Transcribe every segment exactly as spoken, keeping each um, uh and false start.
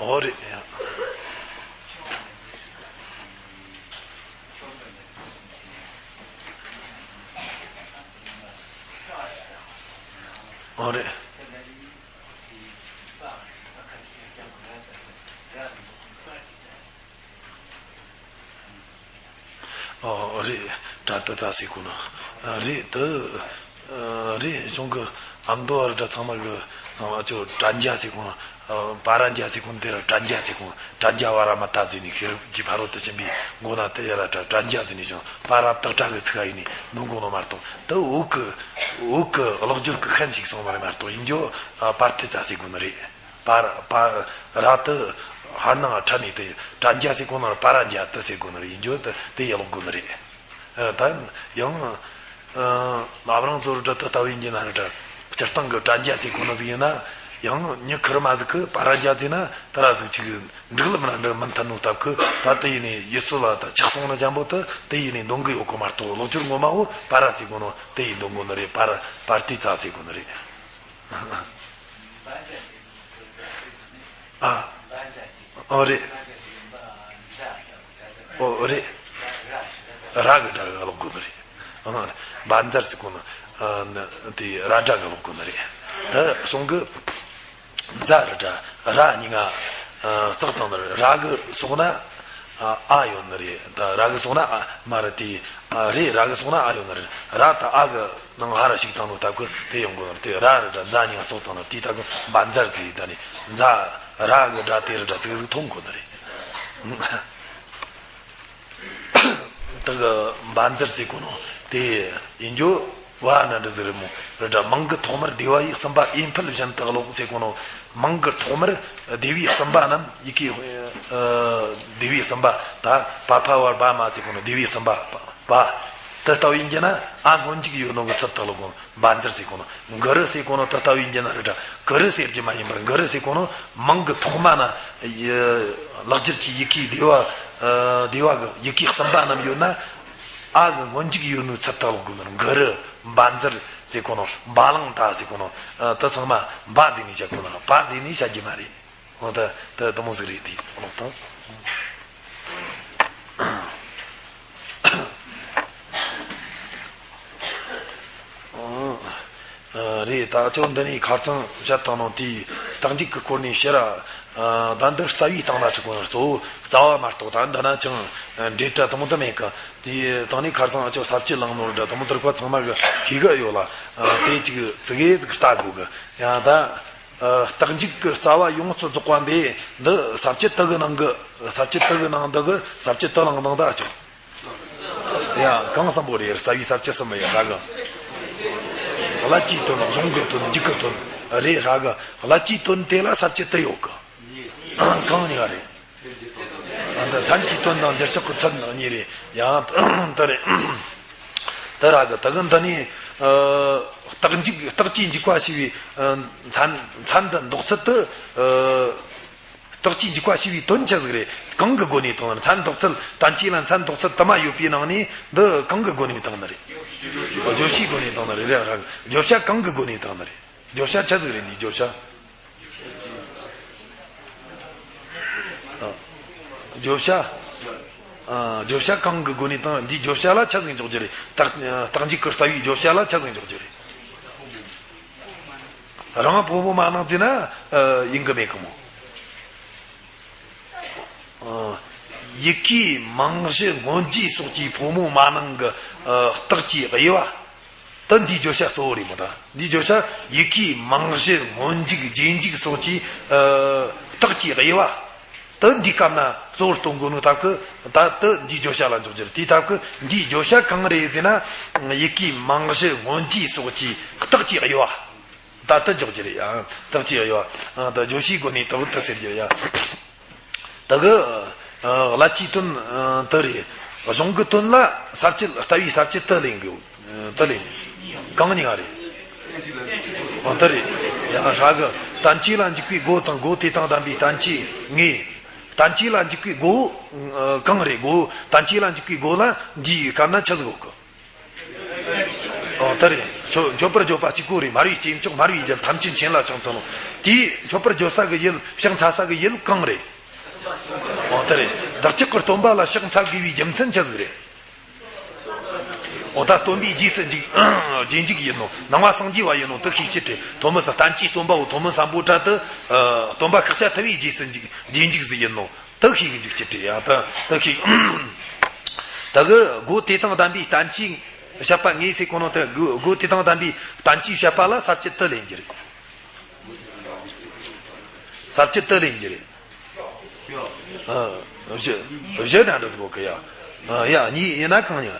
ཨོ་རེད། ཨོ་རེད། ཨོ་རེད། དྲ་ཏི་ཙ་ཟེར་གོ་ནོ། རེད་དི། རེད་གཞུང་གི་ཨ་མདོ་བར་དྲ་ཚང་མ་གི་ཚང་མ་ཅོ་དྲ་འཇའ་ཟེར་གོ་ནོ། པ་ར་འཇའ་ཟེར་གོ་ནོ། དེ་ར་དྲ་འཇའ་ཟེར་གོ་ནོ། དྲ་འཇའ་བ་ར་མ་ཏ་ཟེར་ནི་ཤེས་རབ་ཀྱི་ཕ་རོལ་ཏུ་ཕྱིན་པའི་མགོ་ན་དེ་ཡ་ར་དྲ་དྲ་འཇའ་ཟེར་ནི་ཞིང་པ་ར་བཏགས་དྲ་གི་ཚིག་ཨ་ཡིན་ནི་ནོ་གོ་ནོ་མ་གཏོགས། དི་བོད་གི་བོད་གི་གློག་སྦྱོར་གི་ཤན་ཞིག་སོང་བ་རེད་མ་གཏོགས། ཡིན་རྒྱུ་པར་ཏི་ཙ་ཟེར་གོ་ནི་རེད། པར་པར་ར་ཏི་ཧར་ནང་ཕྲ་ནས་དེ་དྲ་འཇའ་ཟེར་གོ་ནོ་ར་པ་ར་འཇའ་ཏི་ཟེར་གོ་ནི་རེད། ཡིན་རྒྱུ་དི་དེ་ཡི་ཀློག་གོ་ནི་རེད། ད་ཡང་ཨ་རང་ཚོ་ར་དྲ་ཏི་ལྟ་བུ་ཡིན་གྱི་ན་ར་དྲ་སྤྱིར་བཏང་གི་དྲ་འཇའ་ཟེར་གོ་ནི་ཟིག་ཡིན་ན། ཡང་མྱི་ཁེར་མ་ཟིག་གི་པ་ར་འཇའ་ཟེར་ན་དི་ར་ཟིག་ཅིག་འགྲིག་ལམ་ར་འདྲ་མི་མཐུན་ནོ་སྟབས་གི། ད་དི་ཡིན་ནི་ཡུལ་སྲོལ་ལ་ད་ཆགས་སོང་ནི་ཅན་པོ་དི་དི་ཡིན་ནི་འདོན་གི་ཡོད་གོ་མ་གཏོགས། གློག་སྦྱོར་ངོ་མ་བོ་པ་ར་ཟེར་གོ་ནོ་དི་ཡིན་འདོན་གོ་ནི་རེད། པར་པར་ཏི་ཙ་ཟེར་གོ་ནི་རེད། ཨ། ཨོ་རེད། ཨོ་རེད། ར་གི་སྒྲ་གི་ཀློག་གོ་ནི་རེད། ཨ། བ་འཛར་ཟེར་གོ་ནི། ཨ། དེ་ར་སྒྲ་གི་ཀློག་གོ་ནི་རེད། དི་གཞུང་གི་འཛ་ར་སྒྲ་ར་གཉིས་ཀ་ཨ་བརྩེགས་བཏང་ནི་རེད། ར་གི་སོགས་ན་ཨ་ཡོད་ནི་རེད། དི་ར་གི་སོགས་ན་ཨ་མ་རེད། དེ་ཨ་རེད། ར་གི་སོགས་ན་ཨ་ཡོད་ནི་རེད། ར་དི་ཨ་གི་ནང་ཧ་ར་ཞིག་བཏང་ནོ་སྟབས་གི་དེ་ཡོང་གོ་ནི་རེད། དེ་ར་ར་སྒྲ་འཛ་གཉིས་ཀ་བརྩེགས་བཏང་ནི་རེད། དེའི་སྟབས་གི་བ་འཛར་ཟེར། ད་ནི་འཛ་ར་གི་སྒྲ་དེ་ར་སྒྲ་ཙིག་ཟིག་ཐོན་གོ་ནི་རེད། དི་གི་བ་འཛར་ཟེར་གོ་ནོ་དེ་ཡིན་རྒྱུ་བ་ན་འདྲ་ཟིག་རེད་མོ། ར་སྒྲ་མིང་གི་ཐོག་མར་སྡེ་བ་ཡི་གསུམ་པ་ཨེ་འཕེལ་བཞིན་དུ་ཀློག་ཟེར་གོ་ནོ། མིང་གི་ཐོག་མར་སྡེ་བའི་གསུམ་པ་རྣམས་ཡི་གེ་ཨ་སྡེ་བའི་གསུམ་པ། ད་པ་ཕ་བར་བ་མ་ཟེར་གོ་ནོ་སྡེ་བའི་གསུམ་པ་བ། དི་ལྟ་བུ་ཡིན་གྱི་ན་ཨ་སྔོན་འཇུག་ཡོད་ནོ་གི་ཚུལ་དུ་ཀློག་གོ། བ་འཛར་ཟེར་གོ་ནོ། གུ་རུ་ཟེར་གོ་ནོ་དི་ལྟ་བུ་ཡིན་གྱི་ན་ར་སྒྲ་གུ་རུ་ཟེར་རྒྱུ་མ་ཡིན་པར་གུ་རུ་ཟེར་གོ་ནོ་མིང་གི་ཐོག་མ་ན་ཡི་ལེགས་སྦྱར་གྱི་ཡི་གེ་སྡེ་བ་ཨ་སྡེ་བ་གི་ཡི་གེ་གསུམ་པ་རྣམས་ཡོད་ན་ཨ་གི་སྔོན་འཇུག་ཡོད་ནོ་ཚུལ་དུ་ཀློག་གོ་ནོ། གུ་རུ། བ་འཛར་ཟེར་གོ་ནོ། བ་ལང་ཏ་ཟེར་གོ་ནོ། ཨ། དི་ཚང་མ་བ་ཟེར་ནས་བཤད་གོ་ནོ། བ་ཟེར་ནས་བཤད་རྒྱུ་མ་རེད། འོ་ད་ད་དི་མོ་ཟིག་རེད། དེ་ཀློག་དང་། ཨ། རེད། ད་ཅོ་འདི་ནས་ཁ་རྩང་བཤད་བཏང་ནོ་དེའི་རྟགས་འཇུག་གི་སྐོར་ནས་བཤད་ར། ཨ། ད་འདི་རྩ་བའི་སྟེང་ན་ཁྲིད་གོ་ནོ། གཙོ་བོ་རྩ་བ་མ་གཏོགས་ད་འདི་ན་ཅང་འབྲེལ་སྒྲ་དང་པོ་འདི་མེད་གི། དེའི་སྟེང་ནས་ཁ་རྩང་ཨ་ཅོ་ས་བཅད་བླངས་ནོ་ར་དི་མོ་དུར་ཁ་ཚང་མ་གི་ཤེས་གི་ཡོད་ལ། ཨ། དེ་ཅིག་ཙི་གེ་ཟིག་ལྟ་དགོས་གི། ཡང་ད། ཨ། རྟགས་འཇུག་གི་རྩ་བ་ཡོངས་སུ་རྫོགས་པ་འདི་འདི་ས་བཅད་དི་གི་ནང་གི་ས་བཅད་དི་གི་ནང་འདི་གི་ས་བཅད་དི་བླངས་དང་ད་ཨ་ཅོ། ཡ། གང་གསུམ་པོ་རེད། རྩ་བའི་ས་བཅད་གསུམ་པོ་ཡ་ར་གི། བླ་བཅུའི་དོན། གཞུང་གི་དོན། འཇུག་གི་དོན་རེད་ར་གི། བླ་བཅུའི་དོན་དེ་ལ་ས་བཅད་དི་ཡོད་གི། གང་ནས་རེད། ཨ། འདི་མཚན་གྱི་དོན་དང་འགྱུར་ཕྱོགས་ཀྱི་ཚུལ་གཉིས་རེད། ཡང་དི་རེད། དི་ར་གི་དི་གི་འདི་ནས་ཨ་རྟགས་འཇུག་རྟགས་ཀྱིས་འཇུག་པ་ཞེས་པའི་ཨ་མཚན་མཚན་འདི་འདོགས་ཚུལ་དི། ཨ། རྟགས་ཀྱིས་འཇུག་པ་ཞེས་པའི་དོན་ཆི་ཟིག་རེད། གང་གི་སྒོ་ནས་བཏང་ནི་རེད། མཚན་འདོགས་ཚུལ་དན་གྱིས་ལ་མཚན་འདོགས་ཚུལ་དུ་མ་ཡོད་པའི་ནང་ནས་འདི་གང་གི་སྒོ་ནས་བཏང་ནི་རེད། བརྗོད་བྱའི་སྒོ་ནས་བཏང་ནི་རེད། རེད་ར་གི། བརྗོད་བྱ་གང་གི་སྒོ་ནས་བཏང་ནི་རེད། བརྗོད་བྱ་ཆི་ཟིག་རེད། འདིའི་བརྗོད་བྱ། ཨ། བརྗོད་བྱ། ཨ། བརྗོད་བྱ་གང་གི་སྒོ་ནས་བཏང་། འདིའི་བརྗོད་བྱ་ལ་ཆི་ཟིག་འཇོག་རྒྱུ་རེད། རྟགས་རྟགས་འཇུག་གི་རྩ་བའི་བརྗོད་བྱ་ལ་ཆི་ཟིག་འཇོག་རྒྱུ་རེད། རང་ཕོ་མོ་མ་ནིང་ཟེར་ན། ཨ། ཡིན་གི་མེད་གི་མོ། ཨ། ཡི་གེའི་མིང་གཞི་སྔོན་རྗེས་སོགས་ཀྱི་ཕོ་མོ་མ་ནིང་གི། ཨ། རྟགས་ཀྱི་དབྱེ་བ། དི་འདིའི་བརྗོད་བྱ་གཙོ་བོ་རེད་མོ། ད་འདིའི་བརྗོད་བྱ་ཡི་གེའི་མིང་གཞི་སྔོན་འཇུག་རྗེས་འཇུག་སོགས་ཀྱི། ཨ། རྟགས་ཀྱི་དབྱེ་བ། དི་འདིའི་སྐབས་ན་གཙོ་བོར་སྟོན་དགོས་ནོ་སྟབས་ཀྱིས་ད་དི་འདིའི་བརྗོད་བྱ་ལ་འཇོག་རྒྱུ་རེད། དེའི་སྟབས་ཀྱིས་འདིའི་བརྗོད་བྱ་གང་རེད་ཟེར་ན། ཡི་གེའི་མིང་གཞི་སྔོན་རྗེས་སོགས་ཀྱི་རྟགས་ཀྱི་དབྱེ་བ། ད་དི་འཇོག་རྒྱུ་རེད་ཡ། རྟགས་ཀྱི་དབྱེ་བ། ཨ། ད་བརྗོད་བྱའི་སྒོ་ནས་དི་བོ་དི་ཟེར་རྒྱུ་རེད་ཡ། དི་གི། ཨ། བླ་བཅུའི་དོན། ཨ། དི་རེད། གཞུང་གི་དོན་ལ་ས་བཅད། རྩ་བའི་ས་བཅད་དི་ལེན་དགོས། ཨ། དི་ལེན། གང་གཉིས་ཀ་རེད། ཨ། དི་རེད་ཡ། ར་གི། དན་གྱིས་ལ་འཇུག་པའི་སྒོ་དང་། སྒོ་དེ་དང་ལྡན་པའི་དན་གྱིས་ངེས། དན་གྱིས་ལ་འཇུག་པའི་སྒོ། ཨ། གང་རེད། སྒོ། དན་གྱིས་ལ་འཇུག་པའི་སྒོ་ལ་འདིའི་སྐབས་ན་ཆི་ཟིག་ཡོད་གི། ཨོ་དེ་རེད། མཆོད་མཆོད་པར་བརྗོད་པ་གཅིག་པོ་རེད། མར་པའི་སྐྱེས་མཆོག་མར་པའི་རྒྱལ་ཐམས་ཅད་མཁྱེན་ལ་ཕྱག་འཚལ་ལོ། དེའི་མཆོད་པར་བརྗོད་ས་གི་ཡུལ་ཕྱག་འཚལ་ས་གི་ཡུལ་གང་རེད། ཨོ་དེ་རེད། བདག་ཅག་གི་སྟོན་པ་ལ་ཕྱག་འཚལ་དགོས་པའི་རྒྱུ་མཚན་ཆི་ཟིག་རེད། ཨོ་ད་སྟོན་པའི་རྗེས་སུ་འཇུག་རྗེས་འཇུག་ཡིན་ནོ། ནང་པ་སངས་རྒྱས་པ་ཡིན་ནོ། དེ་ཤེས་ཀྱི་རེད། ཐོན་མི་ས་བསྟན་བཅོས་རྩོམ་པ་བོ་ཐོན་མི་སམ་བྷོ་ཊ་དེ་སྟོན་པ་ཤཱཀྱ་ཐུབ་པའི་རྗེས་སུ་འཇུག་རྗེས་འཇུག་ཟིག་ཡིན་ནོ། དེ་ཤེས་གི་འཇུག་ཀྱི་རེད་ཡ། དེ་དེ་ཤེས། ད་གི་སྒོ་དེ་དང་ལྡན་པའི་བསྟན་བཅོས་བཤད་པ་ངས་ཟེར་གོ་ནོ་དེ་སྒོ་སྒོ་དེ་དང་ལྡན་པའི་བསྟན་བཅོས་བཤད་པ་ལ་ས་བཅད་དུ་ལེན་རྒྱུ་རེད། ས་བཅད་དུ་ལེན་རྒྱུ་རེད། ཨ། བཞི། བཞི་འདྲ་འདྲ་ཟིག་གོ་གི་ཡ། ཨ། ཡ་གཉིས་ཡིན་ན་གང་ཡིན།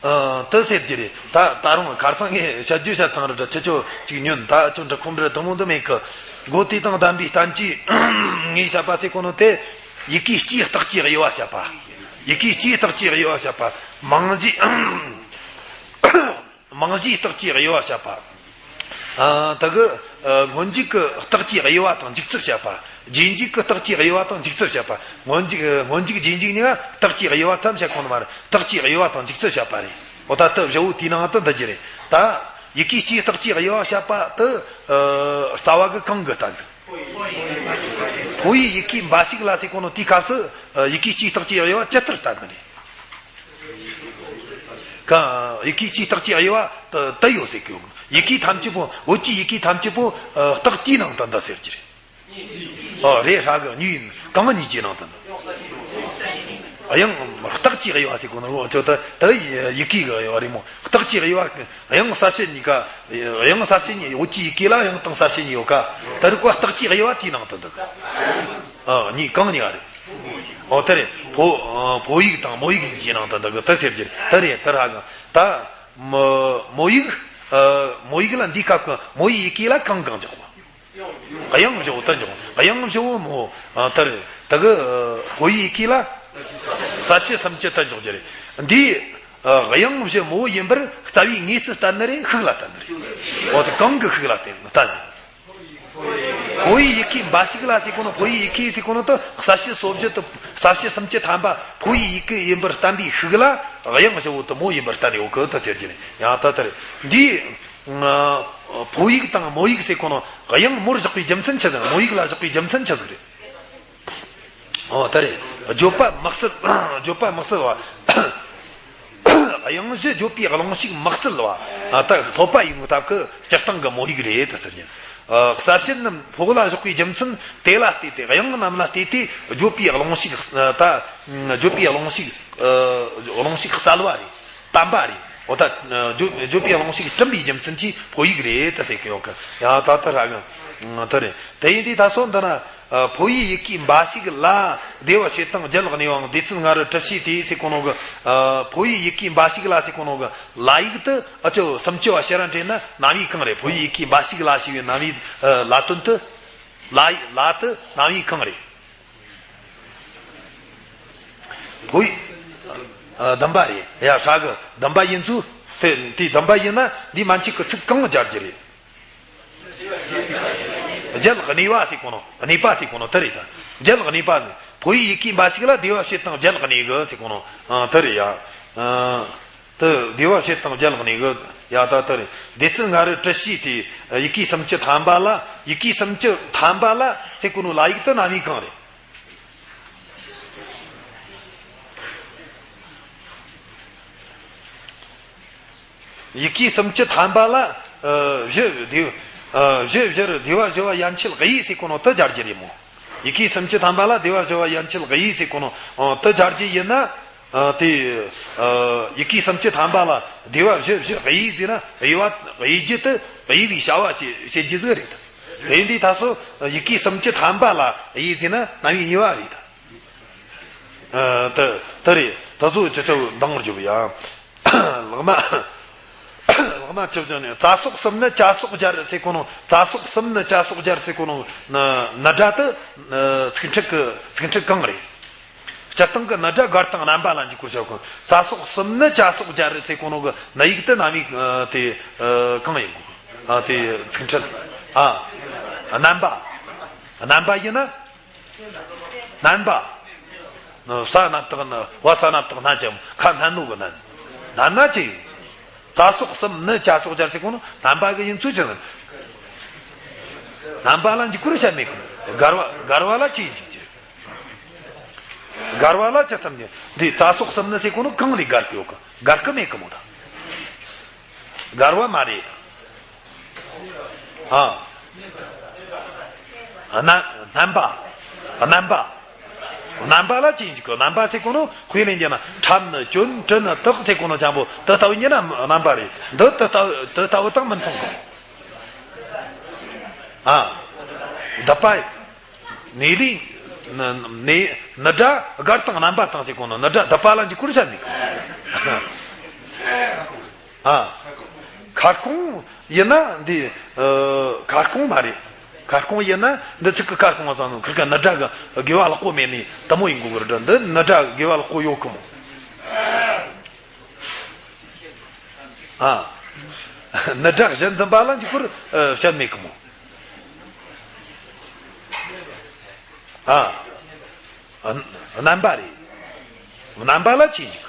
ཨ། དེ་ཟེར་རྒྱུ་རེད། ད་ད་རུང་ཁར་སང་ངས་བཤད་རྒྱུ་བཤད་ཐང་རེད། ཁྱེད་ཆོ་ཅིག་ཉོན། ད་ཁྱོད་འདྲ་ཁོམ་རེ་དུ་མོ་འདི་མེད་གི། སྒོ་དེ་དང་ལྡན་པའི་བསྟན་བཅོས་ངས་བཤད་པ་ཟེར་གོ་ནོ་དེ། ཡི་གེ་སྤྱིའི་རྟགས་ཀྱི་དབྱེ་བ་བཤད་པ། ཡི་གེ་སྤྱིའི་རྟགས་ཀྱི་དབྱེ་བ་བཤད་པ། མིང་གཞི། མིང་གཞིའི་རྟགས་ཀྱི་དབྱེ་བ་བཤད་པ། ཨ། ད་གི་ཨ། སྔོན་འཇུག་གི་རྟགས་ཀྱི་དབྱེ་བ་དང་འཇུག་ཚུལ་བཤད་པ། རྗེས་འཇུག་གི་རྟགས་ཀྱི་དབྱེ་བ་དང་འཇུག་ཚུལ་བཤད་པ། སྔོན་འཇུག་ཨ། སྔོན་འཇུག་རྗེས་འཇུག་གཉིས་ཀ་རྟགས་ཀྱི་དབྱེ་བ་ཙམ་བཤད་གོ་ནི་མ་རེད། རྟགས་ཀྱི་དབྱེ་བ་དང་འཇུག་ཚུལ་བཤད་པ་རེད། འོ་ད་དེ་བཞི་བོ་དེའི་ནང་དུ་འདུ་རྒྱུ་རེད། ད་ཡི་གེ་སྤྱིའི་རྟགས་ཀྱི་དབྱེ་བ་བཤད་པ་དེ་ཨ། རྩ་བ་གི་གང་གི་བསྟན་ཚུལ། ཕོ་ཡི་ཡི་གེ་འབའ་ཞིག་ལ་ཟེར་གོ་ནོ་དེའི་སྐབས་སུ་ཨ། ཡི་གེ་སྤྱིའི་རྟགས་ཀྱི་དབྱེ་བ་ཇི་ལྟར་བསྟན་ནི་རེད། གང་། ཡི་གེ་སྤྱིའི་རྟགས་ཀྱི་དབྱེ་བ་དེ་དེ་ཡོད་ཟེར་གི་ཡོད། ཡི་གེ་ཐམས་ཅད་པོ། བོད་ཀྱི་ཡི་གེ་ཐམས་ཅད་པོ་ཨ། རྟགས་དེའི་ནང་དུ་འདུ་ཟེར་གྱི་རེད། ཨོ་རེད། ཧྲ་གི་གཉིས་ཡིན། གང་གཉིས་ཀྱི་ནང་དུ་འདུ། དབྱངས། རྟགས་ཀྱི་དབྱེ་བ་ཟེར་གོ་ནོ་ཅོ་ད་དེ་ཡི་གེ་གི་དབྱེ་བ་རེད་མོ། རྟགས་ཀྱི་དབྱེ་བ། དབྱངས་གསལ་བྱེད་གཉིས་ཀ། དབྱངས་གསལ་བྱེད་གཉིས། བོད་ཀྱི་ཡི་གེ་ལ་དབྱངས་དང་གསལ་བྱེད་གཉིས་ཡོད་ཀ། དེ་རིགས་པ་རྟགས་ཀྱི་དབྱེ་བ་དེའི་ནང་དུ་འདུ་གི། ཨ། གཉིས། གང་གཉིས་ཀ་རེད། ཨོ་དེ་རེད། ཕོ་ཨ། ཕོ་ཡིག་དང་མོ་ཡིག་གཉིས་ཀྱི་ནང་དུ་འདུ་གི་དེ་ཟེར་རྒྱུ་རེད། དེ་རེད། དེ་ར་གི་ད་མོ་མོ་ཡིག་ཨ། མོ་ཡིག་ལ་འདིའི་སྐབས་ཀྱི་མོ་ཡི་ཡི་གེ་ལ་གང་གང་འཇོག་གོ། དབྱངས་བཞི་བོ་དེ་འཇོག། དབྱངས་བཞི་བོ་མོ་ཨ། དེ་རེད། དེ་གི་ཨ། ཕོ་ཡི་ཡི་གེ་ལ་གསལ་བྱེད་སུམ་ཅུ་དེ་འཇོག་རྒྱུ་རེད། འདིའི་ཨ། དབྱངས་བཞི་མོ་ཡིན་པར་རྩ་བའི་དངོས་སུ་བསྟན་ནི་རེད། ཤུགས་ལ་བསྟན་ནི་རེད། འོ་དེ་གང་གི་ཤུགས་ལ་བསྟན་བསྟན་ཟིན། ཕོ་ཡི་ཡི་གེ་འབའ་ཞིག་ལ་ཟེར་གོ་ནོ། ཕོ་ཡི་ཡི་གེ་ཟེར་གོ་ནོ་དེ་གསལ་བྱེད་སོ་བཞི་དེ། གསལ་བྱེད་སུམ་ཅུ་ཐམ་པ་ཕོ་ཡི་ཡི་གེ་ཡིན་པར་བསྟན་པའི་ཤུགས་ལ་དབྱངས་བཞི་བོ་དེ་མོ་ཡིན་པར་བསྟན་ཡོད་གི་དེ་ཟེར་རྒྱུ་རེད། ཡང་ད་ལྟར་འདིའི་ཨ། ཕོ་ཡིག་དང་མོ་ཡིག་ཟེར་གོ་ནོ་དབྱངས་མོར་བཞག་པའི་རྒྱུ་མཚན་ཆི་ཟིག། མོ་ཡིག་ལ་བཞག་པའི་རྒྱུ་མཚན་ཆི་ཟིག་རེད། ཨོ་དེ་རེད། བརྗོད་པ་དམིགས་བསལ། བརྗོད་པ་དམིགས་བསལ་བ། དབྱངས་བཞི་བརྗོད་པའི་རླུང་ཞིག་དམིགས་བསལ་བ། ཨ། ད་ཐོབ་པ་ཡིན་ནོ་སྟབས་ཀྱིས་སྤྱིར་བཏང་གི་མོ་ཡིག་རེད་དེ་ཟེར་རྒྱུ། ཨ། གསལ་བྱེད་རྣམས་ཕོ་ལ་བཞག་པའི་རྒྱུ་མཚན་དེ་ལ་བལྟས་ཏེ། དབྱངས་རྣམས་ལ་བལྟས་ཏེ་བརྗོད་པའི་རླུང་ཞིག་ད་བརྗོད་པའི་རླུང་ཞིག་ཨ། རླུང་ཞིག་གསལ་བ་རེད། དམ་པ་རེད། འོ་ད་བརྗོད་བརྗོད་པའི་རླུང་ཞིག་གྲིམ་པའི་རྒྱུ་མཚན་གྱིས་ཕོ་ཡིག་རེད་དེ་ཟེར་གི་ཡོད་གི། ཡང་ད་ལྟ་ར་གི་དེ་རེད། དེ་ཡིན་དུས་ད་སོ་འདི་ན། ཨ། ཕོ་ཡི་ཡི་གེ་འབའ་ཞིག་ལ། བདེ་བ་བྱེད་དང་རྒྱལ་གནས་པའང་། སྡེ་ཚན་ལྔ་རུ་གྲུབ་བྱས་ཏེ་ཟེར་གོ་ནོ་གི། ཨ། ཕོ་ཡི་ཡི་གེ་འབའ་ཞིག་ལ་ཟེར་གོ་ནོ་གི་ལ་ཡིག་དེ་ཨ་ཅོ་སུམ་ཅུ་བ་ཕྱི་ར་འདྲེས་ན་རྣམ་དབྱེ་གང་རེད། ཕོ་ཡི་ཡི་གེ་འབའ་ཞིག་ལ་ཞེས་པའི་རྣམ་དབྱེ། ཨ། ལ་དོན་དེ། ལ་ཡིག་ལ་དེ་རྣམ་དབྱེ་གང་རེད། ཕོ་ཡིག་ཨ། བདུན་པ་རེད་ཡ། ཧྲ་གི་བདུན་པ་ཡིན་ཚུལ། དེ་དེ་བདུན་པ་ཡིན་ན་འདི་མན་ཆད་ཀྱི་ཚིག་གང་སྦྱར་རྒྱུ་རེད། རྒྱལ་གནས་པ་ཟེར་གོ་ནོ། གནས་པ་ཟེར་གོ་ནོ་དེ་རེད་ད། རྒྱལ་གནས་པ་ནི་ཕོ་ཡི་ཡི་གེ་འབའ་ཞིག་ལ་བདེ་བ་བྱེད་དང་རྒྱལ་གནས་གི་ཟེར་གོ་ནོ། ཨ། དེ་རེད་ཡ། ཨ། དེ་བདེ་བ་བྱེད་དང་རྒྱལ་གནས་གི། ཡ་ད་དེ་རེད། སྡེ་ཚན་ལྔ་རུ་གྲུབ་བྱས་ཏེ། ཡི་གེ་སུམ་ཅུ་ཐམ་པ་ལ། ཡི་གེ་སུམ་ཅུ་ཐམ་པ་ལ་ཟེར་གོ་ནོ་ལ་ཡིག་དེ་རྣམ་དབྱེ་གང་རེད། ཡི་གེ་སུམ་ཅུ་ཐམ་པ་ལ། ཨ། བཞི་བདེ། ཨ། བཞི་བཞིར་བདེ་བ་བཞི་བ་ཡན་ཆད་དབྱེ་ཟེར་གོ་ནོ་དེ་སྦྱར་རྒྱུ་རེད་མོ། ཡི་གེ་སུམ་ཅུ་ཐམ་པ་ལ་བདེ་བ་བཞི་བ་ཡན་ཆད་དབྱེ་ཟེར་གོ་ནོ། ཨ། དེ་སྦྱར་རྒྱུ་ཡིན་ན། ཨ། དེ། ཨ། ཡི་གེ་སུམ་ཅུ་ཐམ་པ་ལ་བདེ་བ་བཞི་བཞི་དབྱེ་ཟེར་ན་དབྱེ་བ་དབྱེ་རྒྱུ་དེ་དབྱེ་བའི་བྱ་བ་བྱེད་བྱེད་རྒྱུ་ཟིག་རེད་ད། དེ་འདི་ད་སོ་ཡི་གེ་སུམ་ཅུ་ཐམ་པ་ལ་དབྱེ་ཟེར་ན་རྣམ་དབྱེ་གཉིས་པ་རེད་ད། ཨ། དེ་དེ་རེད། ད་ཚོ་ཅི་ཚོ་འདང་བརྒྱབ་ཡ། ལག་མ། ལག་མ་ཆུ་བཞག་ནས་རྩ་སོགས་གསུམ་ནི་བྱ་སོགས་སྦྱར་ཟེར་གོ་ནོ། རྩ་སོགས་གསུམ་ནི་བྱ་སོགས་སྦྱར་ཟེར་གོ་ནོ། ན་ན་སྒྲ་དེ་ཚིག་ཕྲད་ཀྱི་ཚིག་ཕྲད་གང་རེད། སྤྱིར་བཏང་གི་ན་སྒྲ་སྒར་དང་རྣམ་པ་ལ་འཇུག་པར་བྱ་གོ། རྩ་སོགས་གསུམ་ནི་བྱ་སོགས་སྦྱར་ཟེར་གོ་ནོ་གི་ན་ཡིག་དེ་རྣམ་དབྱེ་དེ་གང་ཡིན་གོ། དེ་ཚིག་ཕྲད། ཨ། རྣམ་པ། རྣམ་པ་ཡིན་ན། རྣམ་པ། ས་རྣམ་དག་ནི་བ་ས་རྣམ་དག་སྣན་ཅམ་ཁ་སྣན་ནོ་གི་སྣན། སྣན་ན་ཅི། ཙ་སོགས་གསུམ་ནི་ཅ་སོགས་སྦྱར་ཟེར་གོ་ནོ་རྣམ་པ་གི་ཡིན་ཚུལ་ཅི་ཟེར། རྣམ་པ་ལ་འཇུག་པར་བཤད་མེད་གི་མོ། བསྒར་བ་བསྒར་བ་ལ་ཅི་འཇུག་ཅི་རེད། བསྒར་བ་ལ་ཅི་ལྟར་འཇུག་འདི་ཙ་སོགས་གསུམ་ནི་ཟེར་གོ་ནོ་གང་ལས་བསྒར་གི་ཡོད་གི། བསྒར་གི་མེད་གི་མོ་ད། བསྒར་བ་མ་རེད། ཨ། རྣམ་རྣམ་པ། རྣམ་པ། རྣམ་པ་ལ་ཅི་འཇུག་གི། རྣམ་པ་ཟེར་གོ་ནོ་དཔེ་ལེན་རྒྱུ་ན་ཁྲབ་ནི་གྱོན་གྲི་ནི་དག་ཟེར་གོ་ནོ་ཅང་པོ་དེ་ལྟ་བུ་ཡིན་ན་རྣམ་པ་རེད། འདི་དེ་ལྟ་བུ་དེ་ལྟ་བུ་དང་མི་མཚུངས་གི། ཨ། བསྡུ་བ། ནི་ལས། ནི་ནི་སྒྲ་བསྒར་དང་རྣམ་པ་དང་ཟེར་གོ་ནོ་ནི་སྒྲ་བསྡུ་བ་ལ་འཇུག་པར་བཤད་ནི། ཨ། ཁ་སྐོང་ཡིན་ན་འདི། ཨ། ཁ་སྐོང་མ་རེད། ཁ་སྐོང་ཡིན་ན་འདི་ཚིག་གི་ཁ་སྐོང་བ་ཙམ་ནོ་ཁིར་ཀ་ནི་སྒྲ་གི་དགེ་བ་ལེགས་པོ་མེད་ནི་དེ་མོ་ཡིན་དགོས་གི་རེད། འདི་ནི་སྒྲ་དགེ་བ་ལེགས་པོ་ཡོད་གི་མོ། ཨ། ནི་སྒྲ་གཞན་འཛིན་པ་ལ་འཇུག་པར་བཤད་མེད་གི་མོ། ཨ། རྣམ་པ་རེད། རྣམ་པ་ལ་ཅི་འཇུག་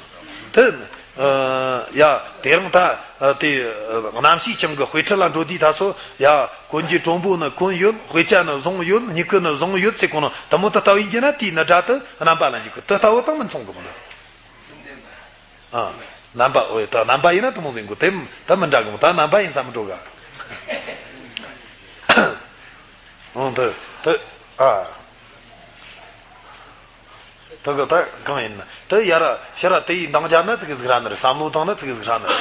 གི། དེ། ཡ། དེ་རིང་ད། དེ། རྣམ་ཤེས་ཅན་གི་དཔེ་ཁྲིད་ལ་འགྲོ་དུས་ད་སོ། ཡ། གོན་རྒྱུ་དྲོན་པོ་ནི་གོན་ཡོད། དཔེ་ཆ་ནི་བཟུང་ཡོད། སྨྱུ་གུ་ནི་བཟུང་ཡོད་ཟེར་གོ་ནོ་དེ་མོ་དེ་ལྟ་བུ་ཡིན་རྒྱུ་ན་དེའི་ནི་སྒྲ་དེ་རྣམ་པ་ལ་འཇུག་གི། དེ་ལྟ་བུ་དང་མི་མཚུངས་གི་མོ་ན། ཨ། རྣམ་པ། ཨོ་ཡ། ད་རྣམ་པ་ཡིན་ན་དེ་མོ་ཟེར་གོ། དེ་དེ་མི་འདྲ་གི་མོ། ད་རྣམ་པ་ཡིན་ས་མི་འགྲོ་ག། ཨང་། དེ་དེ། ཨ། དེ་གི་ད་གང་ཡིན་ན་དེ་ཡ་ར་ཤ་ར་དེ་ཡི་འདང་རྒྱབ་ན་ཙི་གི་ཟིག་ར་ནི་རེད། བསམ་བློ་བཏང་ན་ཙི་གི་ཟིག་ར་ནི་རེད།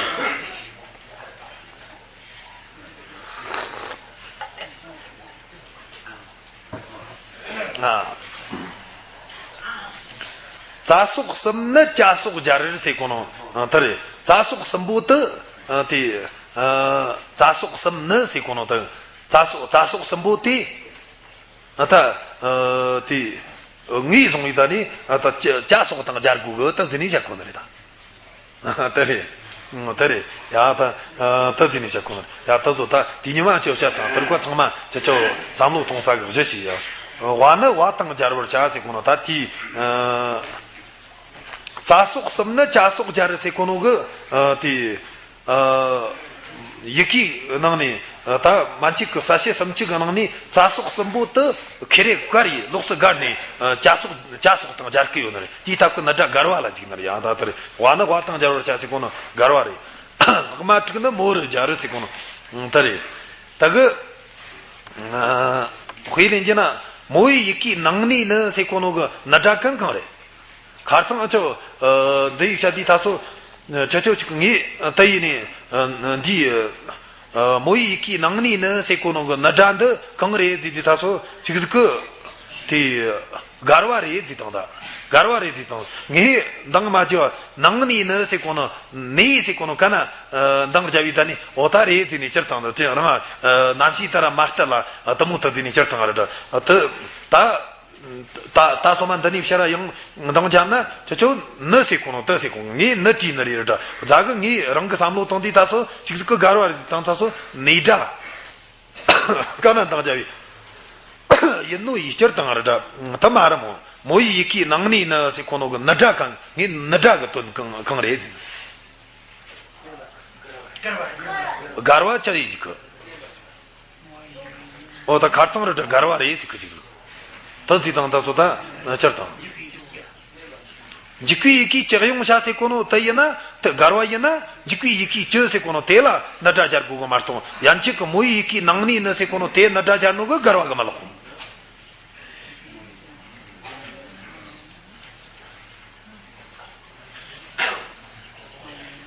ཨ། ཙ་སོགས་གསུམ་ནི་ཅ་སོགས་སྦྱར་ཟེར་གོ་ནོ་དེ་རེད། ཙ་སོགས་གསུམ་པོ་དེ། དེ། ཙ་སོགས་གསུམ་ནི་ཟེར་གོ་ནོ་དེ། ཙ་སོགས་ཙ་སོགས་གསུམ་པོ་དེ། ཨ། ད། ཨ། དེ། ངོས་བཟུང་བའི་ད་ནི། ཨ། ད་ཅ་ཅ་སོགས་དང་སྦྱར་དགོས་གི་ད་ཟེར་ནས་བཤད་གོ་ནི་རེད་ད། དེ་རེད། དེ་རེད་ཡ། ད། ཨ། ད་ཟེར་ནས་བཤད་གོ་ནི་རེད་ཡ། ད་བཟོ་ད་དེ་ཉི་མ་ཅོ་བཤད་དང་དེར་ཁོ་ཚང་མ་ཅི་ཅོ་བསམ་བློ་གཏོང་ས་གི་གཞི་ཞིག་ཡ། བ་ནི་བ་དང་སྦྱར་བར་བྱ་ཟེར་གོ་ནོ་ད་དེ། ཨ། ཙ་སོགས་གསུམ་ནི་ཅ་སོགས་སྦྱར་ཟེར་གོ་ནོ་གི། ཨ། དེ། ཨ། ཡི་གེའི་ནང་ནས། ཨ། ད་མན་ཆད་ཀྱི་གསལ་བྱེད་སུམ་ཅུ་གི་ནང་ནས་ཙ་སོགས་གསུམ་པོ་དེ་ཁེ་རེ་བསྒར་ཡི་ལོགས་སུ་བསྒར་ནས། ཨ། ཅ་སོགས་ཅ་སོགས་དང་སྦྱར་གི་ཡོད་ནི་རེད། དེའི་སྟབས་ཀྱིས་ནི་སྒྲ་བསྒར་བ་ལ་འཇུག་ནི་རེད་ཡ། ད་དེ་རེད། བ་ནི་བ་དང་སྦྱར་བར་བྱ་ཟེར་གོ་ནོ་བསྒར་བ་རེད། ལྷག་མ་དྲུག་ནི་མོ་རུ་སྦྱར་ཟེར་གོ་ནོ་དེ་རེད། ད་གི། ཨ། དཔེ་ལེན་རྒྱུ་ན་མོ་ཡི་ཡི་གེའི་ནང་ནས་ནི་ཟེར་གོ་ནོ་གི་ནི་སྒྲ་གང་གང་རེད། ཁར་ཚང་ཨ་ཅོ། ཨ། འདི་ཡི་བཤད་དུས་ད་སོ། ཁྱེད་ཆོ་ཅིག་ངས་དེ་ཡིན་ནི། ཨ། འདི། ཨ། མོ་ཡི་ཡི་གེའི་ནང་ནས་ནི་ཟེར་གོ་ནོ་གི་ནི་སྒྲ་འདི་གང་རེད་ཟེར་དུས་ད་སོ་ཅིག་ཟིག་གི། དེ་བསྒར་བ་རེད་ཟེར་དང་ད། བསྒར་བ་རེད་ཟེར་དང་། ངས་འདང་མ་བརྒྱབ་པ་ནང་ནས་ནི་ཟེར་གོ་ནོ། ནས་ཟེར་གོ་ནོ་ག་ན། ཨ། འདང་བརྒྱབ་པའི་ད་ནི་འོ་ད་རེད་ཟེར་ནས་ཅིར་དང་ད་དེ་རང་། ཨ། རྣམ་ཤེས་ད་ར་མ་གཏད་ལ་དེ་མོ་ད་ཟེར་ནས་ཅིར་དང་རེད་ད། དེ། ད། ད་ད་སོ་མ་འདི་ནས་ཕྱིར་ཡང་འདང་རྒྱབ་ན་ཁྱེད་ཆོ་ནི་ཟེར་གོ་ནོ་དེ་ཟེར་གོ། ངས་ནི་བྲིས་ནི་རེད་ར། རྫ་གི་ངས་རང་གི་བསམ་བློ་བཏང་དུས་ད་སོ་ཅིག་ཟིག་གི་བསྒར་བ་རེད་ཟེར་དང་ད་སོ་ནི་སྒྲ་ག་ན་འདང་རྒྱབ་ཡི་ཡིན་ནོ་ཡི་སྤྱིར་བཏང་ར་འདྲ་དེ་མ་རེད་མོ། མོ་ཡི་ཡི་གེའི་ནང་ནས་ནི་ཟེར་གོ་ནོ་གི་ནི་སྒྲ་གང་། ངས་ནི་སྒྲ་གི་དོན་གང་གང་རེད་ཟེར། བསྒར་བ་ཅི་ཡིན་གི། ཨོ་ད་ཁར་ཚང་རི་བྲག་བསྒར་བ་རེད་ཟེར་གི་ཅིག་ཟིག་ད་ཟིག་དང་ད་སོ་ད་སྤྱིར་དང་། འཇིག་པའི་ཡི་གེ་ཅི་གཡེང་བྱ་ཟེར་གོ་ནོ་དེ་ཡིན་ན་དེ་བསྒར་བ་ཡིན་ན་འཇིག་པའི་ཡི་གེ་ཅི་ཟེར་གོ་ནོ་དེ་ལ་ནི་སྒྲ་སྦྱར་དགོས་གི་མ་གཏོགས། ཡན་ཆད་ཀྱི་མོ་ཡི་ཡི་གེ་ནང་ནས་ནི་ཟེར་གོ་ནོ་དེ་ནི་སྒྲ་སྦྱར་ནོ་གི་བསྒར་བ་གི་མ་ལོག་གོ།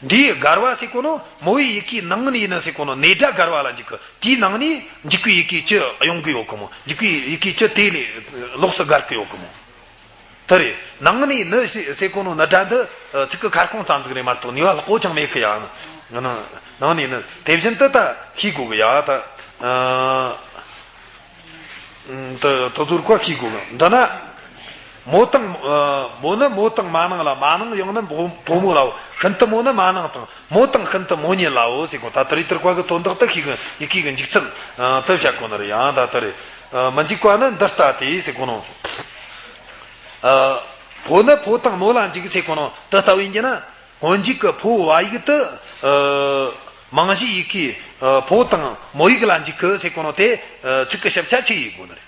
འདིའི་བསྒར་བ་ཟེར་གོ་ནོ་མོ་ཡི་ཡི་གེའི་ནང་ནས་ནི་ཟེར་གོ་ནོ་ནི་སྒྲ་བསྒར་བ་ལ་འཇུག་གི། དེའི་ནང་ནས་འཇིག་པའི་ཡི་གེ་ཅི་གཡེང་གི་ཡོད་གི་མོ། འཇིག་པའི་ཡི་གེ་ཅི་དེ་ལས་ལོགས་སུ་བསྒར་གི་ཡོད་གི་མོ། དེ་རེད། ནང་ནས་ནི་ཟེར་གོ་ནོ་ནི་སྒྲ་འདི་ཚིག་གི་ཁ་སྐོང་ཙམ་ཟིག་རེད་མ་གཏོགས་ནུས་པ་ལྷག་པོ་ཅང་མེད་གི་ཡ། ནང་ནས་ནི་དེ་བཞིན་དུ་ད་ཤེས་དགོས་གི་ཡ་ད། དུ་དུ་ཟུར་བཀའ་ཤིས་དགོས། འདི་ན། མོ་དང་། མོ་ནི་མོ་དང་མ་ནིང་ལ། མ་ནིང་ཡང་ནི་བུ་བུ་མོ་ལའོ། ཤིན་ཏུ་མོ་ནི་མ་ནིང་དང་། མོ་དང་ཤིན་ཏུ་མོ་ཉིད་ལའོ་ཟེར་གོ། ད་དེ་རིགས་དེར་བཀའ་གི་དོན་དག་ཏུ་ཤེས་གི་ཡི་གེ་གི་འཇུག་ཚུལ་དུ་བཤད་གོ་ནི་རེད་ཡང་ད་དེ་རེད། མི་འཇིགས་པ་ནི་འདི་ལྟ་སྟེ་ཟེར་གོ་ནོ། ཕོ་ནི་ཕོ་དང་མོ་ལ་འཇུག་ཟེར་གོ་ནོ་དེ་ལྟ་བུ་ཡིན་གྱི་ན། སྔོན་འཇུག་གི་ཕོ་བ་ཡིག་དེ། ཨ། མང་གཞིའི་ཡི་གེ། ཨ། ཕོ་དང་མོ་ཡིག་ལ་འཇུག་གི་ཟེར་གོ་ནོ་དེ། ཨ། ཚིག་གི་ཞིབ་ཆ་ཆི་ཡིན་དགོས་ནི་རེད།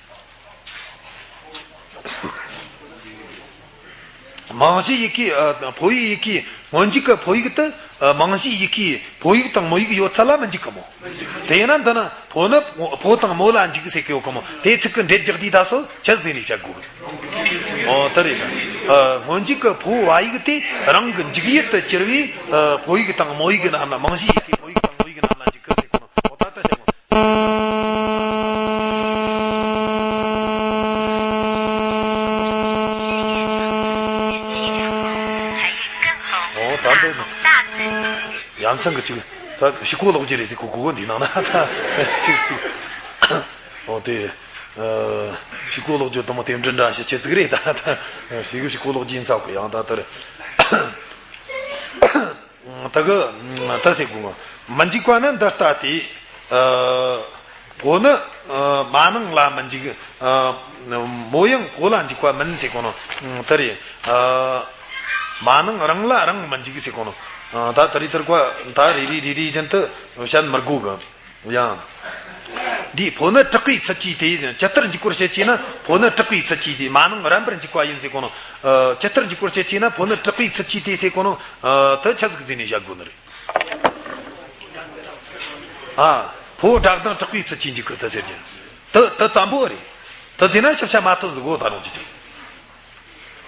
མང་གཞིའི་ཡི་གེ། ཨ། ཕོ་ཡིག་ཡི་གེ། སྔོན་འཇུག་གི་ཕོ་ཡིག་དེ། ཨ། མང་གཞིའི་ཡི་གེ་ཕོ་ཡིག་དང་མོ་ཡིག་ཡོད་ཚད་ལ་མི་འཇུག་གི་མོ། དེ་ཡིན་ན་འདི་ན་ཕོ་ནི་ཕོ་དང་མོ་ལ་འཇུག་ཟེར་གི་ཡོད་གི་མོ། དེ་ཚིག་གི་འགྲེལ་རྒྱག་དུས་ད་སོ་ཆི་ཟིག་ནས་བཤད་དགོས་གི། ཨོ་དེ་རེད་ད། ཨ། སྔོན་འཇུག་གི་ཕོ་བ་ཡིག་དེ་རང་གི་འཇུག་ཡུལ་དུ་གྱུར་བའི། ཨ། ཕོ་ཡིག་དང་མོ་ཡིག་རྣམས་ལ། མང་གཞིའི་ཡི་གེ་ཕོ་ཡིག་དང་མོ་ཡིག་རྣམས་ལ་འཇུག་གི་ཟེར་གོ་ནོ། ཨོ་ད་ལྟ་བཤད་གོ། ཨོ་ད་འདི་ཡ་མཚན་གི་ཅིག་ད་ཕྱུག་པོ་ལོག་རྒྱུ་རེད་ཟེར་གོ་གོ་འདི་ནང་ན་ད་ཞིག་ཅིག་ཨོ་དེ། ཨ། ཕྱུག་པོ་ལོག་རྒྱུ་དུ་མོ་རྟེན་འབྲེལ་འདྲ་ཞིག་ཆེ་ཙིག་རེད་ད། ད་ཞིག་ཕྱུག་པོ་ལོག་རྒྱུ་ཡིན་ས་གོ། ཡང་ད་དེར། ད་གི་ད་ཟེར་དགོས། མི་འཇུག་པ་ནི་འདི་ལྟ་སྟེ། ཨ། ཕོ་ནི། ཨ། མ་ནིང་ལ་མི་འཇུག་ཨ། མོ་ཡང་ཕོ་ལ་འཇུག་པ་མིན་ཟེར་གོ་ནོ། ཨ། དེ་རེད། ཨ། མ་ནིང་རིང་ལ་རིང་མི་འཇུག་ཟེར་གོ་ནོ། ཨ། ད་དེ་རེད་དེར་གོ། ད་རེ་རེ་རེ་རེ་བཞིན་དུ་བཤད་མི་དགོས་གི། ཡང་། འདིའི་ཕོ་ནི་དྲག་པའི་ཚུལ་གྱིས་ཏེ། ཇི་ལྟར་འཇུག་པར་བྱེད་ཅེ་ན། ཕོ་ནི་དྲག་པའི་ཚུལ་གྱིས་ཏེ། མ་ནིང་རན་པར་འཇུག་པ་ཡིན་ཟེར་གོ་ནོ། ཨ། ཇི་ལྟར་འཇུག་པར་བྱེད་ཅེ་ན། ཕོ་ནི་དྲག་པའི་ཚུལ་གྱིས་ཏེ་ཟེར་གོ་ནོ། ཨ། དེ་ཆི་ཟིག་ཟེར་ནས་བཤད་དགོས་ནི་རེད། ཨ། ཕོ་སྒྲ་གདངས་དྲག་པའི་ཚུལ་གྱིས་འཇུག་གི་དེ་ཟེར་རྒྱུ། དེ་དེ་ཙམ་པོ་རེད། དེ་ཟེར་ན་ཞིབ་ཆ་མ་ཐོན་ཟིག་གོ་ད་རུང་ཅི་ཅི།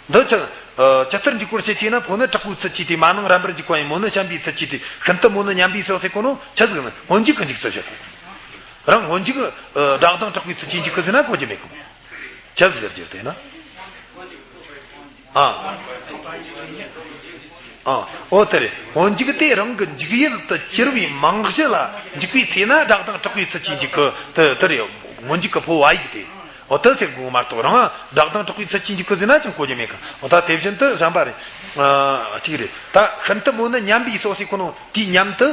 འདི་ཆི། ཨ། ཇི་ལྟར་འཇུག་པར་བྱེད་ཅེ་ན། ཕོ་ནི་དྲག་པོའི་ཚུལ་གྱིས་ཏེ། མ་ནིང་རན་པར་འཇུག་པ་ཡིན། མོ་ནི་བྱམས་པའི་ཚུལ་གྱིས་ཏེ། ཤིན་ཏུ་མོ་ནི་མཉམ་པའི་སོ་ཟེར་གོ་ནོ་ཆི་ཟིག་ནི། སྔོན་འཇུག་གི་འཇུག་ཚུལ་བཤད་གོ། རང་སྔོན་འཇུག་ཨ། སྒྲ་གདངས་དྲག་པའི་ཚུལ་གྱིས་འཇུག་གི་ཟེར་ན་གོ་རྒྱུ་མེད་གོ། ཆི་ཟིག་ཟེར་རྒྱུ་དེ་ན། ཨ། ཨ། ཨོ་དེ་རེད། སྔོན་འཇུག་དེ་རང་གི་འཇུག་ཡུལ་དུ་གྱུར་པའི་མང་གཞི་ལ་འཇུག་པའི་ཚེ་ན་སྒྲ་གདངས་དྲག་པའི་ཚུལ་གྱིས་འཇུག་གི། དེ་དེ་རེད། སྔོན་འཇུག་གི་ཕོ་བ་ཡིག་དེ། ཨོ་དེ་ཟེར་དགོས་མ་གཏོགས་རང་སྒྲ་གདངས་དྲག་པའི་ཚུལ་གྱིས་འཇུག་གི་ཟེར་ན་ཅང་གོ་རྒྱུ་མེད་གི། ཨོ་ད་དེ་བཞིན་དུ་གཞན་པ་རེད། ཨ། གཅིག་རེད། ད་ཤིན་ཏུ་མོ་ནི་མཉམ་པའི་སོ་ཟེར་གོ་ནོ་དེའི་མཉམ་དུ།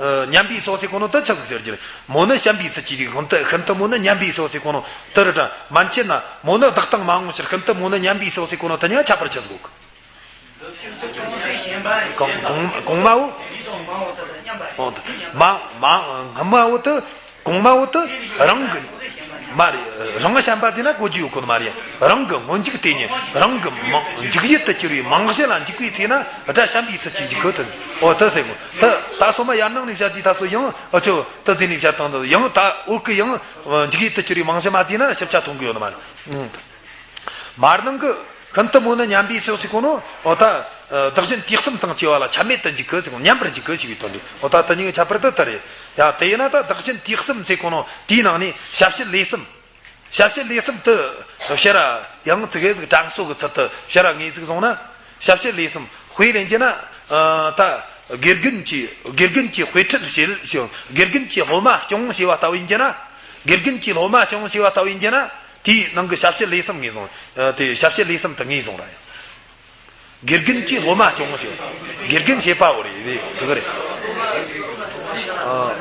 ཨ། མཉམ་པའི་སོ་ཟེར་གོ་ནོ་དེ་ཆི་ཟིག་ཟེར་རྒྱུ་རེད། མོ་ནི་བྱམས་པའི་ཚུལ་གྱིས་ཏེ། ཤིན་ཏུ་ཤིན་ཏུ་མོ་ནི་མཉམ་པའི་སོ་ཟེར་གོ་ནོ་དེ་རེད་དྲ། མན་ཆད་ན་མོ་ནི་བདག་དང་མ་འོངས་ཕྱིར། ཤིན་ཏུ་མོ་ནི་མཉམ་པའི་སོ་ཟེར་གོ་ནོ་དེ་གཉིས་ཁྱད་པར་ཆི་ཟིག་གོ་གི། གོང་གོང་གོང་མ་བོ། ཨོ་ད་མ་མ་སྔ་མ་བོ་དེ། གོང་མ་བོ་དེ་རང་གི་མ་རེད། རང་གི་བྱམས་པ་ཟེར་ན་གོ་རྒྱུ་ཡོད་གོ་ནི་མ་རེད། རང་གི་སྔོན་འཇུག་དེ་ཉིད་རང་གི་མང་འཇུག་ཡུལ་དུ་གྱུར་པའི་མང་གཞི་ལ་འཇུག་པའི་ཚེ་ན་སྒྲ་བྱམས་པའི་ཚུལ་གྱིས་འཇུག་གི་དེ། ཨོ་དེ་ཟེར་གོ། དེ་ད་སོ་མ་ཡར་ནང་ནས་བཤད་དུས་ད་སོ་ཡང་ཨ་ཆོ་དེ་ཟེར་ནས་བཤད་སྟངས་དེ་ཡང་ད་འོག་གི་ཡང་འཇུག་ཡུལ་དུ་གྱུར་པའི་མང་གཞི་མ་ཟེར་ན་ཞིབ་ཆ་མཐོང་གི་ཡོད་ནི་མ་རེད། མར་ནང་གི་ཤིན་ཏུ་མོ་ནི་མཉམ་པའི་སོ་ཟེར་གོ་ནོ། ཨོ་ད་བདག་གཞན་དུས་གསུམ་དང་བཅས་པ་ལ་ཆ་མེད་དུ་འཇུག་གི་ཟེར་གོ། མཉམ་པར་འཇུག་གི་ཞེས་པའི་དོན་ཏེ། ཨོ་ད་དེ་གཉིས་ཀྱི་ཁྱད་པར་དེ་ལྟར་རེད། ཡ་དེ་ཡིན་ན་ད་བདག་གཞན་དུས་གསུམ་ཟེར་གོ་ནོ་དེའི་ནང་ནས་ཞབས་ཕྱི་ལས་གསུམ། ཞབས་ཕྱི་ལས་གསུམ་དུ་ཕྱིར་ར་ཡང་ཙི་གེ་ཟིག་དྲང་སྲོ་གི་ཚུལ་དུ་ཕྱིར་ར་ངེས་ཟིག་བཟུང་ན། ཞབས་ཕྱི་ལས་གསུམ་དཔེ་ལེན་རྒྱུ་ན། ཨ། ད་དགེ་རྒན་གྱིས་དགེ་རྒན་གྱིས་དཔེ་ཁྲིད་བྱེད་ཞིང་དགེ་རྒན་གྱིས་སློབ་མ་སྐྱོང་ཞེས་པ་ལྟ་བུ་ཡིན་རྒྱུ་ན། དགེ་རྒན་གྱིས་སློབ་མ་སྐྱོང་ཞེས་པ་ལྟ་བུ་ཡིན་རྒྱུ་ན། དེའི་ནང་གི་ཞབས་ཕྱི་ལས་གསུམ་ངེས་བཟུང་། ཨ། དེ་ཞབས་ཕྱི་ལས་གསུམ་དུ་ངེས་བཟུང་ར་ཡང་། དགེ་རྒན་གྱིས་སློབ་མ་སྐྱོང་ཞེས། དགེ་རྒན་བྱེད་པ་བོ་རེད། རེད། དེ་ག་རེད། ཨ།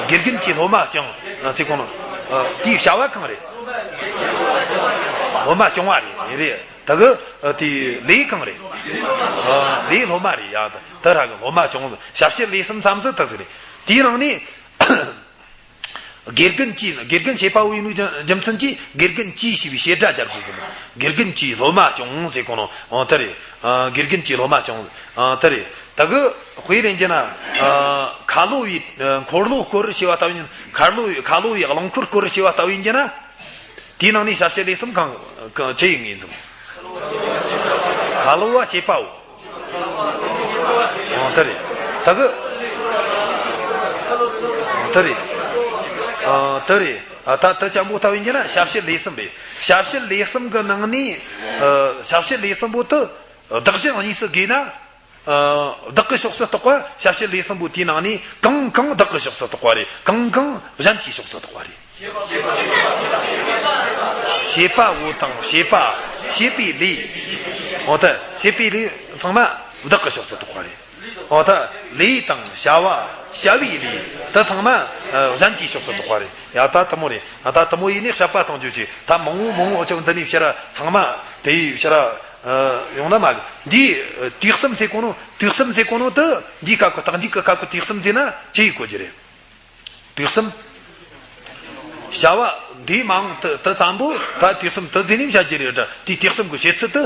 དགེ་རྒན་གྱིས་སློབ་མ་སྐྱོང་ཟེར་གོ་ནོ། ཨ། དེའི་བྱ་བ་གང་རེད། སློབ་མ་སྐྱོང་བ་རེད། རེད། དེ་གི་དེའི་ལས་གང་རེད། ཨ། ལས་སློབ་མ་རེད། ཡ་ད་ད་ར་གི་སློབ་མ་སྐྱོང་ཞབས་ཕྱི་ལས་གསུམ་ཙམ་ཟིག་ད་ཟིག་རེད། དེའི་ནང་ནས། དགེ་རྒན་གྱིས། དགེ་རྒན་བྱེད་པ་བོ་ཡིན་ནོ་རྒྱུ་མཚན་གྱིས་དགེ་རྒན་གྱིས་ཞེས་པའི་བྱེད་སྒྲ་སྦྱར་དགོས་གི་མོ། དགེ་རྒན་གྱིས་སློབ་མ་སྐྱོང་ཟེར་གོ་ནོ། ཨོ་དེ་རེད། ཨ། དགེ་རྒན་གྱིས་སློབ་མ་སྐྱོང་། ཨོ་དེ་རེད། ད་གི་དཔེ་ལེན་རྒྱུ་ན། ཨ། ཁ་ལོ་བའི་འཁོར་ལོ་བསྐོར་ཞེས་པ་ལྟ་བུ་ཡིན། ཁ་ལོ་ཁ་ལོ་བའི་རླངས་འཁོར་བསྐོར་ཞེས་པ་ལྟ་བུ་ཡིན་རྒྱུ་ན། དེའི་ནང་ནས་ཞབས་ཕྱི་ལས་གསུམ་གང་གང་ཆི་ཡིན་ངེས་འཛིན། ཁ་ལོ་བ་བྱེད་པའོ། ཨོ་དེ་རེད། ད་གི། ཨོ་དེ་རེད། ཨ། དེ་རེད། ཨ། ད་དེ་ཅན་པོ་ལྟ་བུ་ཡིན་རྒྱུ་ན་ཞབས་ཕྱི་ལས་གསུམ་རེད། ཞབས་ཕྱི་ལས་གསུམ་གི་ནང་ནས། ཨ། ཞབས་ཕྱི་ལས་གསུམ་པོ་དེ་བདག་གཞན་གཉིས་སུ་དགོས་ན། ཨ། བདག་གི་ཕྱོགས་སུ་གཏོགས་པ། ཞབས་ཕྱི་ལས་གསུམ་པོ་དེའི་ནང་ནས་གང་གང་བདག་གི་ཕྱོགས་སུ་གཏོགས་པ་རེད། གང་གང་གཞན་གྱི་ཕྱོགས་སུ་གཏོགས་པ་རེད། བྱེད་པ་བོ་དང་བྱེད་པ། བྱེད་པའི་ལས། འོ་ད་བྱེད་པའི་ལས་ཚང་མ་བདག་གི་ཕྱོགས་སུ་གཏོགས་པ་རེད། འོ་ད་ལས་དང་བྱ་བ། བྱ་བའི་ལས་དེ་ཚང་མ། ཨ། གཞན་གྱི་ཕྱོགས་སུ་གཏོགས་པ་རེད། ཡ་ད་དེ་མོ་རེད། ད་དེ་མོ་ཡིན་ནས་བཤད་པ་གཏོང་རྒྱུ་ཞིག་ད་མང་བོ་མང་བོ་ཨ་ཅོ་འདི་ནས་ཕྱིར་ར་ཚང་མ་དེ་ཡི་ཕྱིར་ར། ཡོང་ན་མ་གི། འདི་དུས་གསུམ་ཟེར་གོ་ནོ། དུས་གསུམ་ཟེར་གོ་ནོ་དེ་འདིའི་སྐབས་ཀྱི་རྟག་འཇུག་གི་སྐབས་ཀྱི་དུས་གསུམ་ཟེར་ན་ཅི་ཡིས་གོ་རྒྱུ་རེད། དུས་གསུམ། བྱ་བ་འདས་མ་འོངས་དེ་དེ་ཙམ་པོ་ད་དུས་གསུམ་དེ་ཟེར་ནས་བཤད་རྒྱུ་རེད་དྲ། དེའི་དུས་གསུམ་གྱི་བྱེད་ཚུལ་དེ།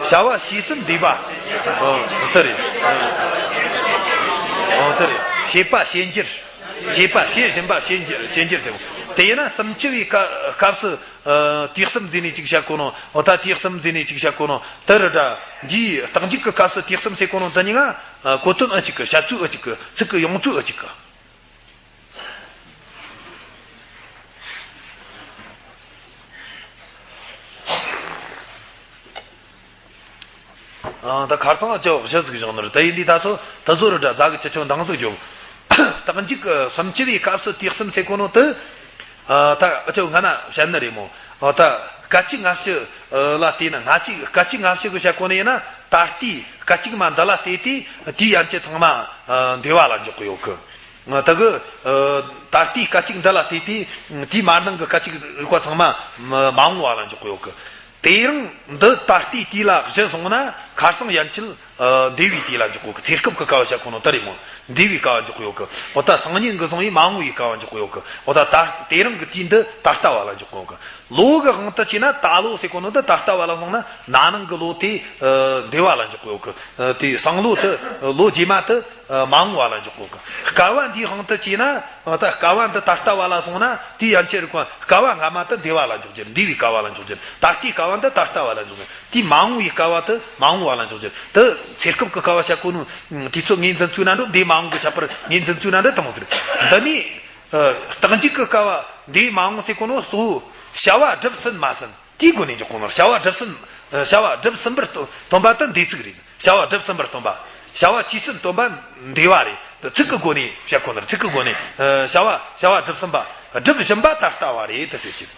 བྱ་བ་བྱས་ཟིན་འདས་པ། ཨ། དེ་རེད། ཨ། དེ་རེད། བྱེད་པ་བྱེད་འགྱུར། བྱེད་པ་བྱེད་བཞིན་པ་བྱེད་འགྱུར། བྱེད་འགྱུར་ཟེར། དེ་ཡིན་ན་སུམ་ཅུ་པའི་སྐབས་སྐབས་སུ། ཨ། དུས་གསུམ་ཟེར་ནས་ཅིག་བཤད་གོ་ནོ། འོ་ད་དུས་གསུམ་ཟེར་ནས་ཅིག་བཤད་གོ་ནོ་དེ་རེད་དྲ། འདིའི་རྟག་འཇུག་གི་སྐབས་སུ་དུས་གསུམ་ཟེར་གོ་ནོ་འདི་གཉིས་ཀ། ཨ། གོ་དོན་ཨ་གཅིག་གི། བཤད་ཚུལ་ཨ་གཅིག་གི། ཚིག་གི་ཡོང་ཚུལ་ཨ་གཅིག་གི། ཨ། ད་ཁ་རྩང་ཅོག་བཞི་ཟིག་བཞག་ནི་རེད། ད་ཡིན་དུས་ད་སོ་ད་བཟོ་རུ་འདྲ་རྫ་གི་ཁྱི་ཁྱོད་འདང་ཟིག་རྒྱོབ། རྟག་འཇུག་གི་སུམ་ཅུ་པའི་སྐབས་སུ་དུས་གསུམ་ཟེར་གོ་ནོ་དེ། ཨ། ད་ཨ་ཅོ་སྔ་ན་བཤད་ནི་རེད་མོ། ཨ། ད་སྐད་ཅིག་སྔ་ཕྱི་ལ་བལྟས་ན། སྔ་ཅིག་སྐད་ཅིག་སྔ་ཕྱི་གི་བཤད་གོ་ནི་ཡིན་ན། ད་ལྟའི་སྐད་ཅིག་མ་འདི་ལ་བལྟས་ཏེ་དེའི་ཡན་ཆད་ཚང་མ་འདས་པ་ལ་འཇོག་གི་ཡོད་གི། ད་གི། ཨ། ད་ལྟའི་སྐད་ཅིག་འདི་ལ་བལྟས་ཏེ་དེའི་མར་ནང་གི་སྐད་ཅིག་རིག་པ་ཚང་མ་མ་འོངས་པ་ལ་འཇོག་གི་ཡོད་གི། དེ་རིང་འདི་ད་ལྟའི་དུས་ལ་གཞི་བཟུང་ན་ཁ་སང་ཡན་ཆད་འདས་པའི་དུས་ལ་འཇོག་གོ་གི། ཚེ་སྐབས་ཀྱི་སྐབས་བཤད་གོ་ནོ་དེ་རེད་མོ། འདས་པའི་སྐབས་འཇོག་གི་ཡོད་གི། འོ་ད་སང་ཉིན་གྱི་བཟུང་བའི་མ་འོངས་པའི་སྐབས་འཇོག་གི་ཡོད་གི། འོ་ད་ད་དེ་རིང་གི་དུས་འདི་ད་ལྟ་བ་ལ་འཇོག་གི་ཡོད་གི། ལོ་གི་དབང་དུ་བྱས་ན་ད་ལོ་ཟེར་གོ་ནོ་འདི་ད་ལྟ་བ་ལ་བཟུང་ན་ན་ནིང་གི་ལོ་དེ་འདས་པ་ལ་འཇོག་གི་ཡོད་གི། དེ་སང་ལོ་དེ་ལོ་རྗེས་མ་དེ། ཨ། མ་འོངས་པ་ལ་འཇོག་གོ་གི། སྐལ་བ་འདིའི་དབང་དུ་བྱས་ན། ཨ། ད་སྐལ་བ་འདི་ད་ལྟ་བ་ལ་སོང་ན་དེའི་ཡན་ཆད་རིག་པ་སྐལ་བ་སྔ་མ་དེ་འདས་པ་ལ་འཇོག་རྒྱུ། འདས་པའི་སྐལ་བ་ལ་འཇོག་རྒྱུ། ད་ལྟའི་སྐལ་བ་འདི་ད་ལྟ་བ་ལ་འཇོག་རྒྱུ། དེའི་མ་འོངས་པའི་སྐལ་བ་དེ་མ་འོངས་པ་ལ་འཇོག་རྒྱུ། དེ་ཚེ་སྐབས་ཀྱི་སྐལ་བ་བཤད་གོ་ནོ། ཨ། དུས་ཚོད་ངོས་འཛིན་ཚུལ་ན་འགྲོ། འདས་མ་འོངས་ཀྱི་ཁྱད་པར་ངོས་འཛིན་ཚུལ་ན་འགྲོ། དེ་མོ་ཟེར། འདི་ནི། ཨ། རྟག་འཇུག་གི་སྐལ་བ་འདས་མ་འོངས་ཟེར་གོ་ནོ་གཙོ་བོ་བྱ་བ་སྒྲུབ་ཟིན་མ་ཟིན། དེའི་སྒོ་ནས་འཇོག་གོ་ནོ། བྱ་བ་སྒྲུབ་ཟིན། བྱ་བ་སྒྲུབ་ཟིན་པར་སྟོན་པ་དེ་འདས་ཚིག་རེད། བྱ་བ་སྒྲུབ་ཟིན་པར་སྟོན་པ། བྱ་བ་བྱས་ཟིན་སྟོན་པ་འདས་པ་རེད། དེ་ཚིག་གི་སྒོ་ནས་བཤད་གོ་ནོ་རེད། ཚིག་གི་སྒོ་ནས། ཨ། བྱ་བ་བྱ་བ་སྒྲུབ་ཟིན་པ། སྒྲུབ་བཞིན་པ་ད་ལྟ་བ་རེད་དེ་ཟེར་གྱི།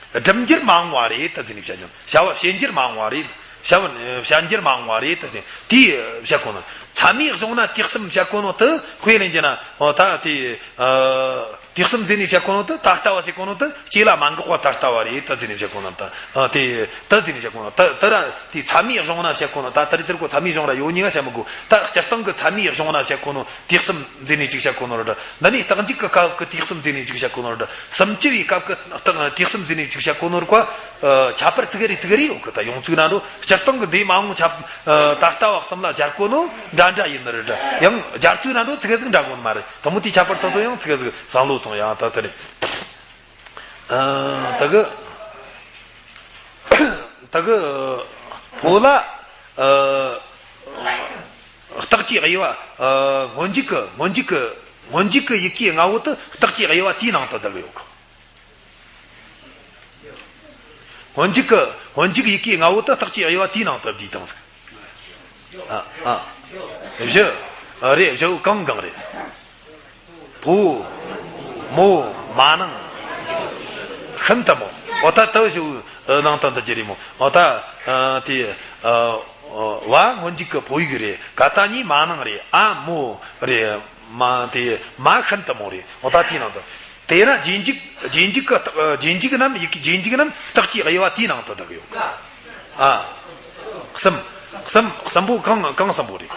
སྒྲུབ་འགྱུར་མ་འོངས་པ་རེད་དེ་ཟེར་ནས་བཤད་ཀྱང་། བྱ་བ་བྱེད་འགྱུར་མ་འོངས་པ་རེད། བྱ་བ་བྱ་འགྱུར་མ་འོངས་པ་རེད་དེ་ཟེར། དེ་བཤད་གོ་ནོ། ཚད་མས་གཞུང་ན་དུས་གསུམ་བཤད་གོ་ནོ་དེ་དཔེ་ལེན་རྒྱུ་ན། འོ་ད་དེ། ཨ། དུས་གསུམ་ཟེར་ནས་བཤད་གོ་ནོ་དེ་ད་ལྟ་བ་ཟེར་གོ་ནོ་དེ་སྐྱེ་ལ་མ་འགགས་པ་ད་ལྟ་བ་རེད་དེ་ཟེར་ནས་བཤད་གོ་ནོ་དེ། ཨ། དེ་དེ་ཟེར་ནས་བཤད་གོ་ནོ་དེ། དེ་ར་དེ་ཚད་མའི་གཞུང་ན་བཤད་གོ་ནོ། ད་དེ་རེད། དེར་གོ་ཚད་མའི་གཞུང་ར་ཡོད་ཉིན་ང་བཤད་མི་དགོས། ད་སྤྱིར་བཏང་གི་ཚད་མའི་གཞུང་ན་བཤད་གོ་ནོ་དུས་གསུམ་ཟེར་ནས་ཅིག་བཤད་གོ་ནོ་རེད། འདི་ནི་རྟག་འཇུག་གི་སྐབས་ཀྱི་དུས་གསུམ་ཟེར་ནས་ཅིག་བཤད་གོ་ནོ་རེད། སུམ་ཅུ་པའི་སྐབས་ཀྱི་རྟག་དུས་གསུམ་ཟེར་ནས་ཅིག་བཤད་གོ་ནོ་རེད་ཀ། ཨ། ཁྱད་པར་ཙི་གེ་རེ་ཙི་གེ་རེ་ཡོད་གི། ད་ཡོང་ཚུལ་ན་འགྲོ། སྤྱིར་བཏང་གི་འདས་མ་འོངས་ཁྱབ། ཨ། ད་ལྟ་བ་གསུམ་ལ་སྦྱར་གོ་ནོ་འདྲ་འདྲ་ཡིན་ནི་རེད་དྲ། ཡང་སྦྱར་ཚུལ་ན་འགྲོ་ཙི་གེ་ཟིག་འདྲ་གོ་ནི་མ་རེད། དེ་མོ་དེའི་ཁྱད་པར་དེ་ཚོ་ཡང་ཙི་གེ་ཟིག་བསམ་བློ་ཐོངས་ཡ། ད་དེ་རེད། ཨ། ད་གི་ད་གི་ཕོ་ལ། ཨ། རྟགས་ཀྱི་དབྱེ་བ། ཨ། སྔོན་འཇུག་གི་སྔོན་འཇུག་གི་སྔོན་འཇུག་གི་ཡི་གེ་ལྔ་བོ་དེ་རྟགས་ཀྱི་དབྱེ་བ་དེའི་ནང་དུ་བསྡུ་གི་ཡོད་གི། སྔོན་འཇུག་གི་སྔོན་འཇུག་ཡི་གེ་ལྔ་བོ་དེ་རྟགས་ཀྱི་དབྱེ་བ་དེའི་ནང་དུ་བསྡུས་བཏང་ཟིག། ཨ། ཨ། བཞི། ཨ། རེད། བཞི་བོ་གང་གང་རེད། ཕོ། མོ། མ་ནིང་། ཤིན་ཏུ་མོ། འོ་ད་དེ་བཞི་བོའི་ནང་དུ་འདུ་རྒྱུ་རེད་མོ། འོ་ད། ཨ། དེ། ཨ། བ་སྔོན་འཇུག་གི་ཕོ་ཡིག་རེད། ག་ད་གཉིས་མ་ནིང་རེད། ཨ། མོ་རེད། མ་དེ་མ་ཤིན་ཏུ་མོ་རེད། འོ་ད་དེའི་ནང་དུ། དེས་ན་རྗེས་འཇུག་རྗེས་འཇུག་གི་རྟགས། རྗེས་འཇུག་རྣམས་ཡི་གེ། རྗེས་འཇུག་རྣམས་རྟགས་ཀྱི་དབྱེ་བ་དེའི་ནང་དུ་བསྡུ་གི་ཡོད་གི། ཨ། གསུམ། གསུམ། གསུམ་པོ་གང་གང་གསུམ་པོ་རེད།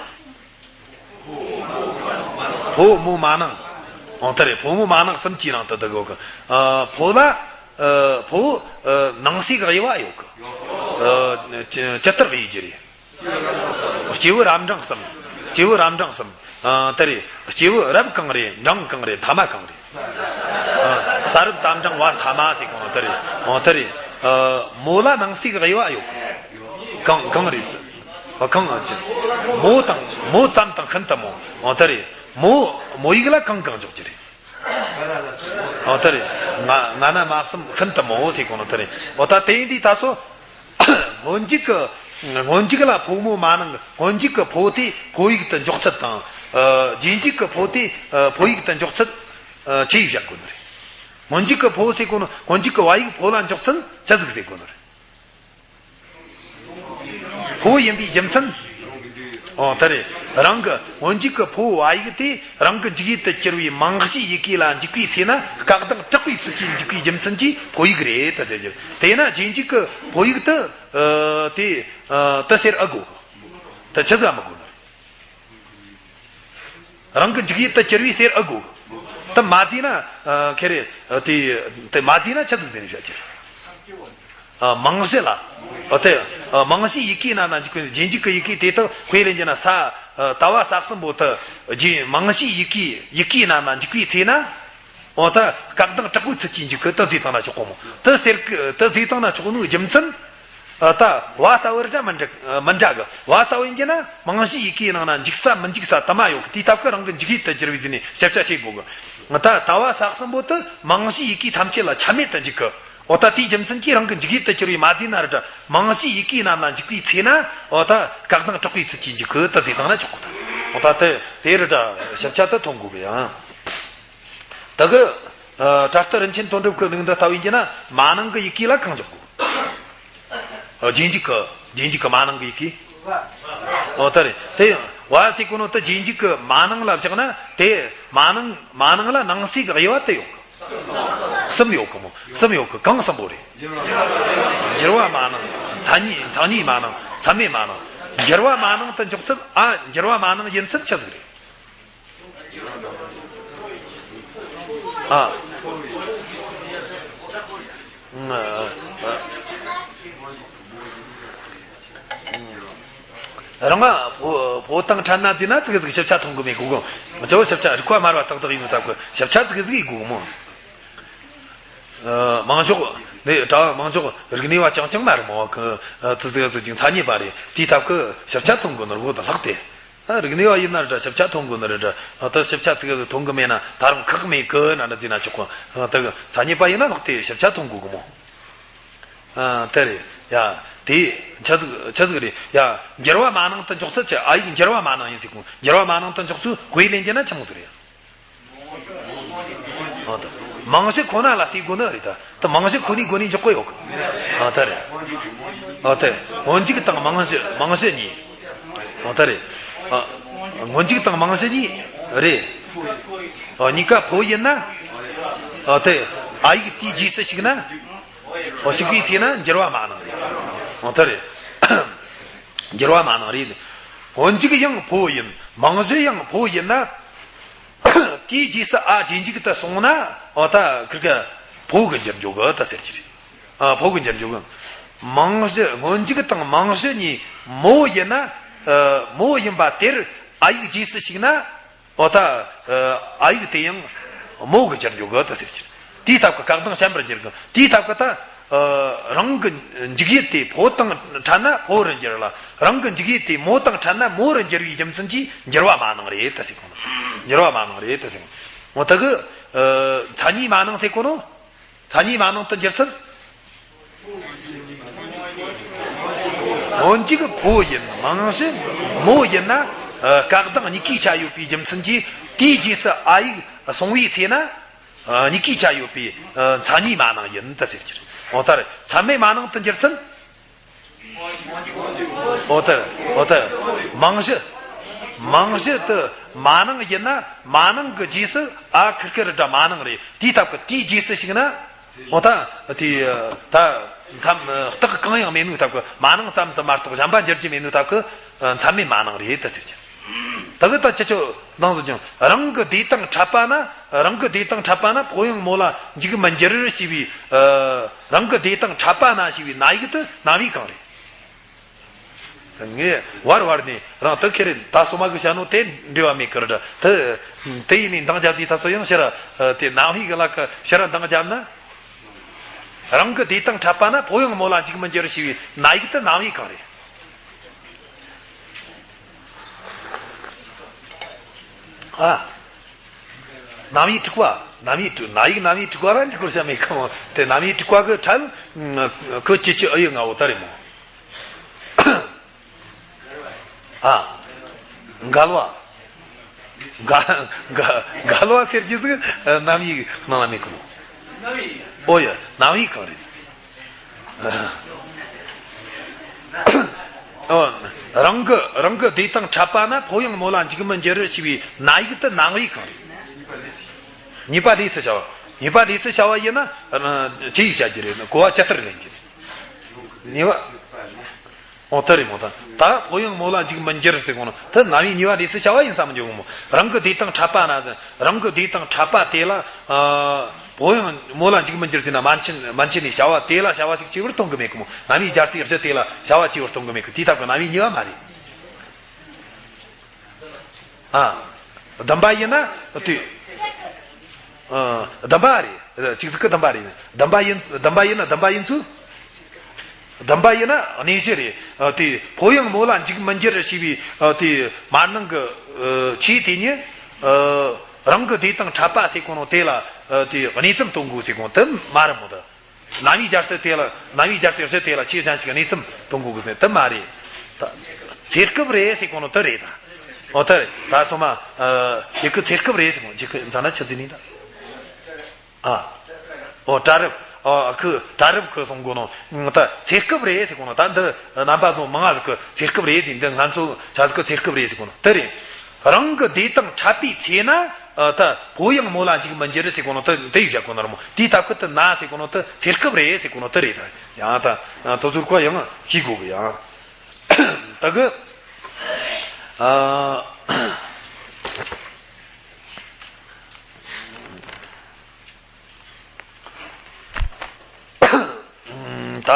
ཕོ་མོ་མ་ནིང་། འོ་དེ་རེད། ཕོ་མོ་མ་ནིང་གསུམ་གྱི་ནང་དུ་བསྡུ་གི་ཡོད་གི། ཨ། ཕོ་ལ། ཨ། ཕོ། ཨ། ནང་གསེས་ཀྱི་དབྱེ་བ་ཡོད་གི། ཨ། ཇི་ཇི་ལྟར་དབྱེ་རྒྱུ་རེད། སྐྱེས་བུ་རབ་འབྲིང་གསུམ། སྐྱེས་བུ་རབ་འབྲིང་གསུམ། ཨ། དེ་རེད། སྐྱེས་བུ་རབ་གང་རེད། འབྲིང་གང་རེད། ཐ་མ་གང་རེད། ཨ། ས་རབ་ཏ་འབྲིང་བ་ཐ་མ་ཟེར་གོ་ནོ་དེ་རེད། འོ་དེ་རེད། ཨ། མོ་ལ་ནང་གསེས་ཀྱི་དབྱེ་བ་ཡོད་གི། གང་གང་རེད། ཨ། གང་ཅི། མོ་དང་མོ་ཙམ་དང་ཤིན་ཏུ་མོ། འོ་དེ་རེད། མོ་མོ་ཡིག་ལ་གང་གང་འཇོག་རྒྱུ་རེད། འོ་དེ་རེད། ང་ང་ན་མ་གསུམ་ཤིན་ཏུ་མོ་ཟེར་གོ་ནོ་དེ་རེད། འོ་ད་དེ་ཡིན་དུས་ད་སོ། སྔོན་འཇུག་གི། སྔོན་འཇུག་ལ་ཕོ་མོ་མ་ནིང་། སྔོན་འཇུག་གི་ཕོ་དེ་ཕོ་ཡིག་ཏུ་འཇོག་ཚུལ་དང་། ཨ། རྗེས་འཇུག་གི་ཕོ་དེ། ཨ། ཕོ་ཡིག་ཏུ་འཇོག་ཚུལ། ཨ། ཆི་ཡིས་བཤད་དགོས་ནི་རེད། སྔོན་འཇུག་གི་ཕོ་ཟེར་གོ་ནོ། སྔོན་འཇུག་གི་བ་ཡིག་ཕོ་ལ་འཇོག་ཚུལ་ཆི་ཟིག་ཟེར་དགོས་ནི་རེད། ཕོ་ཡིན་པའི་རྒྱུ་མཚན། འོ་དེ་རེད། རང་གི་སྔོན་འཇུག་གི་ཕོ་བ་ཡིག་དེ་རང་གི་འཇུག་ཡུལ་དུ་གྱུར་བའི་མང་གཞིའི་ཡི་གེ་ལ་འཇུག་པའི་ཚེ་ན། སྐད་གདངས་དྲག་པོའི་ཚུལ་གྱིས་འཇུག་པའི་རྒྱུ་མཚན་གྱིས་ཕོ་ཡིག་རེད་དུ་ཟེར་རྒྱུ། དེས་ན་རྗེས་འཇུག་གི་ཕོ་ཡིག་དེ་ཨ་དེ་ཨ་དེ་ཟེར་ཨེ་དགོས་གི། དེ་ཆི་ཟིག་མི་དགོས་ནི་རེད། རང་གི་འཇུག་ཡུལ་དུ་གྱུར་བའི་ཟེར་ཨེ་དགོས་གི། དེ་མ་བརྩིས་ན་ཨ་ཁེ་རེ་ཨ་དེ་དེ་མ་བརྩིས་ན་ཆི་ཟིག་ཟེར་ནས་བཤད་རྒྱུ། ཨ་མང་གཞི་ལ། ཨ་དེ་ཨ་མང་གཞིའི་ཡི་གེ་རྣམས་ན་འཇུག་པའི་རྗེས་འཇུག་གི་ཡི་གེ་དེ་དག་དཔེ་ལེན་རྒྱུ་ན། ས་ཨ་ལྟ་བ་ས་གསུམ་པོ་དེ་རྗེས་མང་གཞིའི་ཡི་གེ་ཡི་གེ་རྣམས་ན་འཇུག་པའི་ཚེ་ན། འོ་ད་སྐད་གདངས་དྲག་པོའི་ཚུལ་གྱིས་འཇུག་གི་དེ་བརྩིས་བཏང་ན་ཆོག་གོ་མོ། དེ་ཟེར་གི་དེ་བརྩིས་བཏང་ན་ཆོག་གོ་ནོ་རྒྱུ་མཚན། ཨ་ད་བ་ལྟ་བུ་ར་མི་འདྲ་མི་འདྲ་གི། བ་ལྟ་བུ་ཡིན་རྒྱུ་ན་མང་གཞིའི་ཡི་གེ་ནང་ན་འཇུག་ས་མི་འཇུག་ས་དུ་མ་ཡོད་གི། དེའི་སྟབས་ཀྱིས་རང་གི་འཇུག་ཡུལ་དུ་གྱུར་བའི་ཟེར་ནས་ཞིབ་ཆ་བྱེད་དགོས་གི། ད་ལྟ་བ་ས་གསུམ་པོ་དེ་མང་གཞིའི་ཡི་གེ་ཐམས་ཅད་ལ་ཆ་མེད་དུ་འཇུག་གི། འོ་ད་དེའི་རྒྱུ་མཚན་གྱིས་རང་གི་འཇུག་ཡུལ་དུ་གྱུར་བའི་མ་བརྩིས་ན་ར་འདྲ། མང་གཞིའི་ཡི་གེ་རྣམས་ལ་འཇུག་པའི་ཚེ་ན། འོ་ད་སྐད་གདངས་དྲག་པོའི་ཚུལ་གྱིས་འཇུག་གི་དེ་བརྩིས་བཏང་ན་ཆོག་གི། ད་འོ་ད་དེ་དེ་ར་འདྲ་ཞིབ་ཆ་དེ་མཐོང་དགོས་གི་ཡང་། ད་གི་ཨ་བྲ་ཏི་རིན་ཆེན་དོན་གྲུབ་ཀྱི་ལུགས་འདི་ལྟ་བུ་ཡིན་རྒྱུ་ན། མ་ནིང་གི་ཡི་གེ་ལ་གང་འཇོག་དགོས། ཨ་རྗེས་འཇུག་གི་རྗེས་འཇུག་གི་མ་ནིང་གི་ཡི་གེ། འོ་ད་རེད། དེ་བ་ཟེར་གོ་ནོ་དེ་རྗེས་འཇུག་གི་མ་ནིང་ལ་བཞག་ན། དེ་མ་ནིང་མ་ནིང་ལ་ནང་གསེས་ཀྱི་དབྱེ་བ་དེ་ཡོད་གི། གསུམ་ཡོད་གི་མོ། གསུམ་ཡོད་གི། གང་གསུམ་པོ་རེད། འགྱུར་བ་མ་ནིང་། མཚན་ཉིད། མཚན་ཉིད་མ་ནིང་། མཚན་མེད་མ་ནིང་། འགྱུར་བ་མ་ནིང་དུ་འཇོག་ཚུལ། ཨ་འགྱུར་བ་མ་ནིང་ཡིན་ཚུལ་ཆི་ཟིག་རེད། ཨ། རང་ང་བོ་བོ་དང་ཕྲད་ན་བརྩིས་ན་ཙི་གེ་ཟིག་ཞིབ་ཆ་མཐོང་གི་མེད་གོ་གི། ཅོ་ཞིབ་ཆ་རིག་པ་དམར་བ་ཏག་ཏག་ཡིན་ནོ་ཐབས་གི་ཞིབ་ཆ་ཙི་གེ་ཟིག་ཡིན་གོ་གི་མོ། ཨ་མང་ཕྱོགས་ནས་གྲྭ་བ་མང་ཕྱོགས་རིག་གནས་བ་རྐྱང་རྐྱང་མ་རེད་མོ། གི་ཨ་ཙི་ཟིག་ཟིག་ཅིག་མཚན་ཉིད་པ་རེད། དེའི་ཐབས་གི་ཞིབ་ཆ་མཐོང་གི་ནོར་བོ་དང་ལྷག་སྟེ། ཨ་རིག་གནས་བ་ཡིན་ན་རེད་འདྲ། ཞིབ་ཆ་མཐོང་དགོས་ན་རེད་འདྲ། ཨ་ད་ཞིབ་ཆ་ཙི་གེ་ཟིག་མཐོང་གི་མེད་ན་ད་རུང་ཁག་མེད་གི་ན་འདྲ་བརྩིས་ན་ཆོག་གི། ཨ་ད་གི་མཚན་ཉིད་པ་ཡིན་ན་ལྷག་སྟེ་ཞིབ་ཆ་མཐོང་དགོས་གི་མོ། ཨ་དེ་རེད་ཡ། དེ་ཆ་ཟིག་ཆ་ཟིག་རེད་ཡ། འགྱུར་བ་མ་ནིང་དུ་འཇོག་ཚུལ་གྱི་ཨ་ཡིག་འགྱུར་བ་མ་ནིང་ཡིན་ཟེར་གོ། འགྱུར་བ་མ་ནིང་དུ་འཇོག་ཚུལ་དཔེ་ལེན་རྒྱུ་ན་ཆི་མོ་ཟིག་རེད། ཨོ་ད། མང་གཞི་ཁོ་ན་ལ་བལྟས་དགོས་ནི་རེད་ད། ད་མང་གཞི་ཁོ་ནའི་སྒོ་ནས་འཇོག་གི་ཡོད་གི། ཨོ་ད་རེད། ཨོ་ད། སྔོན་འཇུག་དང་མང་གཞི་མང་གཞི་གཉིས། ཨོ་ད་རེད། ཨ། སྔོན་འཇུག་དང་མང་གཞི་གཉིས་རེད། ཨོ་གཉིས་ཀ་ཕོ་ཡིན་ན། ཨོ་ད། ཨ་ཡིག་དེའི་རྗེས་སུ་ཞུགས་ན། ཨོ་ཞུགས་པའི་ཚེ་ན་འགྱུར་བ་མ་ནིང་རེད། ཨོ་ད་རེད། འགྱུར་བ་མ་ནིང་རེད། སྔོན་འཇུག་ཡང་ཕོ་ཡིན། མང་གཞི་ཡང་ཕོ་ཡིན་ན། དེའི་རྗེས་སུ་ཨ་རྗེས་འཇུག་ཏུ་སོང་ན། འོ་ད་ཁིར་ཀ་ཕོ་གི་འགྱུར་འགྱོ་གི་ད་ཟེར་གྱི་རེད། ཨ་ཕོ་གི་འགྱུར་འགྱོ་གི། མང་གཞི་སྔོན་འཇུག་དང་མང་གཞི་གཉིས་མོ་ཡིན་ན། ཨ་མོ་ཡིན་པ་དེར་ཨ་ཡིག་རྗེས་སུ་ཞུགས་ན། འོ་ད་ཨ་ཡིག་དེ་ཡང་མོ་གི་འགྱུར་འགྱོ་གི་ད་ཟེར་གྱི་རེད། དེའི་སྟབས་ཀྱིས་སྐད་གདངས་ཞན་པར་འགྱུར་གི། དེའི་སྟབས་ཀྱིས་ད། ཨ་རང་གི་འཇུག་ཡུལ་དེ་ཕོ་དང་ཕྲད་ན་ཕོ་རུ་འགྱུར་ལ། རང་གི་འཇུག་ཡུལ་དེ་མོ་དང་ཕྲད་ན་མོ་རུ་འགྱུར་བའི་རྒྱུ་མཚན་གྱིས་འགྱུར་བ་མ་ནིང་རེད་ད་ཟེར་གོ་ནོ། འགྱུར་བ་མ་ནིང་རེད་ད་ཟེར་གོ། འོ་ད་གི་ཨ་མཚན་ཉིད་མ་ནིང་ཟེར་གོ་ནོ། མཚན་ཉིད་མ་ནིང་དུ་འགྱུར་ཚུལ། སྔོན་འཇུག་ཕོ་ཡིན། མང་གཞི་མོ་ཡིན་ན། ཨ་སྐད་གདངས་གཉིས་ཀའི་ཆ་ཡོད་པའི་རྒྱུ་མཚན་གྱིས་དེའི་རྗེས་སུ་ཨ་ཡིག་སོང་བའི་ཚེ་ན། ཨ་གཉིས་ཀའི་ཆ་ཡོད་པའི་ཨ་མཚན་ཉིད་མ་ནིང་ཡིན་ད་ཟེར་གྱི་རེད། འོ་ད་རེད། མཚན་མེད་མ་ནིང་དུ་འགྱུར་ཚུལ། འོ་ད་རེད། འོ་ད་རེད། མང་གཞི། མང་གཞི་དུ་མ་ནིང་ཡིན་ན་མ་ནིང་གི་རྗེས་སུ་ཨ་ཁིར་ཁིར་འདྲ་མ་ནིང་རེད། དེའི་སྟབས་ཀྱིས་དེའི་རྗེས་སུ་ཞུགས་ན། འོ་ད་དེ་ད་མཚམས་རྟགས་གང་ཡང་མེད་ནོ་སྟབས་ཀྱིས། མ་ནིང་ཙམ་དུ་མ་གཏོགས་གཞན་པ་འགྱུར་རྒྱུ་མེད་ནོ་སྟབས་ཀྱིས་མཚམས་མེད་མ་ནིང་རེད་ད་ཟེར་གྱི། ད་གི་ད་ཁྱེད་ཆོ་ནང་དུ་ཀྱང་རང་གི་དེ་དང་ཕྲད་པ་ན། རང་གི་དེ་དང་ཕྲད་པ་ན་ཕོ་ཡང་མོ་ལ་འཇུག་མི་འགྱུར་ཞེས་པའི། ཨ་རང་གི་དེ་དང་ཕྲད་པ་ན་ཞེས་པའི་ན་ཡིག་དེ་རྣམ་དབྱེ་གང་རེད། ངས་བར་བར་ནས་རང་དུ་ཁེ་རེ་ད་སོ་མ་གི་བྱ་ནོ་དེ་འབྲེལ་བ་མེད་ཀི་ར་འདྲ། དེ་དེ་ཡིན་ནས་འདང་རྒྱབ་དུས་ད་སོ་ཡང་ཕྱིར་ར་དེ་རྣམ་དབྱེ་གི་ལ་ཀ་ཕྱིར་ར་འདང་རྒྱབ་ན། རང་གི་དེ་དང་ཕྲད་པ་ན་ཕོ་ཡང་མོ་ལ་འཇུག་མི་འགྱུར་ཞེས་པའི་ན་ཡིག་དེ་རྣམ་དབྱེ་གང་རེད། ཨ། རྣམ་དབྱེ་དྲུག་པ། རྣམ་དབྱེ་དྲུག་ན་ཡིག་རྣམ་དབྱེ་དྲུག་པ་རང་གི་སྐོར་བཤད་མེད་ཀི་མོ། དེ་རྣམ་དབྱེ་དྲུག་པ་གི་ཁྲལ་ཁོ་ཅི་ཅི་ཨ་ཡོད་ང་འོ་ད་རེད་མོ། ཨ། འགལ་བ། འགལ་འགལ་འགལ་བ་ཟེར་གྱི་ཟིག་རྣམ་དབྱེ་ནང་ལ་མེད་ཀི་མོ། ཨོ་ཡ་རྣམ་དབྱེ་གང་རེད། ཨོ། རང་གི་རང་གི་བདེ་དང་འཕྲད་པ་ན་ཕོ་ཡང་མོ་ལ་འཇིགས་མི་འགྱུར་ཞེས་པའི་ན་ཡིག་དེ་རྣམ་དབྱེ་གང་རེད། ཉེས་པ་ལས་སུ་བྱ་བ། ཉེས་པ་ལས་སུ་བྱ་བ་ཡིན་ན་ཅི་ཡིས་བྱ་རྒྱུ་རེད། གོ་བ་ཇི་ལྟར་ལེན་རྒྱུ་རེད། ཉེས་པ། ཨོ་དེ་རེད་མོ། ད་ད་ཕོ་ཡང་མོ་ལ་འཇིགས་མི་འགྱུར་ཟེར་གོ་ནོ་དེ་རྣམ་དབྱེ་ཉེས་པ་ལས་སུ་བྱ་བ་ཡིན་བསམ་འཇོག་མོ། རང་གི་བདེ་དང་འཕྲད་པ་ན་ཟེར། རང་གི་བདེ་དང་འཕྲད་པ་དེ་ལ་ཨ། ཕོ་ཡང་མོ་ལ་འཇིགས་མི་འགྱུར་ཟེར་ན་མན་ཆད་མན་ཆད་ནས་བྱ་བ་དེ་ལ་བྱ་བ་ཞིག་བྱས་པར་སྟོན་གི་མེད་གི་མོ། རྣམ་དབྱེ་སྦྱར་སའི་གཞི་དེ་ལ་བྱ་བ་བྱས་པར་སྟོན་གི་མེད་གི། དེའི་སྟབས་ཀྱིས་རྣམ་དབྱེ་ཉེས་པ་མ་རེད། ཨ། བདུན་པ་ཡིན་ན་དེ། ཨ། བདུན་པ་རེད། གཅིག་གཟུགས་ཀྱི་བདུན་པ་རེད། བདུན་པ་ཡིན། བདུན་པ་ཡིན་ན་བདུན་པ་ཡིན་ཚུལ། བདུན་པ་ཡིན་ན་གནས་གཞི་རེད། ཨ། དེ་ཕོ་ཡང་མོ་ལ་འཇིགས་མི་འགྱུར་ཞེས་པའི་ཨ། དེ་མར་ནང་གི་ཨ། ཆོས་དེ་ཉིད་ཨ། རང་གི་བདེ་དང་འཕྲད་པ་ཟེར་གོ་ནོ་དེ་ལ་ཨ། དེ་གནས་ཚུལ་སྟོན་དགོས་ཟེར་གོ་དེ་མ་རེད་མོ་ད། རྣམ་དབྱེ་སྦྱར་སའི་དེ་ལ་རྣམ་དབྱེ་སྦྱར་སའི་གཞི་དེ་ལ་ཆོས་གཞན་ཞིག་གནས་ཚུལ་སྟོན་དགོས་གི་ཟེར་དེ་མ་རེད། ད་ཚེ་སྐབས་རེད་ཟེར་གོ་ནོ་དེ་རེད་ད། ཨོ་དེ་རེད་ད་སོ་མ། ཨ། ཁྱེད་ཀྱི་ཚེ་སྐབས་རེད་ཟེར་གོ་ཁྱེད་ཀྱི་མཚན་ན་ཆི་ཟེར་ནི་ད། ཨ། ཨོ་གྲལ་རིམ། ཨོ་ཁུ་གྲལ་རིམ་ཁུ་སོང་གོ་ནོ། ད་ཚེ་སྐབས་རེད་ཟེར་གོ་ནོ་ད་འདི་རྣམ་པ་བཟོ་མང་ང་ཟིག་གི་ཚེ་སྐབས་རེད་ཟེར། འདི་ང་ཚོ་ཆ་ཟིག་གི་ཚེ་སྐབས་རེད་ཟེར་གོ་ནོ་དེ་རེད། རང་གི་བདེ་དང་འཕྲད་པའི་ཚེ་ན། ཨ། ད་ཕོ་ཡང་མོ་ལ་འཇིགས་མི་འགྱུར་ཟེར་གོ་ནོ་དེ་དེ་ཡིས་བྱ་གོ་ནོ་རེད་མོ། དེའི་སྟབས་ཀྱིས་དེ་ན་ཟེར་གོ་ནོ་དེ་ཚེ་སྐབས་རེད་ཟེར་གོ་ནོ་དེ་རེད་ད། ཡང་ད་དེ་ཚོར་གོ་ཡང་ཤེས་དགོས་གི་ཡང་། ད་གི། ཨ། ད།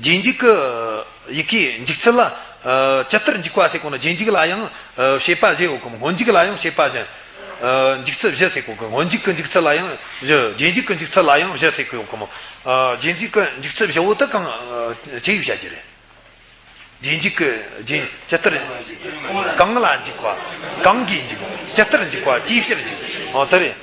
རྗེས་འཇུག་གི་ཡི་གེའི་འཇུག་ཚུལ་ལ། ཨ། ཇི་ལྟར་འཇུག་པ་ཟེར་གོ་ནོ་རྗེས་འཇུག་ལ་ཡང་ཨ། བྱེད་པ་བཞི་ཡོད་གི་མོ། སྔོན་འཇུག་ལ་ཡང་བྱེད་པ་བཞི། ཨ། འཇུག་ཚུལ་བཞི་ཟེར་གོ་གི། སྔོན་འཇུག་གི་འཇུག་ཚུལ་ལ་ཡང་བཞི། རྗེས་འཇུག་གི་འཇུག་ཚུལ་ལ་ཡང་བཞི་ཟེར་གི་ཡོད་གི་མོ། ཨ། རྗེས་འཇུག་གི་འཇུག་ཚུལ་བཞི་བོ་དེ་གང་ཨ། ཅི་ཡིས་བྱ་རྒྱུ་རེད། རྗེས་འཇུག་གི་རྗེས་ཇི་ལྟར། གང་ལ་འཇུག་པ། གང་གིས་འཇུག་ཇི་ལྟར་འཇུག་པ་ཅིའི་ཕྱིར་འཇུག་ཨོ་དེ་རེད།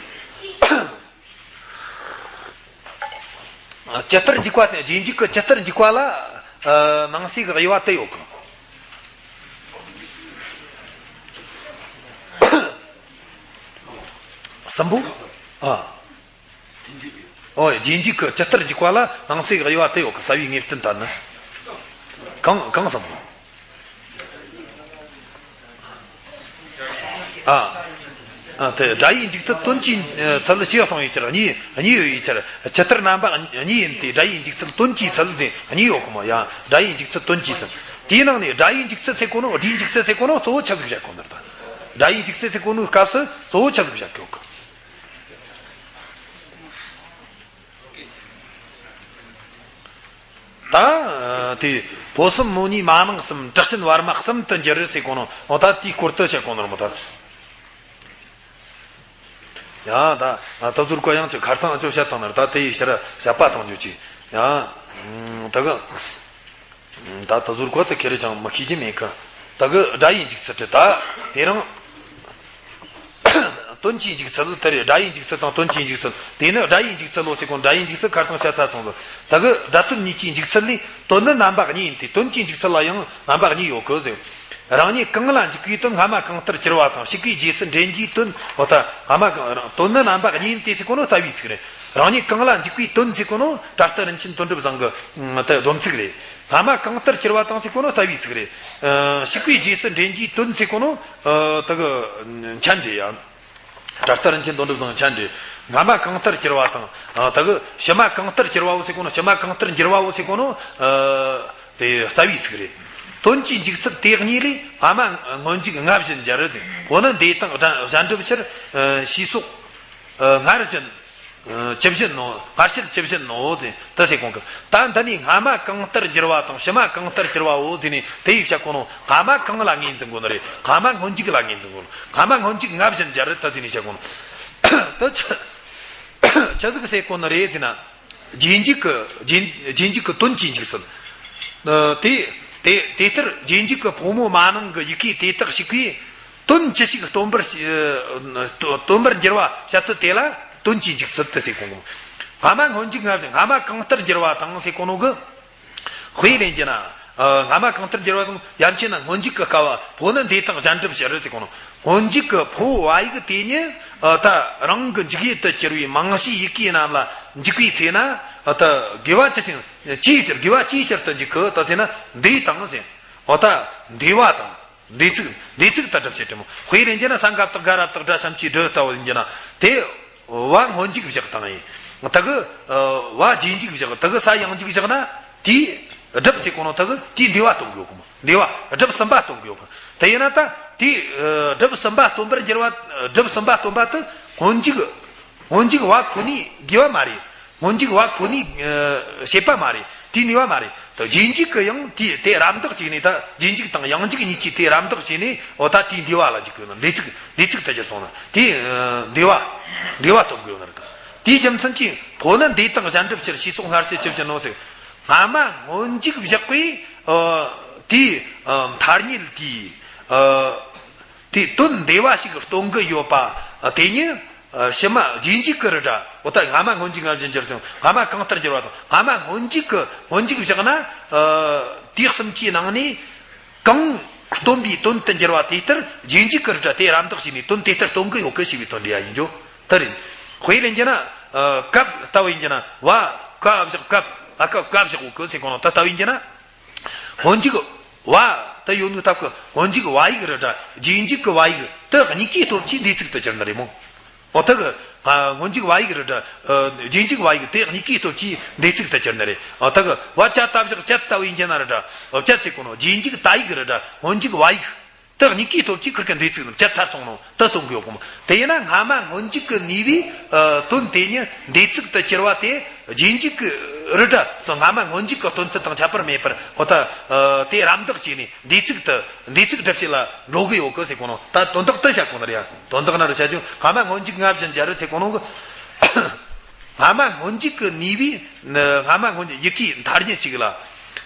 ཇི་ལྟར་འཇུག་པ་ཟེར་རྗེས་འཇུག་གི་ཇི་ལྟར་འཇུག་པ་ལ། ཨ། ནང་གསེས་ཀྱི་དབྱེ་བ་དེ་ཡོད་གི། གསུམ་པོ། ཨ། ཨོ། རྗེས་འཇུག་གི་ཇི་ལྟར་འཇུག་པ་ལ་ནང་གསེས་ཀྱི་དབྱེ་བ་དེ་ཡོད་གི། རྩ་བའི་ངེས་བསྟན་ལྟར་ན། གང་གང་གསུམ་པོ། ཨ། ཨ། དེ་སྒྲ་ཡི་འཇུག་ཚུལ་དོན་གྱི་ཚུལ་ཞེས་གསུངས་པའི་ཕྱིར། གཉིས་གཉིས་ཡོད་པའི་ཕྱིར། ཇི་ལྟར་རྣམ་པ་གཉིས་ཡིན་ཏེ། སྒྲ་ཡི་འཇུག་ཚུལ་དོན་གྱི་ཚུལ་ཟེར་གཉིས་ཡོད་གི་མོ། ཡང་སྒྲ་ཡི་འཇུག་ཚུལ་དོན་གྱི་ཚུལ། དེའི་ནང་ནས་སྒྲ་ཡི་འཇུག་ཚུལ་ཟེར་གོ་ནོ། སྒྲའི་འཇུག་ཚུལ་ཟེར་གོ་ནོ་གཙོ་བོ་ཆི་ཟིག་བཤད་གོ་ནི་རེད་ད། སྒྲ་ཡི་འཇུག་ཚུལ་ཟེར་གོ་ནོའི་སྐབས་སུ་གཙོ་བོ་ཆི་ཟིག་བཤད་གོ་གི། ད་དེ་ཕོ་གསུམ་མོ་གཉིས་མ་ནིང་གསུམ་དྲག་ཞན་བར་མ་གསུམ་དུ་འགྱུར་ཟེར་གོ་ནོ། འོ་ད་དེའི་སྐོར་དུ་བཤད་གོ་ནོ་རེད་མོ་ད། ཡང་ད་ད་ཟུར་བཀའ་ཡང་ཅིག་ཁར་ཚང་ཅིག་བཤད་བཏང་ནི་རེད། ད་དེ་ཡི་ཕྱིར་བཤད་པ་བཏང་རྒྱུ་ཅིག་ཡང་ད་གི། ད་ད་ཟུར་བཀའ་དེ་ཁྱེད་རང་ཅང་མི་ཤེས་ཀྱི་མེད་གི། ད་གི་སྒྲ་ཡི་འཇུག་ཚུལ་དེ་ད་དེ་རང་དོན་གྱི་འཇུག་ཚུལ་དེ་རེད། སྒྲ་ཡི་འཇུག་ཚུལ་དང་དོན་གྱི་འཇུག་ཚུལ། དེ་ནི་སྒྲ་ཡི་འཇུག་ཚུལ་ལོ་ཟེར་གོ་ནོ། སྒྲ་ཡི་འཇུག་ཚུལ་ཁར་ཚང་བཤད་ཚར་སོང་ཟིག་ད་གི་སྒྲ་དོན་གཉིས་ཀྱི་འཇུག་ཚུལ་ལས་དོན་ནི་རྣམ་པ་གཉིས་ཡིན་ཏེ། དོན་གྱི་འཇུག་ཚུལ་ལ་ཡང་རྣམ་པ་གཉིས་ཡོད་གི་ཟེར། རང་ཉིད་གང་ལ་འཇུག་པའི་དོན་སྔ་མ་གང་ལྟར་གྱུར་པ་དང་། ཞིག་པའི་རྗེས་སུ་འདྲེན་རྒྱུའི་དོན། འོ་ད་སྔ་མ་གང་དོན་ནི་རྣམ་པ་གཉིས་ཡིན་ཏེ་ཟེར་གོ་ནོ་རྩ་བའི་ཚིག་རེད། རང་ཉིད་གང་ལ་འཇུག་པའི་དོན་ཟེར་གོ་ནོ་གྲྭ་སྟ་རིན་ཆེན་དོན་གྲུབ་བཟང་གི་ད་སྡོམ་ཚིག་རེད། སྔ་མ་གང་ལྟར་གྱུར་པ་དང་ཟེར་གོ་ནོ་རྩ་བའི་ཚིག་རེད། ཞིག་པའི་རྗེས་སུ་འདྲེན་རྒྱུའི་དོན་ཟེར་གོ་ནོ་ད་གི་མཆན་རེད་ཡ། གྲྭ་སྟ་རིན་ཆེན་དོན་གྲུབ་བཟང་མཆན་རེད། སྔ་མ་གང་ལྟར་གྱུར་པ་དང་ད་གི་ཕྱི་མ་གང་ལྟར་གྱུར་པའོ་ཟེར་གོ་ནོ། ཕྱི་མ་གང་ལྟར་འགྱུར་བའོ་ཟེར་གོ་ནོ་དེ་རྩ་བའི་ཚིག་རེད། དོན་གྱི་འཇུག་ཚུལ་དེ་གཉིས་ལས་སྔ་མ་སྔོན་འཇུག་སྔ་ཕྱི་འབྱར་ཟེར། ཕོ་ནི་འདས་དང་གཞན་གཞན་སྒྲུབ་ཕྱིར། ཞེས་སོགས། སྔར་བཞིན། ཇི་བཞིན་ནོ། སྔར་བཤད་ཇི་བཞིན་ནོ། དེ་དེ་ཟེར་གོ་གི། ད་འདི་ནས་སྔ་མ་གང་ལྟར་འགྱུར་བ་དང་ཕྱི་མ་གང་ལྟར་གྱུར་བའོ་ཟེར་ནས་དེ་ཡིས་བཤད་གོ་ནོ། སྔ་མ་གང་ལ་ངོས་འཛིན་དགོས་ནི་རེད། སྔ་མ་སྔོན་འཇུག་ལ་ངོས་འཛིན་དགོས་ནོ། སྔ་མ་སྔོན་འཇུག་སྔ་བཞིན་འབྱར་ད་ཟེར་ནས་བཤད་གོ་ནོ། དེ་ཆི་ཆི་ཟིག་ཟེར་གོ་ནི་རེད་ཟེར་ན། རྗེས་འཇུག་གི་རྗེས་རྗེས་འཇུག་གི་དོན་གྱི་འཇུག་ཚུལ། དེ་དེ་དེ་ལྟར་རྗེས་འཇུག་གི་ཕོ་མོ་མ་ནིང་གི་ཡི་གེ་དེ་དག་ཞིག་པས། དོན་ཅི་ཞིག་སྟོན་པར་སྟོན་པར་འགྱུར་བ་བཤད་ཚུལ་དེ་ལ་དོན་གྱི་འཇུག་ཚུལ་དུ་ཟེར་གོ་ནོ། སྔ་མ་སྔོན་འཇུག་སྔ་འཇུག་སྔ་མ་གང་ལྟར་འགྱུར་བ་དང་ཟེར་གོ་ནོ་གི། དཔེ་ལེན་རྒྱུ་ན། སྔ་མ་གང་ལྟར་འགྱུར་བ་སོང་ཡ་མཚན་ན་སྔོན་འཇུག་གི་སྐབས་བ་ཕོ་ནི་འདས་དང་གཞན་སྒྲུབ་ཕྱིར་ཟེར་གོ་ནོ། སྔོན་འཇུག་གི་ཕོ་བ་ཡིག་དེ་ཉིད་ད་རང་གི་འཇུག་ཡུལ་དུ་གྱུར་བའི་མང་ཤོས་ཡི་གེ་རྣམས་ལ་འཇུག་པའི་ཚེ་ན་ད་དགེ་བ་ཇི་བཞིན། ཅིའི་ཕྱིར་དགེ་བ་ཅིའི་ཕྱིར་དུ་འཇུག་གི་ད་ཟེར་ན་འདི་དང་ཟེར། འོ་ད་འདི་བ་དང་འདི་ཚིག་འདི་ཚིག་ད་སྒྲུབ་བྱེད་དྲི་མོ་དཔེ་ལེན་རྒྱུ་ན་ས་འགབ་དག་ག་ར་དག་སྒྲ་བྱམས་ཀྱིས་སྒྲུབ་ལྟ་བུ་ཡིན་རྒྱུ་ན་དེ་བ་སྔོན་འཇུག་བཞག་དང་ཡིན། དེ་གི་བ་རྗེས་འཇུག་བཞག་དེ་གི་ས་ཡང་འཇུག་བཞག་ན་དེའི་སྒྲུབ་ཚེ་གོ་ནོ་དེ་གི་དེའི་འདི་བ་གཏོང་གི་ཡོད་གི་མོ། འདི་བ་སྒྲུབ་གསུམ་པ་སྟོན་གི་ཡོད་གི། དེ་ཡིན་ན་ད་དེའི་སྒྲུབ་གསུམ་པ་སྟོན་པར་འགྱུར་བ། སྒྲུབ་གསུམ་པ་སྟོན་པ་དེ་སྔོན་འཇུག་སྔོན་འཇུག་བ་ཁོ་ནའི་དགེ་བ་མ་རེད། སྔོན་འཇུག་བ་ཁོ་ནའི་བྱེད་པ་མ་རེད། དེའི་ནུས་པ་མ་རེད། ད་རྗེས་འཇུག་གི་ཡང་དེ་དེ་རམ་འདེགས་བྱས་ནས་ད་རྗེས་འཇུག་དང་ཡང་འཇུག་གཉིས་ཀྱིས་དེ་རམ་འདེགས་བྱས་ནས་འོ་ད་དེའི་འདི་བ་ལ་འཇུག་གི་ཡོད་ན་འདི་ཚིག་འདི་ཚིག་ད་ཅིར་སོང་ན་དེའི་འདི་བ་འདི་བ་སྟོན་གི་ཡོད་ན་རེད། ད་དེའི་རྒྱུ་མཚན་གྱིས་ཕོ་ནི་འདས་དང་གཞན་སྒྲུབ་ཕྱིར་ཞེས་སོགས་སྔར་བཤད་ཅི་བྱེད་ནོ་ཟེར། སྔ་མ་སྔོན་འཇུག་བཞག་པས་དེའི་མཐའ་རྙེད་དེའི་དེའི་དོན་འདས་པ་ཞིག་སྟོན་གི་ཡོད་པ་དེ་ཉིད། ཕྱི་མ་རྗེས་འཇུག་གི་རི་སྒྲ་འོ་ད་སྔ་མ་སྔོན་འཇུག་སྔ་ཕྱི་འགྱུར་ཞིང་སྔ་མ་གང་ལྟར་འགྱུར་བ་དང་སྔ་མ་སྔོན་འཇུག་གི་སྔོན་འཇུག་བཞག་ན་དེ་གསུམ་གྱི་ནང་ནས་གང་སྟོན་པའི་དོན་དུ་འགྱུར་བ་དེ་ལྟར་རྗེས་འཇུག་གི་རི་སྒྲ་དེ་རམ་འདེགས་བྱས་ནས་དོན་དེ་ལྟར་སྟོན་གི་ཡོད་གི་ཞེས་པའི་དོན་འདི་ཡ་ཡིན་རྒྱུ་དེ་རེད། དཔེ་ལེན་རྒྱུ་ན་སྐབས་ལྟ་བུ་ཡིན་རྒྱུ་ན་བ་ཀ་བཞག་སྐབས་ཨ་སྐབས་ཀ་བཞག་གོ་གི་ཟེར་གོ་ནོ་ད་ལྟ་བུ་ཡིན་རྒྱུ་ན། སྔོན་འཇུག་བ་དེ་ཡོད་ནོ་སྟབས་ཀྱིས་སྔོན་འཇུག་བ་ཡིག་རི་སྒྲ་རྗེས་འཇུག་གི་བ་ཡིག་དེ་གཉིས་ཀའི་སྟོབས་ཀྱིས་འདས་ཚིག་ཏུ་གྱུར་ནི་རེད་མོ། འོ་དེ་གི་སྔོན་འཇུག་བ་ཡིག་རི་སྒྲ་རྗེས་འཇུག་བ་ཡིག་དེ་གཉིས་ཀའི་སྟོབས་ཀྱིས་འདས་ཚིག་ཏུ་གྱུར་ནི་རེད། འོ་དེ་གི་བ་ཅ་ད་བཞག་ཅད་ལྟ་བུ་ཡིན་རྒྱུ་ན་རི་སྒྲ་བ་ཅད་ཟེར་གོ་ནོ་རྗེས་འཇུག་ད་ཡིག་རི་སྒྲ་སྔོན་འཇུག་བ་ཡིག་དེ་གཉིས་ཀའི་སྟོབས་ཀྱིས་ཁིར་གི་འདས་ཚིག་ནི་བཅད་ཚར་སོང་ནོ་དེ་སྟོན་གི་ཡོད་གོ་མོ། དེ་ཡིན་ན་སྔ་མ་སྔོན་འཇུག་གི་ནུས་པའི་དོན་དེ་ཉིད་འདས་ཚིག་ཏུ་གྱུར་བ་དེ་རྗེས་འཇུག་གི་རི་སྒྲ་དང་སྔ་མ་སྔོན་འཇུག་གི་སྟོན་ཚུལ་དང་ཁྱད་པར་མེད་པར་འོ་ད་དེ་རམ་འདེགས་བྱས་ནས་འདས་ཚིག་ཏུ་འདས་ཚིག་སྒྲུབ་བྱེད་ལ་འགྲོ་གི་ཡོད་གི་ཟེར་གོ་ནོ་ད་དོན་དག་དེ་བཤད་གོ་ནི་རེད་ཡ། དོན་དག་ན་རི་བཤད་རྒྱུ་སྔ་མ་སྔོན་འཇུག་སྔ་ཕྱི་འགྱུར་རི་ཟེར་གོ་ནོ་གི་སྔ་མ་སྔོན་འཇུག་གི་ནུས་པའི་སྔ་མ་སྔོན་འཇུག་ཡི་གེའི་མཐའ་རྒྱན་གཅིག་ལ་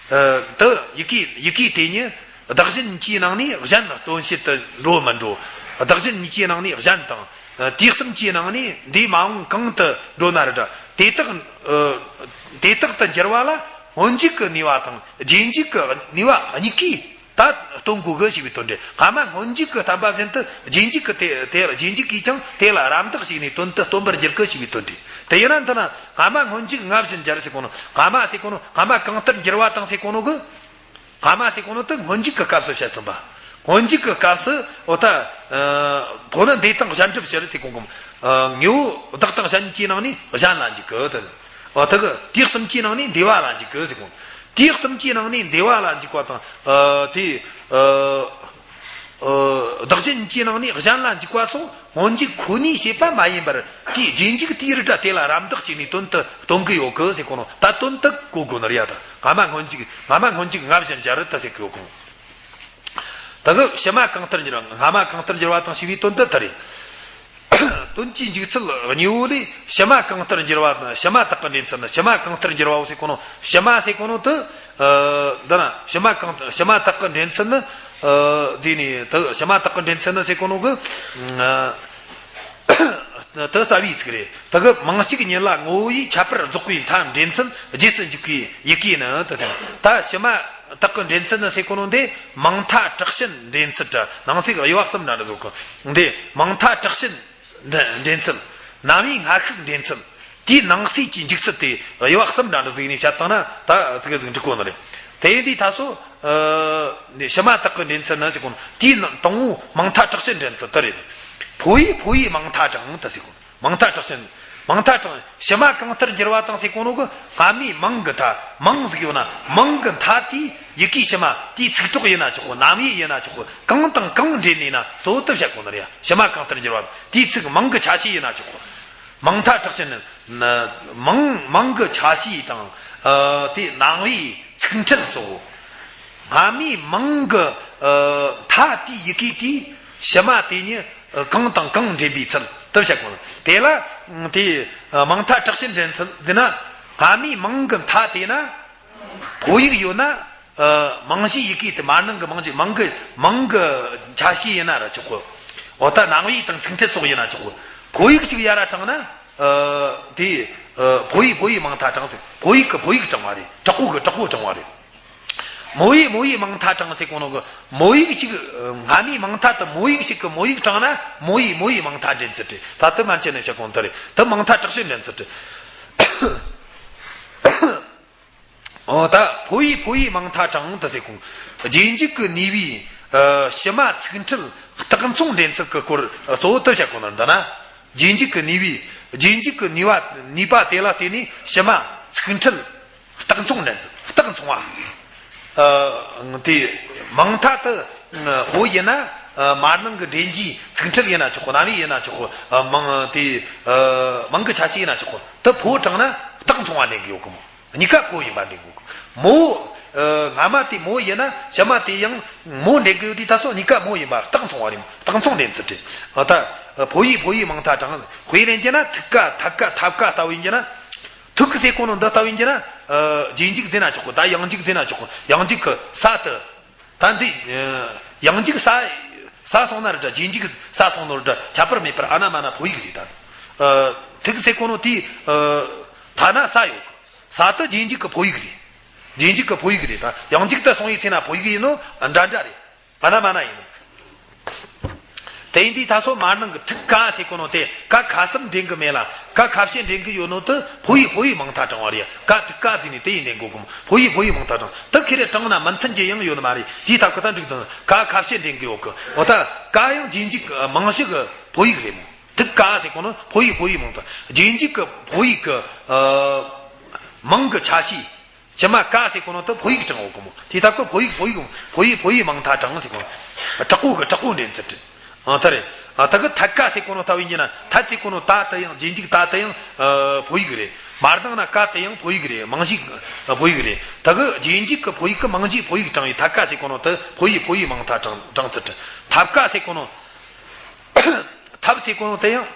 དེ་ཡི་གེ་ཡི་གེ་དེ་ཉིད། བདག་གཞན་གཉིས་ཀྱི་ནང་ནས་གཞན་སྟོན་བྱེད་དུ་འགྲོ་མི་འགྲོ། བདག་གཞན་གཉིས་ཀྱི་ནང་ནས་གཞན་དང་། དུས་གསུམ་གྱི་ནང་ནས་འདས་མ་འོངས་གང་དུ་འགྲོ་ན་རེ་འདྲ་དེ་དག་དེ་དག་ཏུ་འགྱུར་བ་ལ་སྔོན་འཇུག་གི་ནུས་པ་དང་རྗེས་འཇུག་གི་ནུས་པ་གཉིས་ཀས་ད་སྟོན་དགོས་གི་ཞེས་པའི་དོན་ཏེ། སྔ་མ་སྔོན་འཇུག་གི་བསྟན་པ་བཞིན་དུ་རྗེས་འཇུག་གི་དེ་དེ་རྗེས་འཇུག་གིས་ཀྱང་དེ་ལ་རམ་འདེགས་བྱས་ནས་དོན་དུ་སྟོན་པར་འགྱུར་གི་ཞེས་པའི་དོན་ཏེ། དེ་ཡིན་ན་འདི་ན་སྔ་མ་སྔོན་འཇུག་སྔ་ཕྱི་འགྱུར་ཟེར་གོ་ནོ་སྔ་མ་ཟེར་གོ་ནོ་སྔ་མ་གང་ལྟར་འགྱུར་བ་དང་ཟེར་གོ་ནོ་གི་སྔ་མ་ཟེར་གོ་ནོ་དེ་སྔོན་འཇུག་གི་སྐབས་སུ་བཤད་ཟིན་པ། སྔོན་འཇུག་གི་སྐབས་སུ་འོ་ད་ཕོ་ནི་འདས་དང་གཞན་སྒྲུབ་ཕྱིར་ཟེར་གོ་གོ། དངོས་པོ་བདག་དང་གཞན་གྱི་ནང་ནས་གཞན་ལ་འཇུག་གི་དེ། འོ་ད་གི་དུས་གསུམ་གྱི་ནང་ནས་འདས་པ་ལ་འཇུག་གི་ཟེར་གོ། དུས་གསུམ་གྱི་ནང་ནས་འདས་པ་ལ་འཇུག་པ་དང་དེ། བདག་གཞན་གྱི་ནང་ནས་གཞན་ལ་འཇུག་པ་སོགས་སྔོན་འཇུག་ཁོ་ནའི་བྱེད་པ་མ་ཡིན་པར་དེའི་རྗེས་འཇུག་དེའི་རི་སྒྲ་དེ་ལ་རམ་འདེགས་བྱས་ནས་དོན་དུ་སྟོན་གི་ཡོད་གི་ཟེར་གོ་ནོ་ད་དོན་དུ་གོ་དགོས་ནི་རེད་ཡ། ད་སྔ་མ་སྔོན་འཇུག་སྔ་མ་སྔོན་འཇུག་སྔ་ཕྱི་འགྱུར་རི་ད་ཟེར་གི་ཡོད་གོ། ད་གི་ཕྱི་མ་གང་ལྟར་འགྱུར་བ་སྔ་མ་གང་ལྟར་འགྱུར་བ་དང་ཞེས་པའི་དོན་དུ་ད་རེད། དོན་གྱི་འཇུག་ཚུལ་གཉིས་པོ་ལས་ཕྱི་མ་གང་ལྟར་འགྱུར་བ་དང་ཕྱི་མ་དག་གི་འདྲེན་ཚུལ་ནི་ཕྱི་མ་གང་ལྟར་འགྱུར་བའོ་ཟེར་གོ་ནོ་ཕྱི་མ་ཟེར་གོ་ནོ་དེ། འདི་ན་ཕྱི་མ་གང་ཕྱི་མ་དག་གི་འདྲེན་ཚུལ་ནི། ཟེར་ནས་དེ་ཕྱི་མ་དག་གི་འདྲེན་ཚུལ་ནི་ཟེར་གོ་ནོ་གི། དེ་རྩ་བའི་ཚིག་རེད། དེ་གི་མིང་གཅིག་ཉིད་ལ་ངོ་བོ་ཡིས་ཁྱད་པར་རྫོགས་པའི་མཐའ་འདྲེན་ཚུལ་རྗེས་སུ་འཇུག་པའི་ཡི་གེ་ནི་དེ་ཟེར། ད་ཕྱི་མ་དག་གི་འདྲེན་ཚུལ་ནི་ཟེར་གོ་ནོ་འདི་མིང་མཐའ་དྲག་ཞན་འདྲེན་ཚུལ་དྲ་ནང་གསེས་དབྱེ་བ་གསུམ་འདྲ་འདྲ་བཟོ་གི། འདི་མིང་མཐའ་དྲག་ཞན་འདྲེན་ཚུལ། རྣམ་དབྱེ་སྔ་ཤུགས་འདྲེན་ཚུལ། དེའི་ནང་གསེས་ཀྱི་འཇུག་ཚུལ་དེ་དབྱེ་བ་གསུམ་འདྲ་འདྲ་ཟིག་ནས་བཤད་བཏང་ན་ད་ཙི་གེ་ཟིག་འགྲིག་གོ་ནི་རེད། དེ་ཡིན་དུས་ད་སོ། ཕྱི་མ་དག་གི་འདྲེན་ཚུལ་ནི་ཟེར་གོ་ནོ་དེའི་ནང་དང་པོ་མིང་མཐའ་དྲག་ཞན་འདྲེན་ཚུལ་དེ་རེད། ཕོ་ཡིག་ཕོ་ཡིག་མིང་མཐའ་དྲངས་དེ་ཟེར་གོ། མིང་མཐའ་དྲག་ཞན། མིང་མཐའ་དྲངས་ཕྱི་མ་གང་ལྟར་འགྱུར་བ་དང་ཟེར་གོ་ནོ་གི་སྔ་མའི་མིང་གི་མཐའ་མིང་ཟིག་ཡོད་ན་མིང་གི་མཐའ་དེའི་ཡི་གེ་ཕྱི་མ་དེའི་ཚིག་གྲོགས་ཡིན་ན་ཆོག་གོ། རྣམ་དབྱེ་ཡིན་ན་ཆོག་གོ། གང་དང་གང་འདྲེས་ནས་ན་གཙོ་བོ་དེ་བཤད་གོ་ནི་རེད། ཕྱི་མ་གང་ལྟར་འགྱུར་བ་དེའི་ཚིག་མིང་གི་ཆ་ཤས་ཡིན་ན་ཆོག་གོ། མིང་མཐའ་དྲག་ཞན་ནི་མིང་མིང་གི་ཆ་ཤས་དང་དེའི་རྣམ་དབྱེ་ཚིག་ཕྲད་སོགས་སྔ་མའི་མིང་གི་མཐའ་དེའི་ཡི་གེ་དེའི་ཕྱི་མ་དེ་ཉིད་གང་དང་གང་འདྲེན་པའི་ཚུལ་དེ་བཤད་གོ། དེ་ལ་དེའི་མིང་མཐའ་དྲག་ཞན་འདྲེན་ཚུལ་ཟེར་ན་སྔ་མའི་མིང་གི་མཐའ་དེ་ན་ཕོ་ཡིག་ཡོད་ན། མིང་གཞིའི་ཡི་གེ་དེ་མར་ནང་གི་མིང་གཞི་མིང་གི་མིང་གི་ཆ་ཤས་ཡིན་ན་ར་ཆོག་གོ། འོ་ད་རྣམ་དབྱེ་དང་ཚིག་ཕྲད་སོགས་ཡིན་ན་ཆོག་གོ། ཕོ་ཡིག་ཞིག་ཡ་ར་དྲངས་ན། དེ་ཕོ་ཡིག་ཕོ་ཡིག་མིང་མཐའ་དྲངས་ཟེར། ཕོ་ཡིག་གི་ཕོ་ཡིག་དྲངས་པ་རེད། དྲག་པོ་གི་དྲག་པོ་དྲངས་པ་རེད། མོ་ཡིག་མོ་ཡིག་མིང་མཐའ་དྲངས་ཟེར་གོ་ནོ་གི་མོ་ཡིག་ཞིག་སྔ་མའི་མིང་མཐའ་དེ་མོ་ཡིག་ཞིག་གི་མོ་ཡིག་དྲངས་ན་མོ་ཡིག་མོ་ཡིག་མིང་མཐའ་འདྲེན་ཚུལ་རེད། ད་དེ་མན་ཆད་ནས་བཤད་གོ་ནོ་དེ་རེད། དེ་མིང་མཐའ་དྲག་ཞན་འདྲེན་ཚུལ་རེད། འོ་ད་ཕོ་ཡི་ཕོ་ཡི་མིང་མཐའ་དྲངས་དུ་ཟེར་གོ། རྗེས་འཇུག་གི་ནུས་པའི་ཕྱི་མ་ཚིག་འཁྲུལ་རྟགས་མཚུངས་འདྲེན་ཚུལ་གྱི་སྐོར་གཙོ་བོ་དུ་བཤད་གོ་ནོ་འདི་ན། རྗེས་འཇུག་གི་ནུས་པའི་རྗེས་འཇུག་གི་ནུས་པ་ནུས་པ་དེ་ལ་བརྟེན་ནས་ཕྱི་མ་ཚིག་འཁྲུལ་རྟགས་མཚུངས་འདྲེན་ཚུལ། རྟགས་མཚུངས་པ། ཨ། དེ་མིང་མཐའ་དུ་ཕོ་ཡིན་ན། ཨ། མར་ནང་གི་འདྲེན་གྱི་ཚིག་འཁྲུལ་ཡིན་ན་ཆོག་གོ། རྣམ་དབྱེ་ཡིན་ན་ཆོག་གོ། ཨ། མིང་དེ། ཨ། མིང་གི་ཆ་ཤས་ཡིན་ན་ཆོག་གོ། དུ་ཕོ་དྲངས་ན་རྟགས་མཚུངས་པ་འདྲེན་གི་ཡོད་གི་མོ། གཉིས་ཀ་ཕོ་ཡིན་པ་འདྲེན་གི་ཡོད་གི་མོ། ཨ། སྔ་མ་དེ་མོ་ཡིན་ན་ཕྱི་མ་དེ་ཡང་མོ་འདྲེན་གི་ཡོད་དུས་ད་སོ་གཉིས་ཀ་མོ་ཡིན་པ་རྟགས་མཚུངས་པ་རེད་མོ། རྟགས་མཚུངས་འདྲེན་ཚུལ་རེད། ཨ། ད་ཕོ་ཡི་ཕོ་ཡི་མིང་མཐའ་དྲངས། དཔེ་ལེན་གྱི་ན་ཐུག་ཀ་ཐབ་ཀ་ཐབ་ཀ་ལྟ་བུ་ཡིན་གྱི་ན། ཐུག་གི་ཟེར་གོ་ནོ་འདི་ལྟ་བུ་ཡིན་གྱི་ན། ཨ། རྗེས་འཇུག་ཟེར་ན་ཆོག་གོ། ད་ཡང་འཇུག་ཟེར་ན་ཆོག་གོ། ཡང་འཇུག་གི་ས་དུ། ད་འདི། ཨ། ཡང་འཇུག་ས། ས་སོང་ན་རེད་དྲ། རྗེས་འཇུག་ས་སོང་ནོ་རེད་དྲ། ཁྱད་པར་མེད་པར་ཨ་ན་མ་ན་ཕོ་ཡིག་རེད་ད། ཨ། ཐུག་ཟེར་གོ་ནོ་དེ། ཨ། ཐ་ན་ས་ཡོད་གི། ས་དུ་རྗེས་འཇུག་གི་ཕོ་ཡིག་རེད། རྗེས་འཇུག་གི་ཕོ་ཡིག་རེད་ད། ཡང་འཇུག་ཏུ་སོང་ཡི་ཚེ་ན་ཕོ་ཡིག་ཡིན་ནོ་འདྲ་འདྲ་རེད། ཨ་ན་མ་ན་ཡིན་ནོ། དེ་ཡིན་དུས་ད་སོ་མར་ནང་གི་ཐུག་ཀ་ཟེར་གོ་ནོ་དེ་ཀ་ཁ་གསུམ་འདྲེན་གི་མེད་ལ། ཀ་ཁ་ཕྱེད་འདྲེན་གི་ཡོད་ནོ་དུ་ཕོ་ཡི་ཕོ་ཡི་མིང་མཐའ་དྲངས་པ་རེད། ཀ་ཐུག་ཀ་ཟེར་ནས་དེ་ཡིན་འདྲེན་གོ་གི་མོ། ཕོ་ཡི་ཕོ་ཡི་མིང་མཐའ་དྲངས། དུ་ཁེ་རེ་དྲངས་ན་མི་མཐུན་གྱི་ཡང་ཡོད་ནི་མ་རེད། དེའི་ཐབས་ཀི་ད་འགྲིག་དང་། ཀ་ཁ་ཕྱེད་འདྲེན་གི་ཡོད་གི། འོ་ད་ཀ་ཡང་རྗེས་འཇུག་གི་མིང་གཞི་གི་ཕོ་ཡིག་རེད་མོ། ཐུག་ཀ་ཟེར་གོ་ནོ་ཕོ་ཡི་ཕོ་ཡི་མིང་མཐའ། རྗེས་འཇུག་གི་ཕོ་ཡིག་གི། ཨ། མིང་གི་ཆ་ཤས། ཕྱི་མ་ཀ་ཟེར་གོ་ནོ་དུ་ཕོ་ཡིག་དྲངས་འོ་གོ་མོ། དེ་ལྟ་གོ་ཕོ་ཡིག་ཕོ་ཡིག་ཕོ་ཡིག་ཕོ་ཡིག་མིང་མཐའ་དྲངས་ཟེར་གོ། དྲག་པོ་གི་དྲག་པོ་འདྲེན་ཚུལ་རེད། ཨ། ད་རེད། ཨ། ད་གི་ཐད་ཀ་ཟེར་གོ་ནོ་ལྟ་བུ་ཡིན་གྱི་ན། ཐད་ཟེར་གོ་ནོ་ད་དུ་ཡང་རྗེས་འཇུག་ད་དུ་ཡང་། ཨ། ཕོ་ཡིག་རེད། མར་ནང་ན་ཀ་དུ་ཡང་ཕོ་ཡིག་རེད། མིང་གཞི། ཨ། ཕོ་ཡིག་རེད། ད་གི་རྗེས་འཇུག་གི་ཕོ་ཡིག་གི་མིང་གཞི་ཕོ་ཡིག་དྲངས་པའི་ཐད་ཀ་ཟེར་གོ་ནོ་དུ་ཕོ་ཡིག་ཕོ་ཡིག་མིང་མཐའ་དྲངས་དྲངས་ཚུལ་རེད། ཐབ་ཀ་ཟེར་གོ་ནོ། ཐབ་ཟེར་གོ་ནོ་དུ་ཡང་།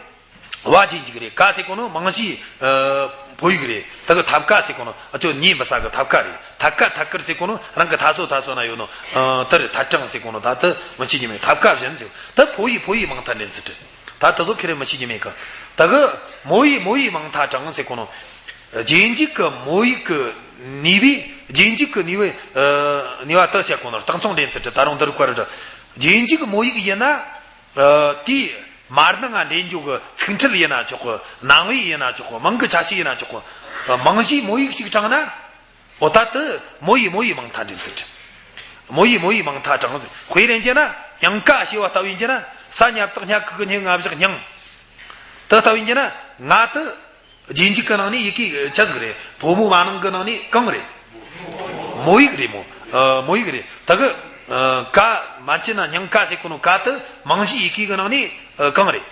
བ་རྗེས་འཇུག་རེད། ཀ་ཟེར་གོ་ནོ་མིང་གཞི། ཨ། ཕོ་ཡིག་རེད། ད་གི་ཐབ་ཀ་ཟེར་གོ་ནོ་ཨ་ཅོ་ཉེ་འབུ་ས་གི་ཐབ་ཀ་རེད། ཐད་ཀ་ཐད་ཀར་ཟེར་གོ་ནོ་རང་གི་ཐ་སོ་ཐ་སོ་ན་ཡོད་ནོ། ཨ། ད་རེད། ཐད་དྲངས་ཟེར་གོ་ནོ་ད་དུ་མི་ཤེས་ཀྱི་མེད། ཐབ་ཀ་བཞིན་ཟེར། ད་ཕོ་ཡི་ཕོ་ཡི་མིང་མཐའ་འདྲེན་ཚུལ་རེད། ད་དུ་ཚོ་ཁེ་རེ་མི་ཤེས་ཀྱི་མེད་གི། ད་གི་མོ་ཡི་མོ་ཡི་མིང་མཐའ་དྲངས་ཟེར་གོ་ནོ། རྗེས་འཇུག་གི་མོ་ཡིག་གི་ནུས་པའི། རྗེས་འཇུག་གི་ནུས་པའི། ཨ། ནུས་པ་དུ་བཤད་གོ་ནོ་རྟགས་མཚུངས་འདྲེན་ཚུལ་རེད། ད་རུང་འདི་རུ་བཀར་རེད། རྗེས་འཇུག་གི་མོ་ཡིག་ཡིན་ན། ཨ། དེའི་མར་ནང་ང་འདྲེན་རྒྱུ་གི་ཚིག་འཁྲུལ་ཡིན་ན་ཆོག་གི། རྣམ་དབྱེ་ཡིན་ན་ཆོག་གི། མིང་གི་ཆ་ཤས་ཡིན་ན་ཆོག་གི། མིང་གཞི་མོ་ཡིག་ཅིག་དྲངས་ན། འོ་ད་དུ་མོ་ཡི་མོ་ཡི་མིང་མཐའ་འདྲེན་ཚུལ་རེད། མོ་ཡི་མོ་ཡི་མིང་མཐའ་དྲངས་ཟེར། དཔེ་ལེན་གྱི་ན་སྙིང་ག་ཞེས་པ་ལྟ་བུ་ཡིན་གྱི་ན། ས་ཉ་བཏགས་སྙ་གི་གུ་སྙི་ང་བཞག་སྙིང་། དུ་ལྟ་བུ་ཡིན་གྱི་ན། ང་དུ། རྗེས་འཇུག་གི་ནང་ནས་ཡི་གེ་ཆི་ཟིག་རེད། བོད་མོ་མ་ནིང་གི་ནང་ནས་གང་རེད། མོ་ཡིག་རེད་མོ། ཨ། མོ་ཡིག་རེད། ད་གི། ཨ། ཀ་མན་ཆད་ན་སྙིང་ག་ཟེར་གོ་ནོ་ཀ་དུ་མིང་གཞི་ཡི་གེ་གི་ནང་ནས། ཨ། གང་རེད།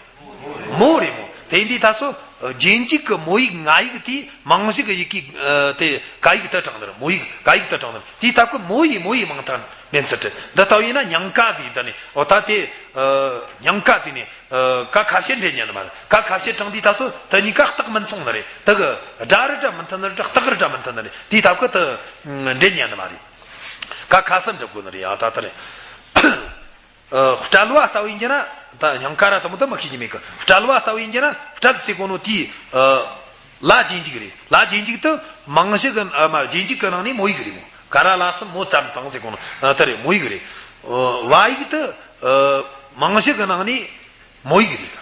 མོ་རེད་མོ། དེ་འདི་ད་སོ། ཨ། རྗེས་འཇུག་གི་མོ་ཡིག་ང་ཡིག་དེ་མིང་གཞི་གི་ཡི་གེ། ཨ། དེ་ཀ་ཡིག་དུ་དྲངས་ནི་རེད། མོ་ཡིག་ཀ་ཡིག་དུ་དྲངས་ནི་རེད། དེ་ལྟ་གི་མོ་ཡི་མོ་ཡི་མིང་མཐའ་འདྲེན་ཚུལ་རེད། འདི་ལྟ་བུ་ཡིན་ན་སྙིང་ག་ཟེར་ད་ནི། འོ་ད་དེ། ཨ། སྙིང་ག་ཟེར་ནི། ཨ། ཀ་ཁ་ཕྱེད་འདྲེན་ཉན་ནི་མ་རེད། ཀ་ཁ་ཕྱེད་དྲངས་དུས་ད་སོ་དེ་གཉིས་ཀ་རྟགས་མི་མཚུངས་ནི་རེད། དེ་གི་སྒྲ་རེད་སྒྲ་མི་མཐུན་ནི་རེད། རྟགས་རེད་སྒྲ་མི་མཐུན་ནི་རེད། དེའི་ཐབས་ཀྱིས་དེ་འདྲེན་ཉན་ནི་མ་རེད། ཀ་ཁ་གསུམ་འགྲུབ་དགོས་ནི་རེད། ཨ། ད་ལྟ་རེད། ཨ། བསྒྲལ་བ་ལྟ་བུ་ཡིན་གྱི་ན། ད་སྙིང་ག་ར་དེ་མོ་དེ་མི་ཤེས་ཀྱི་མེད་གི། བསྒྲལ་བ་ལྟ་བུ་ཡིན་གྱི་ན། བསྒྲལ་ཟེར་གོ་ནོ་དེའི། ཨ། ལ་རྗེས་འཇུག་རེད། ལ་རྗེས་འཇུག་དེ་མིང་གཞི་གི། ཨ། མ་རྗེས་འཇུག་གི་ནང་ནས་མོ་ཡིག་རེད་མོ། ག་ར་ལ་གསུམ་མོ་ཙམ་དང་ཟེར་གོ་ནོ། ཨ། དེ་རེད། མོ་ཡིག་རེད། ཨ། བ་ཡིག་དེ། ཨ། མིང་གཞི་གི་ནང་ནས་མོ་ཡིག་རེད།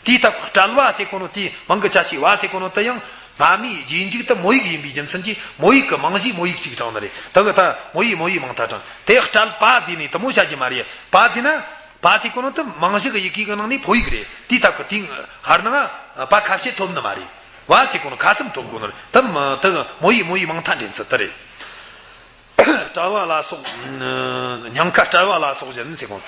དེའི་སྟབས་བསྒྲལ་བ་ཟེར་གོ་ནོ་དེའི་མིང་གི་ཆ་ཤས་བ་ཟེར་གོ་ནོ་དེ་ཡང་སྔ་མའི་རྗེས་འཇུག་དེ་མོ་ཡིག་ཡིན་པའི་རྒྱུ་མཚན་གྱིས་མོ་ཡིག་གི་མིང་གཞི་མོ་ཡིག་ཅིག་དྲངས་ནི་རེད། དེ་གི་ད་མོ་ཡི་མོ་ཡི་མིང་མཐའ་དྲངས། དེ་བསྒྲལ་བ་ཟེར་ནས་དེ་མོ་བྱ་རྒྱུ་མ་རེད། བ་ཟེར་ན། བ་ཟེར་གོ་ནོ་དེ་མིང་གཞི་གི་ཡི་གེ་གི་ནང་ནས་ཕོ་ཡིག་རེད། དེའི་སྟབས་ཀྱིས་དེའི་ཧར་ནང་བ་ཁ་ཕྱེད་ཐོབ་ནི་མ་རེད། བ་ཟེར་གོ་ནོ་ཁ་གསུམ་ཐོབ་དགོས་ནི་རེད། དེ་མོ་དེ་གི་མོ་ཡི་མོ་ཡི་མིང་མཐའ་འདྲེན་ཚུལ་དེ་རེད། བསྒྲལ་བ་ལ་སོགས། སྙིང་ག་བསྒྲལ་བ་ལ་སོགས་བཞིན་ཟེར་གོ་ནོ།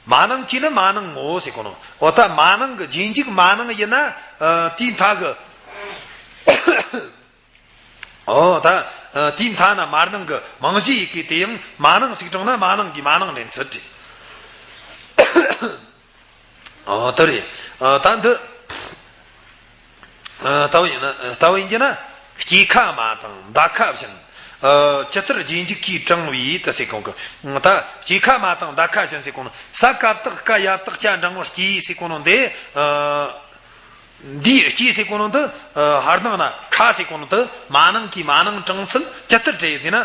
མ་ནིང་གི་ནི་མ་ནིང་ངོ་ཟེར་གོ་ནོ། འོ་ད་མ་ནིང་གི་རྗེས་འཇུག་མ་ནིང་ཡིན་ན། ཨ། དེའི་མཐའ་གི། འོ་ད། ཨ། དེའི་མཐའ་ན་མར་ནིང་གི་མིང་གཞི་ཡི་གེ་དེ་ཡང་མ་ནིང་ཞིག་དྲངས་ན་མ་ནིང་གི་མ་ནིང་འདྲེན་ཚུལ་རེད། ཨ། དེ་རེད། ཨ། ད་འདི། ཨ། ལྟ་བུ་ཡིན་ན། ལྟ་བུ་ཡིན་གྱི་ན། སྐྱེ་ཁ་མ་དང་ཟླ་ཁ་བཞིན། ཨ། ཇི་ལྟར་རྗེས་འཇུག་གིས་དྲངས་པའི་དེ་ཟེར་གོ་གི། ད་སྐྱེ་ཁ་མ་དང་ཟླ་ཁ་བཞིན་ཟེར་གོ་ནོ། ས་ཀ་བཏགས་སྐ་ཡ་བཏགས་སྐྱ་འགྲེང་བུ་སྐྱེ་ཟེར་གོ་ནོ་འདི། ཨ། འདིའི་སྐྱེ་ཟེར་གོ་ནོ་འདི། ཨ། ཧར་ནང་ན་ཁ་ཟེར་གོ་ནོ་འདི་མ་ནིང་གི་མ་ནིང་དྲངས་ཚུལ་ཇི་ལྟར་འགྲེལ་ཟེར་ན།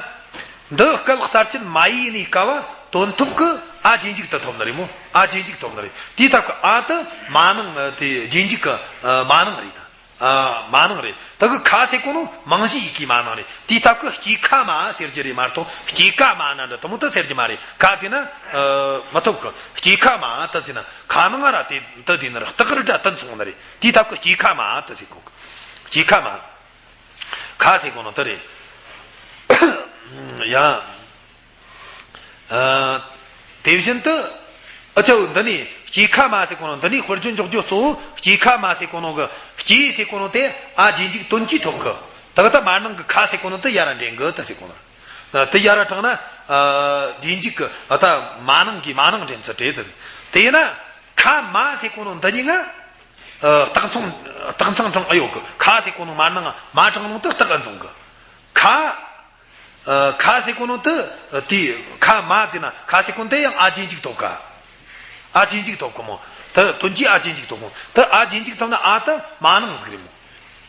འདི་སྐད་གསར་སྐྱེས་མ་ཡིག་ནས་ཀ་བ་དོན་ཐོབ་ཀྱི་ཨ་རྗེས་འཇུག་དུ་ཐོབ་ནི་རེད་མོ། ཨ་རྗེས་འཇུག་ཐོབ་ནི་རེད། དེའི་སྟབས་ཀྱིས་ཨ་དེ་མ་ནིང་། ཨ། དེ་རྗེས་འཇུག་གི། ཨ། མ་ནིང་རེད་ད། ཨ། མ་ནིང་རེད། ད་གི་ཁ་ཟེར་གོ་ནོ་རྨང་གཞི་ཡི་གེ་མ་ནིང་རེད། དེའི་སྟབས་ཀྱིས་སྐྱེ་ཁ་མ་ཟེར་རྒྱུ་རེད་མ་གཏོགས་སྐྱེ་ཀ་མ་ན་འདྲ་དེ་མོ་དེ་ཟེར་རྒྱུ་མ་རེད། ཁ་ཟེར་ན་ཨ་མི་ཐུབ་གི། སྐྱེ་ཁ་མ་དེ་ཟེར་ན་ཁ་ནང་ར་དེ་དེ་དེ་ནི་ར་སྟག་རི་འདྲ་དེ་མཚུངས་ནི་རེད། དེའི་སྟབས་ཀྱིས་སྐྱེ་ཁ་མ་དེ་ཟེར་གོ་གི། སྐྱེ་ཁ་མ། ཁ་ཟེར་གོ་ནོ་དེ་རེད། ཡ། ཨ། དེ་བཞིན་དུ། ཨ་ཅོ་འདི་ནས་སྐྱེ་ཁ་མ་ཟེར་གོ་ནོ་འདི་ནས་དཔེར་བརྗོད་འཇོག་རྒྱུ་གཙོ་བོ་སྐྱེ་ཁ་མ་ཟེར་གོ་ནོ་གི་སྐྱེ་ཟེར་གོ་ནོ་དེ་ཨ་རྗེས་འཇུག་དོན་གྱིས་ཐོབ་གི། ད་གི་ད་མ་ནིང་གི་ཁ་ཟེར་གོ་ནོ་དེ་ཡ་ར་འདྲེན་གི་ད་ཟེར་གོ་ནོ། དེ་ཡ་ར་དྲངས་ན་ཨ་རྗེས་འཇུག་གི་ཨ་ད་མ་ནིང་གི་མ་ནིང་འདྲེན་ཚུལ་རེད་དེ། དེས་ན་ཁ་མ་ཟེར་གོ་ནོ་འདི་གཉིས་ང་ཨ་སྟག་མཚུངས་སྟག་མཚུངས་དྲངས་ཨེ་ཡོད་གི། ཁ་ཟེར་གོ་ནོ་མ་ནིང་མ་དྲངས་ནོ་དེ་སྟག་ཨེ་མཚུངས་གི། ཁ། ཨ། ཁ་ཟེར་གོ་ནོ་དེ་དེ་ཁ་མ་ཟེར་ན་ཁ་ཟེར་གོ་ནོ་དེ་ཡང་ཨ་རྗེས་འཇུག་ཐོབ་ག། ཨ་རྗེས་འཇུག་ཐོབ་གི་མོ། དེ་དོན་གྱིས་ཨ་རྗེས་འཇུག་ཐོབ་གོ། དེ་ཨ་རྗེས་འཇུག་ཐོབ་ན་ཨ་དེ་མ་ནིང་ཟིག་རེད་མོ།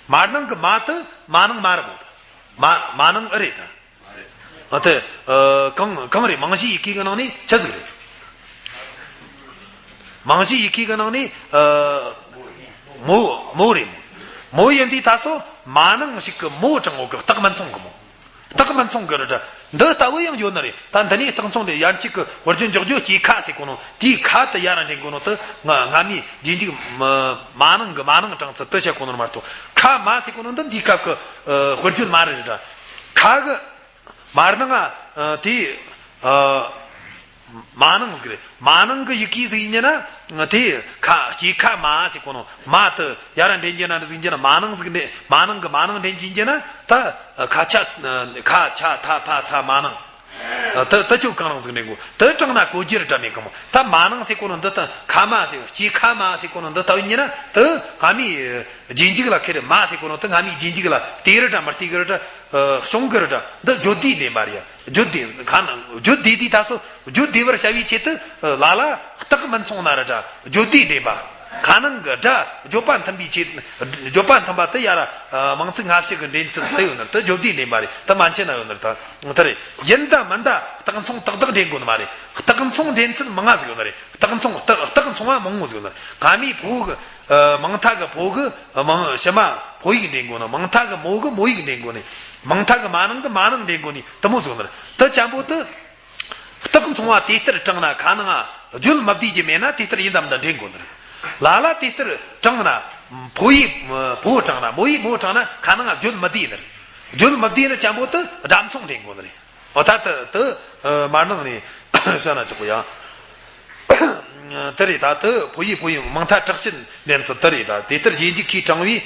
མ་ནིང་གི་མ་དེ་མ་ནིང་མ་རེད་མོ། མ་མ་ནིང་ཨེ་རེད་ད། ཨ་དེ་ཨ་གང་གང་རེད། རྨང་གཞི་ཡི་གེ་གི་ནང་ནས་ཆི་ཟིག་རེད། རྨང་གཞི་ཡི་གེ་གི་ནང་ནས་ཨ་མོ་མོ་རེད་མོ། མོ་ཡིན་དུས་ད་སོ་མ་ནིང་ཞིག་གི་མོ་དྲངས་འོ་གི། སྟག་མི་མཚུངས་གི་མོ། སྟག་མི་མཚུངས་གི་རེད་དྲ། འདི་ལྟ་བུ་ཡང་ཡོད་ནི་རེད། ད་འདི་ནས་སྟག་མཚུངས་རེད། ཡན་ཆད་གི་དཔེར་བརྗོད་འཇོག་རྒྱུ་སྐྱེ་ཁ་ཟེར་གོ་ནོ་དེའི་ཁ་དེ་ཡ་ར་འདྲེན་གོ་ནོ་དེ་ང་སྔ་མའི་རྗེས་འཇུག་མ་མ་ནིང་གི་མ་ནིང་དྲངས་ཚུལ་དེ་བཤད་གོ་ནོ་མ་གཏོགས། ཁ་མ་ཟེར་གོ་ནོ་འདི་འདིའི་སྐབས་གི་ཨ་དཔེར་བརྗོད་མ་རེད་དྲ། ཁ་གི་མ་ནིང་ཨ་དེ་ཨ་མ་ནིང་ཟིག་རེད། མ་ནིང་གི་ཡི་གེ་ཟིག་ཡིན་རྒྱུ་ན་དེ་ཁ་སྐྱེ་ཁ་མ་ཟེར་གོ་ནོ་མ་དེ་ཡ་ར་འདྲེན་རྒྱུ་ན་འདྲ་ཟིག་ཡིན་རྒྱུ་ན། མ་ནིང་ཟིག་འདྲེན། མ་ནིང་གི་མ་ནིང་འདྲེན་རྒྱུ་ཡིན་རྒྱུ་ན་ད་ཁ་ཆ་ཁ་ཆ་ཐ་ཕ་ཚ་མ་ནིང་། དེ་དེ་ཆོ་གང་རུང་ཟིག་འདྲེན་དགོས། དེ་དྲངས་ན་གོ་རྒྱུ་ར་འདྲ་མེད་གི་མོ། ད་མ་ནིང་ཟེར་གོ་ནོ་འདི་ད་ཁ་མ་ཟེར། སྐྱེ་ཁ་མ་ཟེར་གོ་ནོ་འདི་ལྟ་བུ་ཡིན་རྒྱུ་ན་དེ་སྔ་མའི་རྗེས་འཇུག་ལ་ཁེ་རེ། མ་ཟེར་གོ་ནོ་དེ་སྔ་མའི་རྗེས་འཇུག་ལ་བལྟས་ར་འདྲ་མི་བལྟས་གི་ར་འདྲ། ཨ་བྱུང་གི་ར་འདྲ། འདི་བརྗོད་བདེ་འདྲེན་པ་རེད། བརྗོད་བདེ་ཁ་ན་བརྗོད་བདེ་དུས་ད་སོ་བརྗོད་བདེ་བར་བྱ་བའི་ཆེད་དུ་ལ་ལ་སྟག་མི་མཚུངས་ན་ར་འདྲ། བརྗོད་བདེ་འདྲེན་པ། ཁ་ནང་གི་སྒྲ་བརྗོད་པ་མཐུན་པའི་ཆེད། བརྗོད་པ་མཐུན་པ་དེ་ཡ་ར་ཨ་རྨང་ཚིག་སྔ་ཕྱི་གི་འདྲེན་ཚུལ་དེ་ཡོད་ནི་རེད། དེ་བརྗོད་བདེ་འདྲེན་པ་རེད། དེ་མན་ཆད་ན་ཡོད་ནི་རེད། ད་དེ་རེད། ཡིན་ད་མིན་ད་སྟག་མཚུངས་ཏག་ཏག་འདྲེན་དགོས་ནི་མ་རེད། སྟག་མཚུངས་འདྲེན་ཚུལ་མང་ང་ཟིག་ཡོད་ནི་རེད། སྟག་མཚུངས་སྟག་སྟག་མཚུངས་པ་མང་ངོ་ཟིག་ཡོད་ནི་རེད། སྔ་མའི་ཕོ་གི་ཨ་མིང་མཐའ་གི་ཕོ་གི་མིང་ཕྱི་མ་ཕོ་ཡིག་འདྲེན་དགོས་ནི། མིང་མཐའ་གི་མོ་གི་མོ་ཡིག་འདྲེན་དགོས་ནི། མིང་མཐའ་གི་མ་ནིང་གི་མ་ནིང་འདྲེན་དགོས་ནི་དེ་མོ་ཟིག་ཡོད་ནི་རེད། དེ་ཅན་པོ་དེ། སྟག་མཚུངས་པ་དེ་ལྟར་དྲངས་ན་ཁ་ནང་ང་བརྗོད་མི་བདེ་རྒྱུ་མེད་ན་དེ་ལྟར་ཡིན་དམ་དང་འདྲེན་དགོས་ནི་རེད། ལ་ལ་དེ་ལྟར་དྲངས་ན་ཕོ་ཡིས་ཕོ་དྲངས་ན་མོ་ཡིས་མོ་དྲངས་ན་ཁ་ནང་ང་བརྗོད་མི་བདེ་ནི་རེད། བརྗོད་མི་བདེ་ནི་ཅན་པོ་དེ་སྒྲ་མཚུངས་འདྲེན་དགོས་ནི་རེད། འོ་ད་དེ་དེ་མ་ནིང་ནས་བཤད་ན་ཆོག་གི་ཡ། དེ་རེད། ད་དེ་ཕོ་ཡིས་ཕོ་ཡིས་མིང་མཐའ་དྲག་ཤེད་འདྲེན་ཚུལ་དེ་རེད། ད་དེ་ལྟར་རྗེས་འཇུག་གིས་དྲངས་པའི་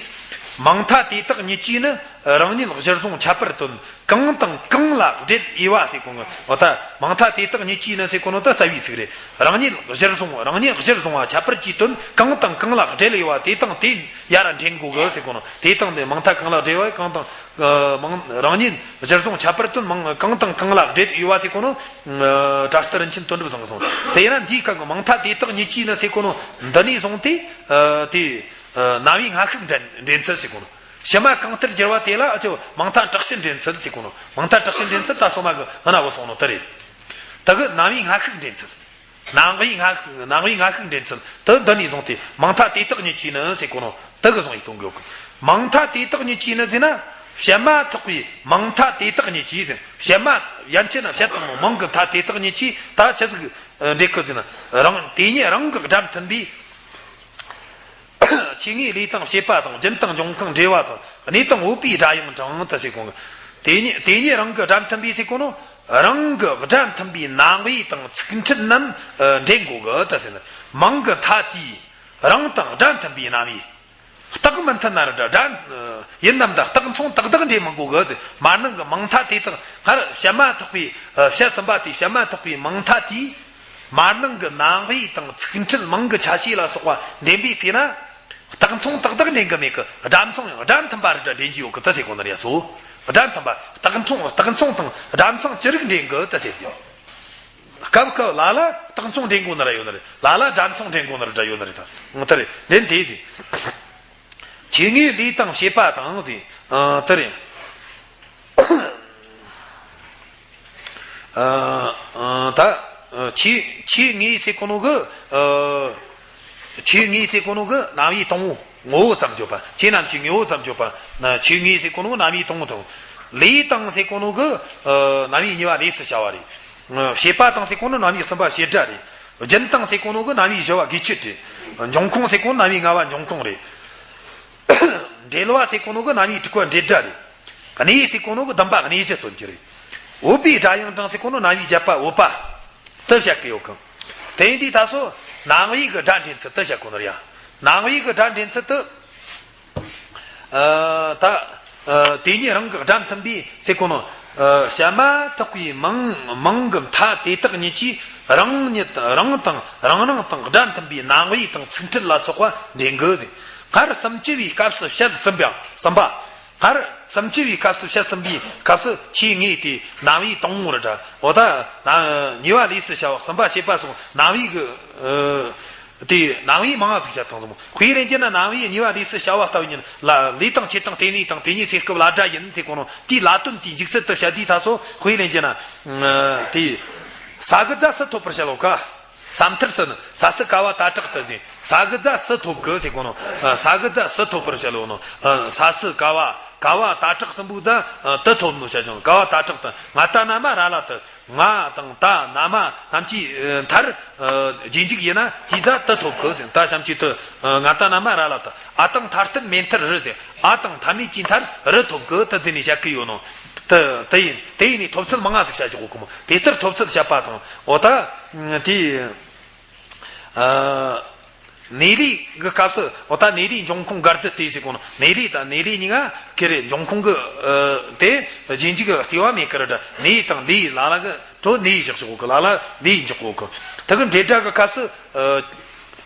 མིང་མཐའ་དེ་དག་ཉིད་ཀྱིས་ནི་རང་ཉིད་གཞིར་བཟུང་ཁྱད་པར་དོན། གང་དང་གང་ལ་འབྲེལ་འོས་པ་ཟེར་གོ་ནོ། འོ་ད་མིང་མཐའ་དེ་དག་ཉིད་ཀྱིས་ནི་ཟེར་གོ་ནོ་ད་རྩ་བའི་ཚིག་རེད། རང་ཉིད་གཞིར་བཟུང་། རང་ཉིད་གཞིར་བཟུང་བ་ཁྱད་པར་གྱི་དོན་གང་དང་གང་ལ་འབྲེལ་འོས་པ་དེ་དང་དེ་ཡ་ར་འདྲེན་དགོས་གི་ཟེར་གོ་ནོ། དེ་དང་དེ་མིང་མཐའ་གང་ལ་འབྲེལ་བ། གང་དང་ཨ་མིང་རང་ཉིད་གཞིར་བཟུང་ཁྱད་པར་དོན་མིང་གང་དང་གང་ལ་འབྲེལ་འོས་པ་ཟེར་གོ་ནོ། ཨ་བཀྲ་ཤིས་རིན་ཆེན་དོན་གྲུབ་བཟང་གསུངས། དེ་ཡིན་ན་འདིའི་སྐབས་ཀྱི་མིང་མཐའ་དེ་དག་ཉིད་ཀྱིས་ནི་ཟེར་གོ་ནོ་འདི་ནས་བཟུང་སྟེ་ཨ་དེ་ཨ་རྣམ་དབྱེ་སྔ་ཤུགས་འདྲེན་འདྲེན་ཚུལ་ཟེར་གོ་ནོ། ཕྱི་མ་གང་ལྟར་བསྒྱུར་བ་དེ་ལ་ཨ་ཅོ་མིང་མཐའ་དྲག་ཤེད་འདྲེན་ཚུལ་ཟེར་གོ་ནོ། མིང་མཐའ་དྲག་ཤེད་འདྲེན་ཚུལ་ད་སོ་མ་གི་སྔ་ན་བུད་སོང་ནོ་དེ་རེད། ད་གི་རྣམ་དབྱེ་སྔ་ཤུགས་འདྲེན་ཚུལ། རྣམ་དབྱེ་སྔ་ཤུགས། རྣམ་དབྱེ་སྔ་ཤུགས་འདྲེན་ཚུལ་དེ་འདི་ནས་བཟུང་སྟེ་མིང་མཐའ་དེ་དག་ཉིད་ཀྱིས་ནི་ཟེར་གོ་ནོ་དེ་གི་བཟུང་ཡིག་གཏོང་དགོས་གི། མིང་མཐའ་དེ་དག་ཉིད་ཀྱིས་ནི་ཟེར་ན། ཕྱི་མ་ཐོགས་པའི་མིང་མཐའ་དེ་དག་ཉིད་ཀྱིས་ཟེར། ཕྱི་མ་ཡན་ཆད་ན་བཤད་དང་མོ། མིང་གི་མཐའ་དེ་དག་ཉིད་ཀྱིས་ད་ཆི་ཟིག་འགྲེལ་གི་ཟེར་ན། རང་དེ་ཉིད་རང་གི་སྒྲ་མཐུན་པའི། ཆོས་དངོས་ལས་དང་བྱེད་པ་དང་རྒྱུན་དང་འབྱུང་ཁུངས་འབྲེལ་བ་དང་གནས་དང་འོས་པའི་སྒྲ་ཡང་དྲངས་ད་ཟེར་གོ་གི། དེ་ཉིད་དེ་ཉིད་རང་གི་སྒྲ་མཐུན་པའི་ཟེར་གོ་ནོ། རང་གི་སྒྲ་མཐུན་པའི་རྣམ་དབྱེ་དང་ཚིག་ཕྲད་རྣམས་འདྲེན་དགོས་གི་ད་ཟེར་ན། མིང་གི་མཐའ་དེས་རང་དང་སྒྲ་མཐུན་པའི་རྣམ་དབྱེ། སྟག་མི་མཐུན་ན་ར་འདྲ་སྒྲ་ཡིན་ནམ་ད་སྟག་མཚུངས་ཏག་ཏག་འདྲེན་མི་དགོས་གི་ཟེར། མ་ནིང་གི་མིང་མཐའ་དེ་དག་སྔར་བཤད་མ་ཐག་པའི་བཤད་ཟིན་པ་དེ། བཤད་མ་ཐག་པའི་མིང་མཐའ་དེས། མ་ནིང་གི་རྣམ་དབྱེ་དང་ཚིག་ཕྲད་མིང་གི་ཆ་ཤས་ལ་སོགས་པ་འདྲེན་པའི་ཚེ་ན། སྟག་མཚུངས་ཏག་ཏག་འདྲེན་གི་མེད་གི། སྒྲ་མཚུངས་ཡང་སྒྲ་མཐུན་པ་ར་འདྲ་འདྲེན་གྱི་ཡོད་གི་ད་ཟེར་གོ་ནི་རེད་ཡ། གཙོ་བོ་སྒྲ་མཐུན་པ། སྟག་མཚུངས་སྟག་མཚུངས་དང་སྒྲ་མཚུངས་ཅི་རིགས་འདྲེན་གི་ད་ཟེར་གི། སྐབས་སྐབས་ལ་ལ་སྟག་མཚུངས་འདྲེན་གོ་ནི་ར་ཡོད་ནི་རེད། ལ་ལ་སྒྲ་མཚུངས་འདྲེན་གོ་ནི་ར་འདྲ་ཡོད་ནི་རེད་ད། ད་རེད་འདྲེན་དེ་ཟེར། ཆོས་དངོས་ལས་དང་བྱེད་པ་དང་ཟེར། ཨ་དེ་རེད། ཨ་ཨ་ད་ཆོས་ཆོས་དངོས་ཟེར་གོ་ནོ་གི། ཨ་ཆོས་དངོས་ཟེར་གོ་ནོ་གི་རྣམ་དབྱེ་དང་པོ། ངོ་བོ་ཙམ་བརྗོད་པ། ཆོས་རྣམས་ཀྱི་ངོ་བོ་ཙམ་བརྗོད་པ། ཆོས་ངེས་ཟེར་གོ་ནོ་རྣམ་དབྱེ་དང་པོ་དང་། ལས་དང་ཟེར་གོ་ནོ་གི་རྣམ་དབྱེ་གཉིས་པ་ལས་སུ་བྱ་བ་རེད། བྱེད་པ་དང་ཟེར་གོ་ནོ་རྣམ་དབྱེ་གསུམ་པ་བྱེད་སྒྲ་རེད། རྒྱུན་དང་ཟེར་གོ་ནོ་གི་རྣམ་དབྱེ་བཞི་བ་དགོས་ཆེད་རེད། འབྱུང་ཁུངས་ཟེར་གོ་ནོ་རྣམ་དབྱེ་ལྔ་བ་འབྱུང་ཁུངས་རེད། འབྲེལ་བ་ཟེར་གོ་ནོ་གི་རྣམ་དབྱེ་དྲུག་པ་འབྲེལ་སྒྲ་རེད། གནས་ཟེར་གོ་ནོ་གི་བསྡུམ་པ་གནས་གཞི་སྟོན་རྒྱུ་རེད། འོས་པའི་སྒྲ་ཡང་དྲང་ཟེར་གོ་ནོ་རྣམ་དབྱེ་བརྒྱད་པ་འོས་པ་དུ་བཤད་གི་ཡོད་གི། དེ་ཡིན་དུས་ད་སོ་རྣམ་དབྱེ་གི་སྒྲ་འདྲེན་ཚུལ་དུ་བཤད་གོ་ནོ་རེད་ཡ། རྣམ་དབྱེ་གི་སྒྲ་འདྲེན་ཚུལ་དུ། ཨ། ད། ཨ། དེ་ཉིད་རང་གི་སྒྲ་མཐུན་པའི་ཟེར་གོ་ནོ། ཨ། བཤད་མ་ཐག་པའི་མིང་མིང་གི་མཐའ་དེ་དག་ཉིད་ཀྱིས་རང་ཉིད་རང་དང་རང་རང་དང་སྒྲ་མཐུན་པའི་རྣམ་དབྱེ་དང་ཚིག་འཕྲད་ལ་སོགས་པ་འདྲེན་གི་ཟེར། སྔར་སུམ་ཅུ་པའི་སྐབས་སུ་བཤད་ཟིན་པ་ཡང་གསུམ་པ། སྔར་སུམ་ཅུ་པའི་སྐབས་སུ་བཤད་ཟིན་པའི་སྐབས་སུ་ཆོས་ངེས་དེ་རྣམ་དབྱེ་དང་པོ་རེད་དྲ། འོ་ད་ན་གཉིས་པ་ལས་སུ་བྱ་བ་གསུམ་པ་བྱེད་པ་སོགས་རྣམ་དབྱེ་གི། ཨ། དེ་རྣམ་དབྱེ་མང་ང་ཟིག་བཤད་བཏང་ཟིན་མོ། དཔེ་ལེན་རྒྱུ་ན་རྣམ་དབྱེ་གཉིས་པ་ལས་སུ་བྱ་བ་ལྟ་བུ་ཉིད་ལ་ལས་དང་ཆོས་དང་དེ་གནས་དང་དེ་ཉིད་ཚེ་སྐབས་ལ་སྒྲ་ཡིན་ཟེར་གོ་ནོ་དེའི་ལ་དོན་དེའི་འཇུག་ཚུལ་དུ་བཤད་དུས་ད་སོ་དཔེ་ལེན་རྒྱུ་ན། ཨ། དེ་ས་གི་རྫ་སུ་ཐོབ་པར་བྱ་ལོ་ཀ། ས་མཐར་སུ་ནི་ས་སུ་ཀ་བ་ད་དྲག་ཏུ་ཟེར། ས་གི་རྫ་སུ་ཐོབ་གི་ཟེར་གོ་ནོ། ཨ། ས་གི་རྫ་སུ་ཐོབ་པར་བྱ་ལོ་ནོ། ཨ། ས་སུ་ཀ་བ་ཀ་བ་ད་དྲག་གསུམ་པོའི་རྫ་དུ་ཐོབ་ནོ་བྱ་ཅུང་ཀ་བ་ད་དྲག་ཏུ་ང་ད་ན་མ་ར་ལ་དུ། ང་དང་ད་ན་མ་རྣམས་ཀྱི་མཐར། ཨ། རྗེས་འཇུག་ཡིན་ན་དེའི་རྫ་དུ་ཐོབ་གི་ཟེར། ད་བྱམས་ཀྱི་དུ། ཨ། ང་ད་ན་མ་ར་ལ་དུ། ཨ་དང་མཐའ་རྟེན་མེ་མཐར་རུ་ཟེར། ཨ་དང་མཐའ་མེད་ཀྱི་མཐར་རུ་ཐོབ་གི་དུ་ཟེར་ནས་བཤད་གི་ཡོད་ནོ། དུ་དུ་ཡིན་དེ་ཡིན་ནས་ཐོབ་ཚུལ་མང་ང་ཟིག་བཤད་ཆོག་གོ་མོ། དེ་ལྟར་ཐོབ་ཚུལ་བཤད་པ་དང་འོ་ད། དེ། ཨ། གནས་ལུགས་ཀྱི་སྐབས་སུ་འོ་ད་གནས་ལུགས་འབྱུང་ཁུངས་འགལ་ཟླ་སྟེ་ཟེར་གོ་ནོ། གནས་ལུགས་དང་གནས་ལུགས་གཉིས་ཀ་ཁེ་རེ་འབྱུང་ཁུངས་ཀྱི། ཨ། དེ་རྗེས་འཇུག་གི་ལྟེ་བ་མེད་ཀི་ར་འདྲ། གནས་དང་ལས་ལ་ལ་གི་གྲོ་གནས་བཞག་ཆོག་གི་ལ་ལ་ལས་འཇོག་གོ་གི། དེ་གི་འབྲེལ་སྒྲ་གི་སྐབས་སུ། ཨ།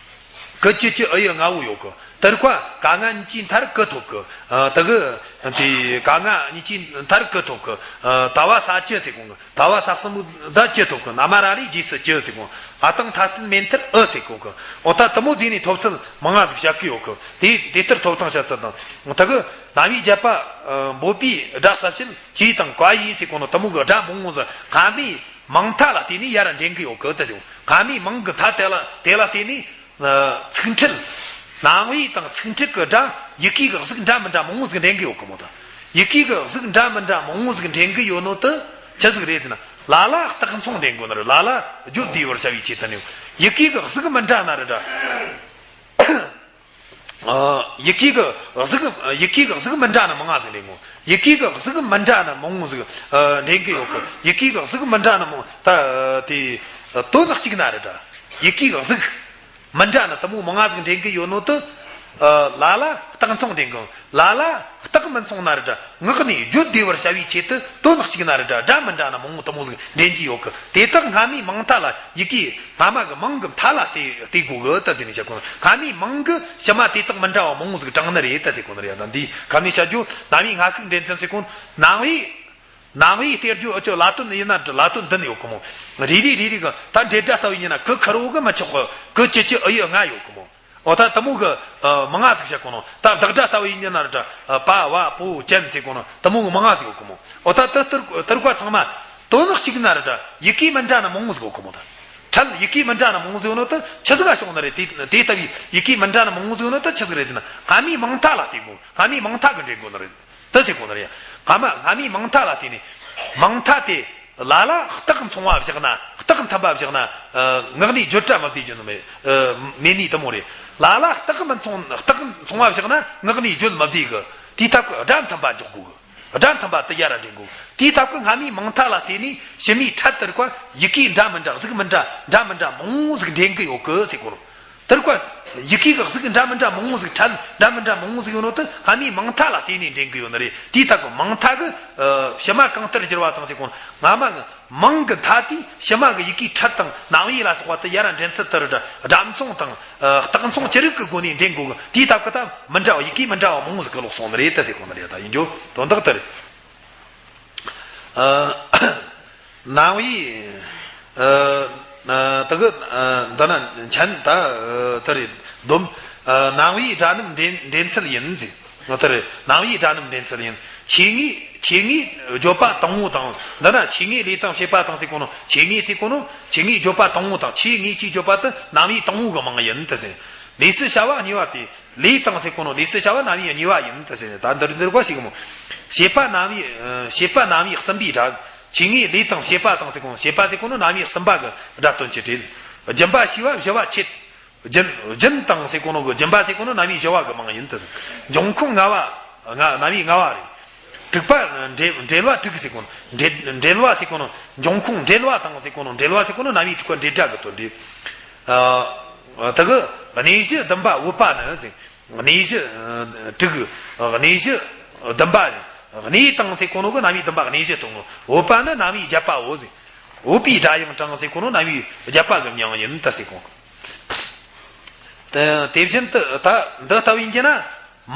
གི་གྱི་གྱི་ཨུ་ཡི་ལྔ་བོ་ཡོད་གི། དེར་ཀ་ག་ང་གཉིས་ཀྱི་མཐར་གི་ཐོབ་གི། ཨ། དེ་གི་དེ་ག་ང་གཉིས་ཀྱི་མཐར་གི་ཐོབ་གི། ཨ། ད་བ་ས་ཀྱི་ཟེར་གོ་གི། ད་བ་ས་གསུམ་པོ་ཛ་ཀྱི་ཐོབ་གི། ན་མ་ར་ལས་རྗེས་སུ་ཀྱི་ཟེར་གོ། ཨ་དང་མཐའ་རྟེན་མེ་མཐར་ཨུ་ཟེར་གོ་གི། འོ་ད་དེ་མོ་ཟིག་ནས་ཐོབ་ཚུལ་མང་ང་ཟིག་བཤད་གི་ཡོད་གི། དེ་དེ་ལྟར་ཐོབ་ཐང་བཤད་ཚུལ་དང་། དེ་གི་རྣམ་དབྱེ་བརྒྱད་པ། ཨ། འབོད་པའི་སྒྲ་ཟབ་བྱེད་ཀྱི་དང་ཀ་ཡི་ཟེར་གོ་ནོ་དེ་མོ་གི་སྒྲ་མང་བོ་ཟིག་སྔ་མའི་མིང་མཐའ་ལ་བརྟེན་ནས་ཡར་འདྲེན་གི་ཡོད་གི་དེ་ཟེར། སྔ་མའི་མིང་གི་མཐའ་དེ་ལ་དེ་ལ་བརྟེན་ནས། ཚིག་འཕྲད། རྣམ་དབྱེ་དང་ཚིག་འཕྲད་ཀྱི་སྒྲ་ཡི་གེ་གི་གཟུགས་འདྲ་མི་འདྲ་མང་བོ་ཟིག་འདྲེན་གི་ཡོད་གི་མོ་ད། ཡི་གེ་གི་གཟུགས་འདྲ་མི་འདྲ་མང་བོ་ཟིག་འདྲེན་གི་ཡོད་ནོ་དེ་ཆི་ཟིག་རེད་ཟེར་ན། ལ་ལ་རྟགས་མཚུངས་འདྲེན་དགོས་ནི་རེད། ལ་ལ་བརྗོད་བདེ་བར་བྱ་བའི་ཆེད་དུ་ནི། ཡི་གེ་གི་གཟུགས་མི་འདྲ་ན་རེད་འདྲ། ཨ། ཡི་གེ་གི་གཟུགས། ཡི་གེ་གི་གཟུགས་མི་འདྲ་ན་མང་ང་ཟིག་འདྲེན་དགོས། ཡི་གེ་གི་གཟུགས་མི་འདྲ་ན་མང་བོ་ཟིག་ཨ། འདྲེན་གི་ཡོད་གི། ཡི་གེ་གི་གཟུགས་མི་འདྲ་ན་མང་ད་དེ་དོན་གཅིག་ན་རེད་འདྲ། ཡི་གེ་གི་གཟུགས་མི་འདྲ་ན་དེ་མོ་མང་ང་ཟིག་འདྲེན་གི་ཡོད་ནོ་དེ། ཨ། ལ་ལ་རྟགས་མཚུངས་འདྲེན་གི། ལ་ལ་རྟགས་མི་མཚུངས་ན་རེད་འདྲ། ངག་ནས་བརྗོད་བདེ་བར་བྱ་བའི་ཆེད་དུ་དོན་གཅིག་ན་རེད་འདྲ། སྒྲ་མི་འདྲ་ན་མང་བོ་དེ་མོ་ཟིག་འདྲེན་གི་ཡོད་གི། དེ་དག་སྔ་མའི་མིང་མཐའ་ལ་ཡི་གེ་སྔ་མ་གི་མིང་གི་མཐའ་ལ་བལྟས་བལྟས་དགོས་གི་ད་ཟེར་ནས་བཤད་གོ། སྔ་མའི་མིང་གི་ཕྱི་མ་དེ་དག་མི་འདྲ་བ་མང་བོ་ཟིག་དྲངས་ནི་རེད་ད་ཟེར་གོ་ནི་རེད། ད་འདི་ག་ནས་བཤད་རྒྱུ། རྣམ་དབྱེ་སྔ་ཤུགས་འདྲེན་ཚུལ་ཟེར་གོ། རྣམ་དབྱེ། རྣམ་དབྱེ་སྟེར་རྒྱུ་ཨུ་ཅོ་ལ་དོན་ཡིན་ན་ལ་དོན་བདུན་ཡོད་གི་མོ། རེ་རེ་རེ་རེ་གི་ད་འབྲེལ་སྒྲ་ལྟ་བུ་ཡིན་ན་གི་ཁ་རོ་གི་མི་ཆོག་གི། གི་གྱི་གྱི་ཨུ་ཡི་ལྔ་ཡོད་གི་མོ། འོ་ད་དེ་མོ་གི་ཨ་མང་ང་ཟིག་བཤད་གོ་ནོ། ད་བདག་སྒྲ་ལྟ་བུ་ཡིན་ན་ར་འདྲ། ཨ། པ་བ་པོ་ཅན་ཟེར་གོ་ནོ་དེ་མོ་གི་མང་ང་ཟིག་ཡོད་གི་མོ། འོ་ད་དེ་ལྟར་ལྟར་བ་ཚང་མ་དོན་གཅིག་ན་ར་འདྲ། ཡི་གེ་མི་འདྲ་ན་མང་བོ་ཟིག་ཡོད་གི་མོ་ད། འཕྲལ་ཡི་གེ་མི་འདྲ་ན་མང་བོ་ཟིག་ཡོད་ནོ་དེ་ཆི་ཟིག་ག་ཤོང་ནི་རེད། དེ་དེ་ལྟ་བུའི་ཡི་གེ་མི་འདྲ་ན་མང་བོ་ཟིག་ཡོད་ནོ་དེ་ཆི་ཟིག་རེད་ཟེར་ན། སྔ་མའི་མིང་མཐའ་ལ་བལྟས་དགོས། སྔ་མའི་མིང་མཐའ་གི་འདྲེན་དགོས་ནི་རེད། དེ་ཟེར་གོ་ནི་རེད། སྔ་མ་སྔ་མའི་མིང་མཐའ་ལ་བལྟས་ནས། མིང་མཐའ་དེ་ལ་ལ་རྟགས་མཚུངས་པ་བཞག་ན། རྟགས་མཐུན་པ་བཞག་ན། ཨ། ངག་ནས་བརྗོད་སྒྲ་མི་བདེ་རྒྱུ་ནི་མེད། ཨ། མེད་ནི་དེ་མོ་རེད། ལ་ལ་རྟགས་མི་མཚུངས། རྟགས་མཚུངས་པ་བཞག་ན་ངག་ནས་བརྗོད་མི་བདེ་གི། དེའི་སྟབས་ཀྱིས་སྒྲ་མཐུན་པ་འཇོག་དགོས་གི། སྒྲ་མཐུན་པ་དེ་ཡར་འདྲེན་དགོས། དེའི་སྟབས་ཀྱིས་སྔ་མའི་མིང་མཐའ་ལ་བལྟས་ནས་ཕྱི་མའི་འཕྲལ་དུ་རིག་པ་ཡི་གེ་འདྲ་མི་འདྲ། གཟུགས་མི་འདྲ། འདྲ་མི་འདྲ་མང་བོ་ཟིག་འདྲེན་གི་ཡོད་གི་ཟེར་གོ་ནོ། དེར་ཀ་ཡི་གེ་གི་གཟུགས་འདྲ་མི་འདྲ་མང་བོ་ཟིག་འཕྲལ་འདྲ་མི་འདྲ་མང་བོ་ཟིག་ཡོད་ནོ་དེ་སྔ་མའི་མིང་མཐའ་ལ་བལྟས་ནས་འདྲེན་གི་ཡོད་ནི་རེད། དེའི་སྟབས་ཀྱིས་མིང་མཐའ་གི་ཨ་ཕྱི་མ་གང་ལྟར་འགྱུར་བ་དང་ཟེར་གོ་ནོ། སྔ་མ་གི་མིང་གི་མཐའ་དེས་ཕྱི་མ་གི་ཡི་གེའི་འཕྲལ་དང་རྣམ་དབྱེ་ལ་སོགས་པ་དེ་ཡར་འདྲེན་ཚུལ་དེ་ར་འདྲ། སྒྲ་མཚུངས་དང་ཨ་རྟགས་མཚུངས་ཅི་རིགས་ཀྱི་སྒོ་ནས་འདྲེན་དགོས་གི། དེའི་སྟབས་ཀྱིས་ད་མི་འདྲ་བ་ཡི་གེ་མི་འདྲ་བ་མང་བོ་ཟིག་གི་ལོག་སོང་ནི་རེད་ད་ཟེར་གོ་ནི་རེད། ད་ཡིན་རྒྱུ་དོན་དག་དེ་རེད། ཨ། རྣམ་དབྱེ། ཨ། ཨ། དེ་གི་ཨ་འདི་ན་མཆན་ད་ཨ་དེ་རེད། སྡོམ། ཨ། རྣམ་དབྱེའི་སྒྲ་རྣམ་འདྲེན་འདྲེན་ཚུལ་ཡིན་ཟེར། དེ་རེད། རྣམ་དབྱེའི་སྒྲ་རྣམ་འདྲེན་ཚུལ་ཡིན། ཆོས་ངེས་ཆོས་ངེས་བརྗོད་པ་དང་པོ་དང་། འདི་ན་ཆོས་ངེས་ལས་དང་བྱེད་པ་དང་ཟེར་གོ་ནོ། ཆོས་ངེས་ཟེར་གོ་ནོ་ཆོས་ངེས་བརྗོད་པ་དང་པོ་དང་། ཆོས་ངེས་ཀྱི་བརྗོད་པ་དེ་རྣམ་དབྱེ་དང་པོ་གི་མིང་ཡིན་དེ་ཟེར། ལས་སུ་བྱ་བ་གཉིས་པ་དེ། ལས་དང་ཟེར་གོ་ནོ་ལས་སུ་བྱ་བ་རྣམ་དབྱེ་གཉིས་པ་ཡིན་ད་ཟེར་ནས། ད་འདིར་འདིར་བ་ཞིག་མོ། བྱེད་པ་རྣམ་དབྱེ། བྱེད་པ་རྣམ་དབྱེ་གསུམ་པའི་སྒྲ། ཆོས་དངོས་ལས་དང་བྱེད་པ་དང་ཟེར་གོ་ནོ། བྱེད་པ་ཟེར་གོ་ནོ་རྣམ་དབྱེ་གསུམ་པ་གི་སྒྲ་དོན་གྱི་སྒྲས། སྦྱིན་པ་ཞེས་པ་བྱ་བ་ཆེད། སྦྱིན་སྦྱིན་དང་ཟེར་གོ་ནོ་གི་སྦྱིན་པ་ཟེར་གོ་ནོ་རྣམ་དབྱེ་བྱ་བ་གི་མིང་ཡིན་ད་ཟེར། འབྱུང་ཁུངས་ལྔ་བ། ལྔ་རྣམ་དབྱེ་ལྔ་བ་རེད། དྲུག་པ་འབྲེལ་འབྲེལ་བ་དྲུག་ཟེར་གོ་ནོ། འབྲེལ་འབྲེལ་བ་ཟེར་གོ་ནོ། འབྱུང་ཁུངས་འབྲེལ་བ་དང་ཟེར་གོ་ནོ། འབྲེལ་བ་ཟེར་གོ་ནོ་རྣམ་དབྱེ་དྲུག་པ་འབྲེལ་སྒྲ་གི་དོན་ཏེ། ཨ་དེ་གི་གནས་གཞི་བདུན་པ་འོད་པ་ནི་ཟེར། གནས་གཞི་ཨ་དྲུག་གནས་གཞི་བདུན་པ་ནི། གནས་དང་ཟེར་གོ་ནོ་གི་རྣམ་དབྱེ་བདུན་པ་གནས་གཞི་སྟོན་ནོ། འོད་པ་ནི་རྣམ་དབྱེ་བརྒྱད་པའོ་ཟེར། འོད་པའི་སྒྲ་དབྱངས་གྲགས་ཟེར་གོ་ནོ་རྣམ་དབྱེ་བརྒྱད་པ་གི་མིང་ཡིན་ད་ཟེར་གོ། དེ་དེ་བཞིན་དུ་ད་འདི་ལྟ་བུ་ཡིན་གྱི་ན།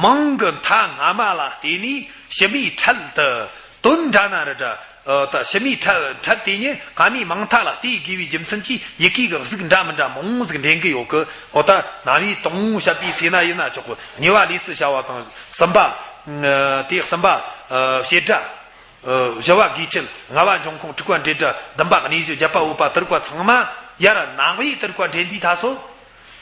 མིང་གི་མཐའ་སྔ་མ་ལ་བརྟེན་ནས་ཕྱི་མའི་ཕྲད་དུ་དོན་འདྲ་ན་རི་འདྲ། ཨ་ད་ཕྱི་མའི་ཕྲད་ཕྲད་དེ་ཉིད་སྔ་མའི་མིང་མཐའ་ལ་ལྟོས་དགོས་པའི་རྒྱུ་མཚན་གྱིས་ཡི་གེ་གི་གཟུགས་འདྲ་མི་འདྲ་མང་བོ་ཟིག་འདྲེན་གི་ཡོད་གི། འོ་ད་རྣམ་དབྱེ་དང་པོ་བཤད་པའི་ཚེ་ན་ཡིན་ན་ཆོག་གི། གཉིས་པ་ལས་སུ་བྱ་བ་དང་གསུམ་པ། ཨ་དེ་གསུམ་པ། ཨ་བྱེད་སྒྲ། ཨ་བྱ་བ་དགེ་ཆེད། ལྔ་པ་འབྱུང་ཁུངས། དྲུག་པ་འབྲེལ་སྒྲ། བདུན་པ་གནས་གཞི། བརྒྱད་པ་འོད་པ། དེ་རིགས་པ་ཚང་མ་ཡར་རྣམ་དབྱེ་དེ་རིགས་པ་འདྲེན་དུས་ད་སོ།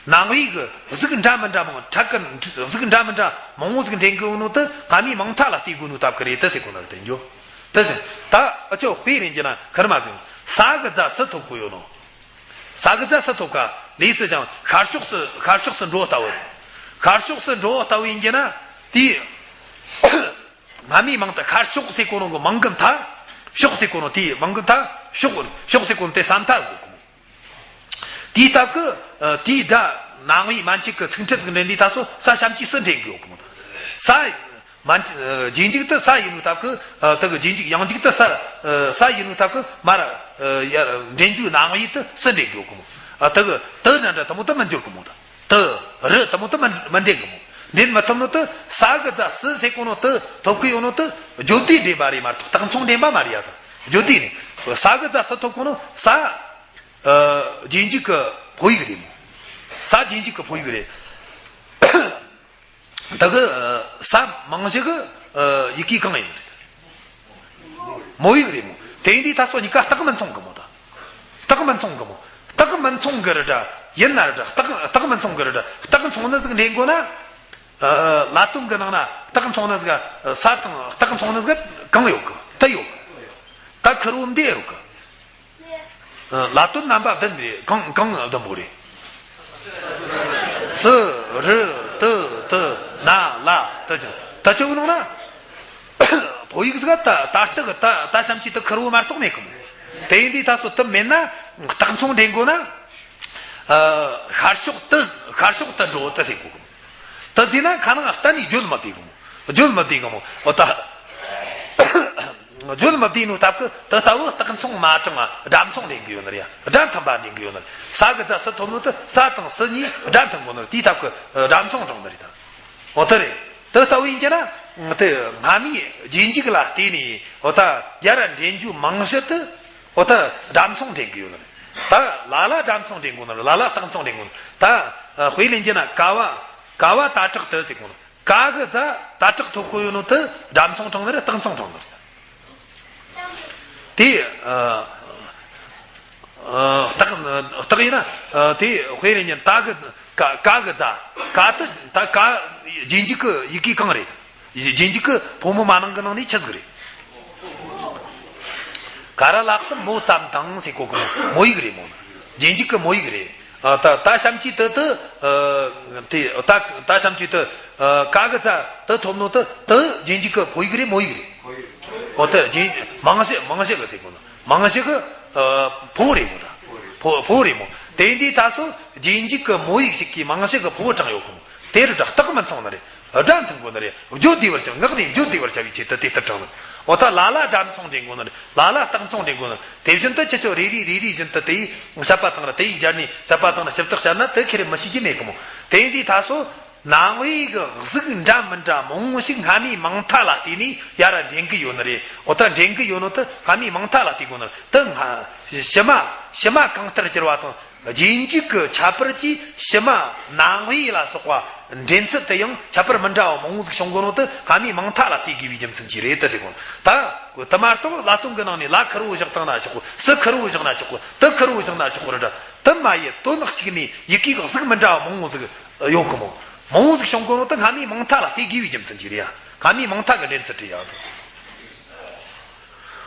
རྣམ་དབྱེ་གི་གཟུགས་འདྲ་མི་འདྲ་མང་ཕྲད་གི་གཟུགས་འདྲ་མི་འདྲ་མང་བོ་ཟིག་འདྲེན་གི་ཡོད་ནོ་དེ་སྔ་མའི་མིང་མཐའ་ལ་ལྟོས་དགོས་ནོ་སྟབས་ཀྱིས་རེད་ད་ཟེར་གོ་ནོ་རེད་དེ་འགྱོ། དེ་ཟེར། ད་ཨ་ཅོ་དཔེ་རེད་འགྱོ་ན་ཁེར་མ་ཟིག་ས་གི་རྫ་སུ་ཐོབ་གོ་ཡོད་ནོ། ས་གི་རྫ་སུ་ཐོབ་ག་ལས་སུ་ཅང་ཤར་ཕྱོགས་སུ་ཤར་ཕྱོགས་སུ་འགྲོ་ལྟ་བུ་རེད། ཤར་ཕྱོགས་སུ་འགྲོ་ལྟ་བུ་ཡིན་གྱི་ན་དེ། སྔ་མའི་མིང་དེ་ཤར་ཕྱོགས་ཟེར་གོ་ནོ་གི་མིང་གི་མཐའ། ཕྱོགས་ཟེར་གོ་ནོ་དེའི་མིང་གི་མཐའ་ཕྱོགས། ཕྱོགས་ཟེར་གོ་ནོ་དེ་ས་མཐའ་ཟེར་གོ་མོ། དེའི་སྟབས་ཀྱིས་ཨ་དེའི་སྒྲ་རྣམ་དབྱེ་མན་ཆད་ཀྱི་ཚིག་ཕྲད་ཟིག་འདྲེན་དུས་ད་སོ་ས་ཞབས་ཀྱུ་སུ་འདྲེན་གི་ཡོད་གི་མོ། ད་ས་མན་ཆད་ཨ་རྗེས་འཇུག་དེ་ས་ཡིན་ནོ་སྟབས་ཀྱིས་ཨ་དེ་གི་རྗེས་འཇུག་ཡང་འཇུག་དེ་ས་ཨ་ས་ཡིན་ནོ་སྟབས་ཀྱིས་མར་ཨ་ཡར་འདྲེན་རྒྱུའི་རྣམ་དབྱེ་དེ་སུ་འདྲེན་གི་ཡོད་གི་མོ། ཨ་དེ་གི་དེ་ན་འདྲ་དེ་མོ་དེ་མི་འགྱུར་གི་མོ། ད། ཏི། རི་དེ་མོ་དེ་མི་མི་འདྲེན་གི་མོ། འདྲེན་མི་ཐུབ་ནོ་དེ་ས་གི་རྫ་སུ་ཟེར་གོ་ནོ་དེ་ཐོབ་གི་ཡོད་ནོ་དེ་བརྗོད་བདེ་འདྲེན་པ་རེད་མ་གཏོགས་རྟགས་མཚུངས་འདྲེན་པ་མ་རེད་ཡ། ད་བརྗོད་བདེ་ནི་ས་གི་རྫ་སུ་ཐོབ་གོ་ནོ་ས་ཨ་རྗེས་འཇུག་གི་ཕོ་ཡིག་རེད་མོ། ས་རྗེས་འཇུག་གི་ཕོ་ཡིག་རེད། ད་གི་ས་མང་གཞི་གི་ཡི་གེ་གང་ཡིན་ནི་རེད། མོ་ཡིག་རེད་མོ། དེ་ཡིན་དུས་ད་སོ་གཉིས་ཀ་རྟགས་མི་མཚུངས་གི་མོ། ད་རྟགས་མི་མཚུངས་གི་མོ། རྟགས་མི་མཚུངས་གི་རེད་དྲ། ཡིན་ན་རེད་དྲ། རྟགས་རྟགས་མི་མཚུངས་གི་རེད་དྲ། རྟགས་མཚུངས་ནི་ཟིག་འདྲེན་དགོས་ན། ཨ་ལ་དོན་གི་ནང་ན་རྟགས་མཚུངས་ནི་ཟིག་ས་དང་རྟགས་མཚུངས་ནི་ཟིག་གང་ཡོད་གི། དེ་ཡོད་གི། ད་ཁེར་བོ་འདི་ཡོད་གི། ལ་དོན་རྣམ་པ་བདུན་རེད། གང་གང་བདུན་པོ་རེད། སུ། རི། ཏི། ཏི། ན། ལ། ཏི། ཀྱང་ད་ཆོས་ནང་ན་ཕོ་ཡིག་ཟིག་ད་ད་ལྟ་གི་ད་ད་ཤམ་གྱི་ཏི་ཁེར་བོ་མ་གཏོགས་མེད་གི་མོ། དེ་ཡིན་དུས་ད་སོ་ཏི་མེད་ན་རྟགས་མཚུངས་འདྲེན་དགོས་ན། ཤར་ཕྱོགས་ཏི་ཤར་ཕྱོགས་ཏི་འགྲོ་ཏི་ཟེར་དགོས་གི་མོ། ཏི་ཟེར་ན་ཁ་ནང་གཏན་ནས་བརྗོད་མི་བདེ་གི་མོ། བརྗོད་མི་བདེ་གི་མོ། འོ་ད། བརྗོད་མི་བདེ་ནོ་སྟབས་ཀྱིས་དེ་ལྟ་བུ་རྟགས་མཚུངས་མ་དྲངས་སྒྲ་མཚུངས་འདྲེན་གི་ཡོད་ནི་རེད་ཡ། སྒྲ་མཐུན་པ་འདྲེན་གི་ཡོད་ནི་རེད། ས་གི་རྫ་སུ་ཐོབ་ནོ་དེ་ས་དང་སུ་གཉིས་སྒྲ་མཐུན་གོ་ནི་རེད། དེའི་སྟབས་ཀྱིས་སྒྲ་མཚུངས་དྲངས་ནི་རེད་ད། འོ་དེ་རེད། དེ་ལྟ་བུ་ཡིན་གྱི་ན་དེ་སྔ་མའི་རྗེས་འཇུག་ལ་བརྟེན་ནས་འོ་ད་ཡར་འདྲེན་རྒྱུ་མང་ཤོས་དེ་འོ་ད་སྒྲ་མཚུངས་འདྲེན་གི་ཡོད་ནི་རེད། ད་ལ་ལ་སྒྲ་མཚུངས་འདྲེན་གོ་ནི་རེད། ལ་ལ་རྟགས་མཚུངས་འདྲེན་གོ་ནི་རེད། ད་དཔེ་ལེན་གྱི་ན་ཀ་བ་ཀ་བ་ད་དྲག་ཏི་ཟེར་གོ་ནི། ཀ་གི་རྫ་ད་དྲག་ཐོབ་གོ་ཡོད་ནོ་དེ་སྒྲ་མཚུངས་དྲངས་ནི་རེད། རྟགས་མཚུངས་དྲངས་ནི་རེད། དེ་ཨ་ཨ་རྟགས་རྟགས་ཡིན་ན་ཨ་དེ་དཔེ་རེད་ཉན། ད་གི་ཀ་ཀ་གི་རྫ་ཀ་དེ་ད་ཀ་རྗེས་འཇུག་གི་ཡི་གེ་གང་རེད། རྗེས་འཇུག་གི་ཕོ་མོ་མ་ནིང་གི་ནང་ནས་ཆི་ཟིག་རེད། ཀ་ར་ལ་གསུམ་མོ་ཙམ་དང་ཟེར་གོ་གི་མོ། མོ་ཡིག་རེད་མོ་ནི། རྗེས་འཇུག་གི་མོ་ཡིག་རེད། ཨ་ད་ད་ཤམ་གྱི་ཏི་དེ་ཨ་དེ་ད་ད་ཤམ་གྱི་ཏི་ཨ་ཀ་གི་རྫ་དེ་ཐོབ་ནོ་དེ་དེ་རྗེས་འཇུག་གི་ཕོ་ཡིག་རེད་མོ་ཡིག་རེད། འོ་དེ་རྗེས་མང་གཞི་མང་གཞི་གི་ཟེར་གོ་ནི། མང་གཞི་གི་ཨ་ཕོ་རེད་མོ། ད་ཕོ་ཕོ་རེད་མོ། དེ་འདི་ད་སོ་རྗེས་འཇུག་གི་མོ་ཡིག་ཞིག་གིས་མང་གཞི་གི་ཕོ་དྲངས་ཡོད་གི་མོ། དེ་རུ་རྟགས་མི་མཚུངས་ནི་རེད། སྒྲ་མཐུན་དགོས་ནི་རེད། བརྗོད་བདེ་བར་བྱ་བའི་ངག་ནས་བརྗོད་བདེ་བར་བྱ་བའི་ཆེད་དུ་དེ་ལྟར་དྲངས་ནི། འོ་ད་ལ་ལ་སྒྲ་མཚུངས་འདྲེན་དགོས་ནི་རེད། ལ་ལ་རྟགས་མཚུངས་འདྲེན་དགོས་ནི་རེད། དེ་བཞིན་དུ་ཁྱེད་ཚོ་རེ་རེ་རེ་རེ་བཞིན་དུ་དེ་ཡིས་བཤད་པ་དང་ར་དེ་ཡིས་སྦྱར་ནས་བཤད་པ་དང་ར་ཞིབ་ཏུ་བཤད་ན་དེ་ཁེ་རེ་མི་ཤེས་ཀྱི་མེད་གི་མོ། དེ་ཡིན་དུས་ད་སོ་རྣམ་དབྱེ་གི་གཟུགས་འདྲ་མི་འདྲ་མང་བོ་ཞིག་སྔ་མའི་མིང་མཐའ་ལ་བརྟེན་ནས་ཡར་འདྲེན་གི་ཡོད་ནི་རེད། འོ་ད་འདྲེན་གི་ཡོད་ནོ་དེ་སྔ་མའི་མིང་མཐའ་ལ་བརྟེན་དགོས་ནི་རེད། དེ་སྔ་ཕྱི་མ་ཕྱི་མ་གང་ལྟར་གྱུར་པ་དང་། རྗེས་འཇུག་གི་ཁྱད་པར་གྱིས་ཕྱི་མ་རྣམ་དབྱེ་ལ་སོགས་པ་འདྲེན་ཚུལ་དུ་ཡང་ཁྱད་པར་མི་འདྲ་བ་མང་བོ་ཟིག་བྱུང་གོ་ནོ་དེ་སྔ་མའི་མིང་མཐའ་ལ་ལྟོས་དགོས་པའི་རྒྱུ་མཚན་གྱིས་རེད་དེ་ཟེར་གོ། ད་དེ་མ་གཏོགས་ལ་དོན་གྱི་ནང་ནས་ལ་ཁེར་བོ་བཞག་བཏང་ན་ཆོག་གོ། སུ་ཁེར་བོ་བཞག་ན་ཆོག་གོ། དེ་ཁེར་བོ་བཞག་ན་ཆོག་གོ་རེད་དྲ། དེ་མ་ཡི་དོན་གཅིག་ནས་ཡི་གེ་གི་གཟུགས་མི་འདྲ་བ་མང་བོ་ཟིག་ཡོད་གི་མོ། མང་བོ་ཟིག་བྱུང་གོ་ནོ་དེ་སྔ་མའི་མིང་མཐའ་ལ་ལྟོས་དགོས་པའི་རྒྱུ་མཚན་གྱིས་རེད་ཡ། སྔ་མའི་མིང་མཐའ་གི་འགྲན་ཚུལ་བྲིས་ཡ།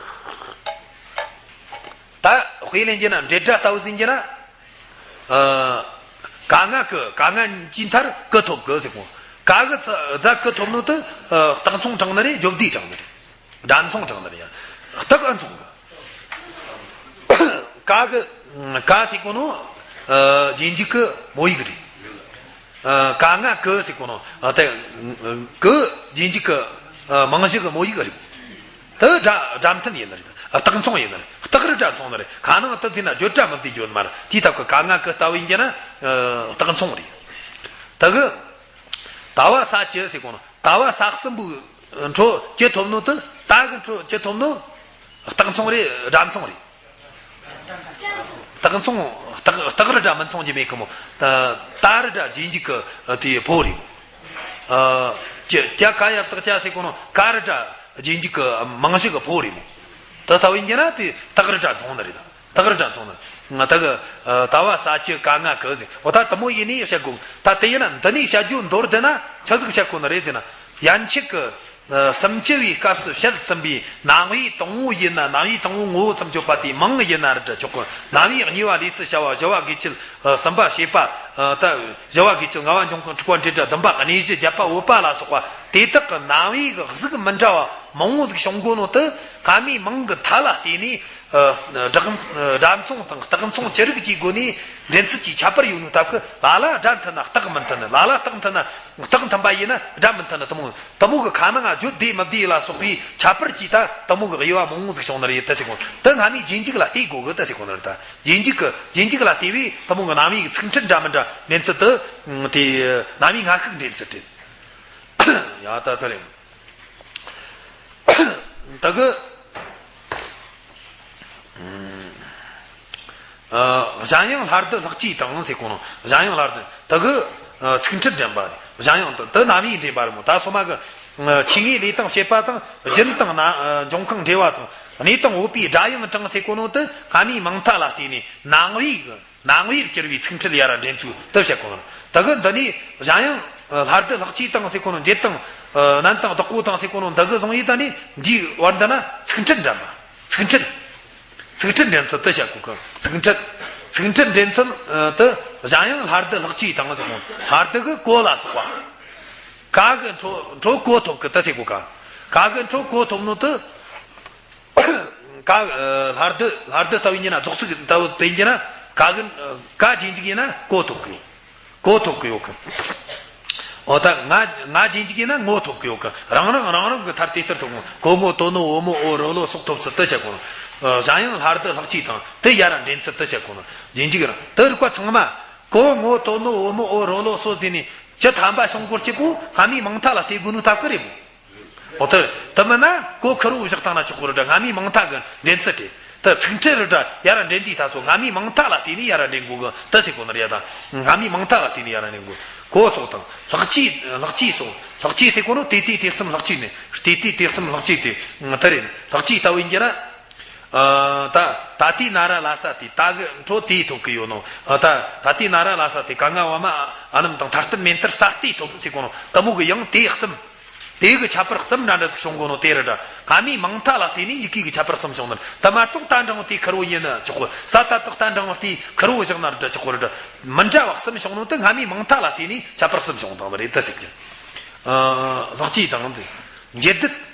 ད་དཔེ་ལེན་རྒྱུ་ན་འབྲེལ་སྒྲ་ལྟ་བུ་ཟིག་ཡིན་རྒྱུ་ན། ཨ། ག་ང་གི། ག་ང་གི་མཐར་གི་ཐོབ་གི་ཟེར་གོ། ག་གི་ཚ་རྫ་གི་ཐོབ་ནོ་དེ། ཨ། རྟགས་མཚུངས་དྲངས་ནི་རེད། བརྗོད་བསྡུས་དྲངས་ནི་རེད། སྒྲ་མཚུངས་དྲངས་ནི་རེད་ཡ། རྟགས་ཨ་མཚུངས་གི། ག་གི། ག་ཟེར་གོ་ནོ། ཨ། རྗེས་འཇུག་གི་མོ་ཡིག་རེད། ཨ། ག་ང་གི་ཟེར་གོ་ནོ། ཨ། དེ་གི་རྗེས་འཇུག་གི། ཨ། མིང་གཞི་གི་མོ་ཡིག་རེད། དེ་སྒྲ་སྒྲ་མཐུན་ཡིན་ནི་རེད། རྟགས་མཚུངས་ཡིན་ནི་རེད། རྟགས་རེད་སྒྲ་མཚུངས་ནི་རེད། ཁ་ནང་དེ་ཟེར་ན་བརྗོད་སྒྲ་མི་བདེ་བརྗོད་མ་རེད། དེའི་སྟབས་ཀྱིས་ག་ང་གི་ལྟ་བུ་ཡིན་རྒྱུ་ན། ཨ། རྟགས་མཚུངས་རེད། དེ་གི། ད་བ་ས་ཀྱི་ཟེར་གོ་ནོ། ད་བ་ས་གསུམ་པོའི་འཕྲོ་ཀྱི་ཐོབ་ནོ་དེ། ད་གི་འཕྲོ་ཀྱི་ཐོབ་ནོ། རྟགས་མཚུངས་རེད། སྒྲ་མཚུངས་རེད། རྟགས་མཚུངས། རྟགས། རྟགས་རེད་སྒྲ་མི་མཚུངས་རྒྱུ་མེད་གི་མོ། ད། ད་རེད་སྒྲ་རྗེས་འཇུག་གི་དེའི་ཕོ་རེད་མོ། ཨ། ཀྱི། ཀྱ་ག་ཡ་བཏགས་ཀྱ་ཟེར་གོ་ནོ། ག་རེད་སྒྲ་རྗེས་འཇུག་གི་མིང་གཞི་གི་ཕོ་རེད་མོ། དེ་ལྟ་བུ་ཡིན་རྒྱུ་ན་དེ་རྟགས་རེད་སྒྲ་མཚུངས་ནི་རེད། རྟགས་རེད་སྒྲ་མཚུངས་ནི་རེད། ད་གི། ཨ། ད་བ་ས་ཀྱི་ག་ང་གི་ཟེར། འོ། ད་དེ་མོ་ཡིན་ནི་བཤད་དགོས། ད་དེ་ཡིན་ན་འདི་ནས་བཤད་རྒྱུ་མདོར་བསྡུ་ན་ཆི་ཟིག་བཤད་དགོས་ནི་རེད་ཟེར་ན། ཡན་ཆད་ཀྱི། ཨ། སུམ་ཅུ་བའི་སྐབས་སུ་བཤད་ཟིན་པའི་རྣམ་དབྱེ་དང་པོ་ཡིན་ན། རྣམ་དབྱེ་དང་པོ་ངོ་བོ་སུམ་ཅུ་པ་དེའི་མིང་ཡིན་ན་རེད་སྒྲ་ཆོག་གི། རྣམ་དབྱེ་གཉིས་པ་ལས་སུ་བྱ་བ། བཞི་བ་དགོས་ཆེད། ཨ། གསུམ་པ་བྱེད་པ། ཨ། ད་བཞི་བ་དགོས་ཆེད། ལྔ་བ་འབྱུང་ཁུངས། དྲུག་པ་འབྲེལ་སྒྲ། བདུན་པ་གནས་གཞི། བརྒྱད་པ་འོད་པ་ལ་སོགས་པ། དེ་དག་གི་རྣམ་དབྱེ་གི་གཟུགས་མི་འདྲ་བ་མང་བོ་ཟིག་བྱུང་གོ་ནོ་དེ་སྔ་མའི་མིང་གི་མཐའ་ལ་བལྟས་ནས། ཨ། སྒྲ། སྒྲ་མཚུངས་དང་རྟགས་མཚུངས་ཅི་རིགས་ཀྱི་སྒོ་ནས་འགྲན་ཚུལ་གྱི་ཁྱད་པར་ཡོད་ནོ་སྟབས་ཀྱིས། ལ་ལ་སྒྲ་མཐུན་ན་རྟགས་མི་མཐུན་ནི། ལ་ལ་རྟགས་མཐུན་ན། རྟགས་མཐུན་པ་ཡིན་ན་སྒྲ་མི་མཐུན་ནི། དེ་མོ། དེ་མོ་གི་ཁ་ནང་བརྗོད་བདེ་མི་བདེ་ལ་སོགས་པའི་ཁྱད་པར་གྱིས་ད་དེ་མོ་གི་དབྱེ་བ་མང་བོ་ཟིག་བྱུང་ནི་རེད་ད་ཟེར་གོ། དེ་སྔ་མའི་རྗེས་འཇུག་ལ་བལྟས་དགོས་གི་ད་ཟེར་གོ་ནི་རེད་ད། རྗེས་འཇུག་གི། རྗེས་འཇུག་ལ་བལྟས་པས་དེ་མོ་གི་རྣམ་དབྱེ་གི་ཚིག་ཕྲད་འདྲ་མི་འདྲ་འགྲན་ཚུལ་དེ། དེ་རྣམ་དབྱེ་སྔ་ཤུགས་འགྲན་ཚུལ་བྲལ། ཡ། ད་དེ་རེད། ད་གི། ཨ། གཞན་ཡང་སླར་བསྡུ་ལྷག་བཅས་དང་ཟེར་གོ་ནོ། གཞན་ཡང་སླར་བསྡུ། ད་གི། ཨ། ཚིག་ཕྲད་འདྲེན་པ་རེད། གཞན་ཡང་དེ་དེ་རྣམ་དབྱེ་འདྲེན་པ་རེད་མོ། ད་སོ་མ་གི། ཨ། ཆོས་དངོས་ལས་དང་བྱེད་པ་དང་། རྒྱུན་དང་ན། ཨ། འབྱུང་ཁུངས་འབྲེལ་བ་དང་། གནས་དང་འོས་པའི་སྒྲ་དབྱངས་གྲངས་ཟེར་གོ་ནོ་དེ་སྔ་མའི་མིང་མཐའ་ལ་བལྟས་ནས་རྣམ་དབྱེ་གི། རྣམ་དབྱེར་གྱུར་པའི་ཚིག་ཕྲད་ཡར་ར་འདྲེན་ཚུལ་དེ་བཤད་གོ་ནོ། ད་གི་འདི་ནས་གཞན་ཡང་། ཨ། སླར་བསྡུ་ལྷག་བཅས་དང་ཟེར་གོ་ནོ། འབྱེད་དང་། ཨ། བརྣན་དང་བདག་པོ་དང་ཟེར་གོ་ནོ་འདི་གི་བཟུང་ཡས་ད་ནི་འདིའི་བར་འདི་ན་ཚིག་ཕྲད་འདྲེན་པ། ཚིག་ཕྲད། ཚིག་ཕྲད་འདྲེན་ཚུལ་དེ་བཤད་གོ་གི། ཚིག་ཕྲད། ཚིག་ཕྲད་འདྲེན་ཚུལ། ཨ། དེ་གཞན་ཡང་སླར་བསྡུ་ལྷག་བཅས་དང་ཟེར་གོ། སླར་བསྡུ་གི་གོ་ལ་སོགས་པ། ག་གི་འཕྲོ་འཕྲོ་གོ་ཐོབ་གི་དེ་ཟེར་གོ་ག་ག་གི་འཕྲོ་གོ་ཐོབ་ནོ་དེ། ག། ཨ། སླར་བསྡུ། སླར་བསྡུ་ལྟ་བུ་ཡིན་རྒྱུ་ན། རྫོགས་ཚིག་ལྟ་བུ་དེ་ཡིན་རྒྱུ་ན། ག་གི། ག་རྗེས་འཇུག་ཡིན་ན་གོ་ཐོབ་གི་ཡོད། གོ་ཐོབ་གི་ཡོད་གི། འོ། ད་ང་། ང་རྗེས་འཇུག་ཡིན་ན་ངོ་ཐོབ་གི་ཡོད་གི། རང་རང་རང་རང་གི་མཐར་དེ་ལྟར་ཐོབ་གི། གོ་ངོ་དོ་ནོ་བོ་མོ་འོ་རོ་ལོ་སོགས་ཐོབ་ཚུལ་དེ་བཤད་གོ་ནོ། ཨ། གཞན་ཡང་སླར་བསྡུ་ལྷག་བཅས་དང་། དེ་ཡར་ར་འདྲེན་ཚུལ་དེ་བཤད་གོ་ནོ། རྗེས་འཇུག་རང་དེ་རིགས་པ་ཚང་མ། གོ་ངོ་དོ་ནོ་བོ་མོ་འོ་རོ་ལོ་སོགས་ཟེར་ནས་བཅུ་ཐམ་པ་བྱུང་གོ་རྒྱུ་གོ་སྔ་མའི་མིང་མཐའ་ལ་བལྟས་དགོས་ནོ་སྟབས་ཀྱིས་རེད་མོ། འོ། དེ། དེ་མིན་ན་གོ་ཁེར་བོ་བཞག་བཏང་ན་ཆོག་གོ་རེད་ད། སྔ་མའི་མིང་མཐའ་གི་འདྲེན་ཚུལ་དེ། དེ་ཚིག་ཕྲད་རེད་ད། ཡར་ར་འདྲེན་དུས་ད་སོ་སྔ་མའི་མིང་མཐའ་ལ་བལྟས་ནས་ཡར་ར་འདྲེན་དགོས་གི་དེ་ཟེར་གོ་ནི་རེད་ད། སྔ་མའི་མིང་མཐའ་ལ་བལྟས་ནས་ཡར་ར་འདྲེན་དགོས། གོ་སོགས་དང་། ལྷག་བཅས། ལྷག་བཅས་སོགས། ལྷག་བཅས་ཟེར་གོ་ནོ་དེ་དེ་དེ་གསུམ་ལྷག་བཅས་ནི། དེ་དེ་དེ་གསུམ་ལྷག་བཅས་དེ། དེ་རེད། ལྷག་བཅས་ལྟ་བུ་ཡིན་རྒྱུ་ན། ཨ། ད་ད་ཏི་ན་ར་ལ་ས་ཏི། ད་གི་འཕྲོ་དེ་ཐོབ་གི་ཡོད་ནོ། ཨ། ད་ད་ཏི་ན་ར་ལ་ས་ཏི། ག་ང་བ་མ་ཨ་ནམ་དང་མཐར་ཐུག་མེ་མཐར་ས་ཏི་ཐོབ་ཟེར་གོ་ནོ། དེ་མོ་གི་ཡང་དེ་གསུམ། དེ་གི་ཁྱད་པར་གསུམ་འདྲ་འདྲ་ཟིག་བྱུང་གོ་ནོ་དེ་རེད་ད། སྔ་མའི་མིང་མཐའ་ལ་བལྟས་ནས་ཡི་གེ་གི་ཁྱད་པར་གསུམ་བྱུང་ནི། དེ་མ་གཏོགས་ད་འདྲ་བོ་དེ་ཁེར་བོ་ཡིན་ན་ཆོག་གོ། ས་ད་བཏགས་ད་འདྲ་བོ་དེ་ཁེར་བོ་བཞག་ན་རེད་ད་ཆོག་གོ་རེད་ད། མི་འདྲ་བ་གསུམ་བྱུང་ནོ་དེ་སྔ་མའི་མིང་མཐའ་ལ་བལྟས་ནས་ཁྱད་པར་གསུམ་བྱུང་བཏང་བ་རེད་ད་ཟེར་གི། ཨ། ལྷག་བཅས་དང་དེ། འབྱེད་སྡུད།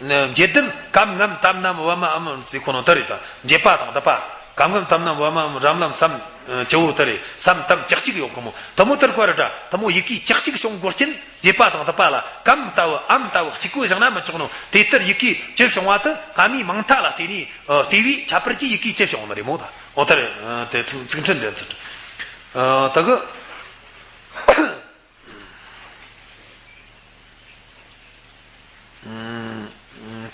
འབྱེད་སྡུད་གམ་ངམ་དམ་ནམ་བ་མ་འམ་ཟེར་གོ་ནོ་དེ་རེད་ད། འབྱེད་པ་དང་སྡུད་པ། གམ་ངམ་དམ་ནམ་བ་མ་འམ། རམ་ལམ་སམ། ཨ། ཇོ་བོ་དེ་རེད། སམ་དམ་ཅག་གཅིག་ཡོད་གི་མོ། དེ་མོ་དེར་བཀོད་རེད་ད། དེ་མོ་ཡི་གེ་ཅག་གཅིག་བྱུང་གོ་རྐྱེན། འབྱེད་པ་དང་སྡུད་པ་ལ་གམ་ལྟ་བུ་འམ་ལྟ་བུ་གཅིག་པོ་བཞག་ན་མི་ཆོག་ནོ། དེ་ལྟར་ཡི་གེ་བཅུ་བྱུང་བ་དེ་སྔ་མའི་མིང་མཐའ་ལ་བལྟས་ནས། ཨ། བལྟས་པའི་ཁྱད་པར་གྱིས་ཡི་གེ་བཅུ་བྱུང་ནི་རེད་མོ་ད། འོ་དེ་རེད། ཨ། དེ་ཚིག་ཚིག་ཕྲད་འདྲེན་ཚུལ། ཨ། དེ་གི། ཨ།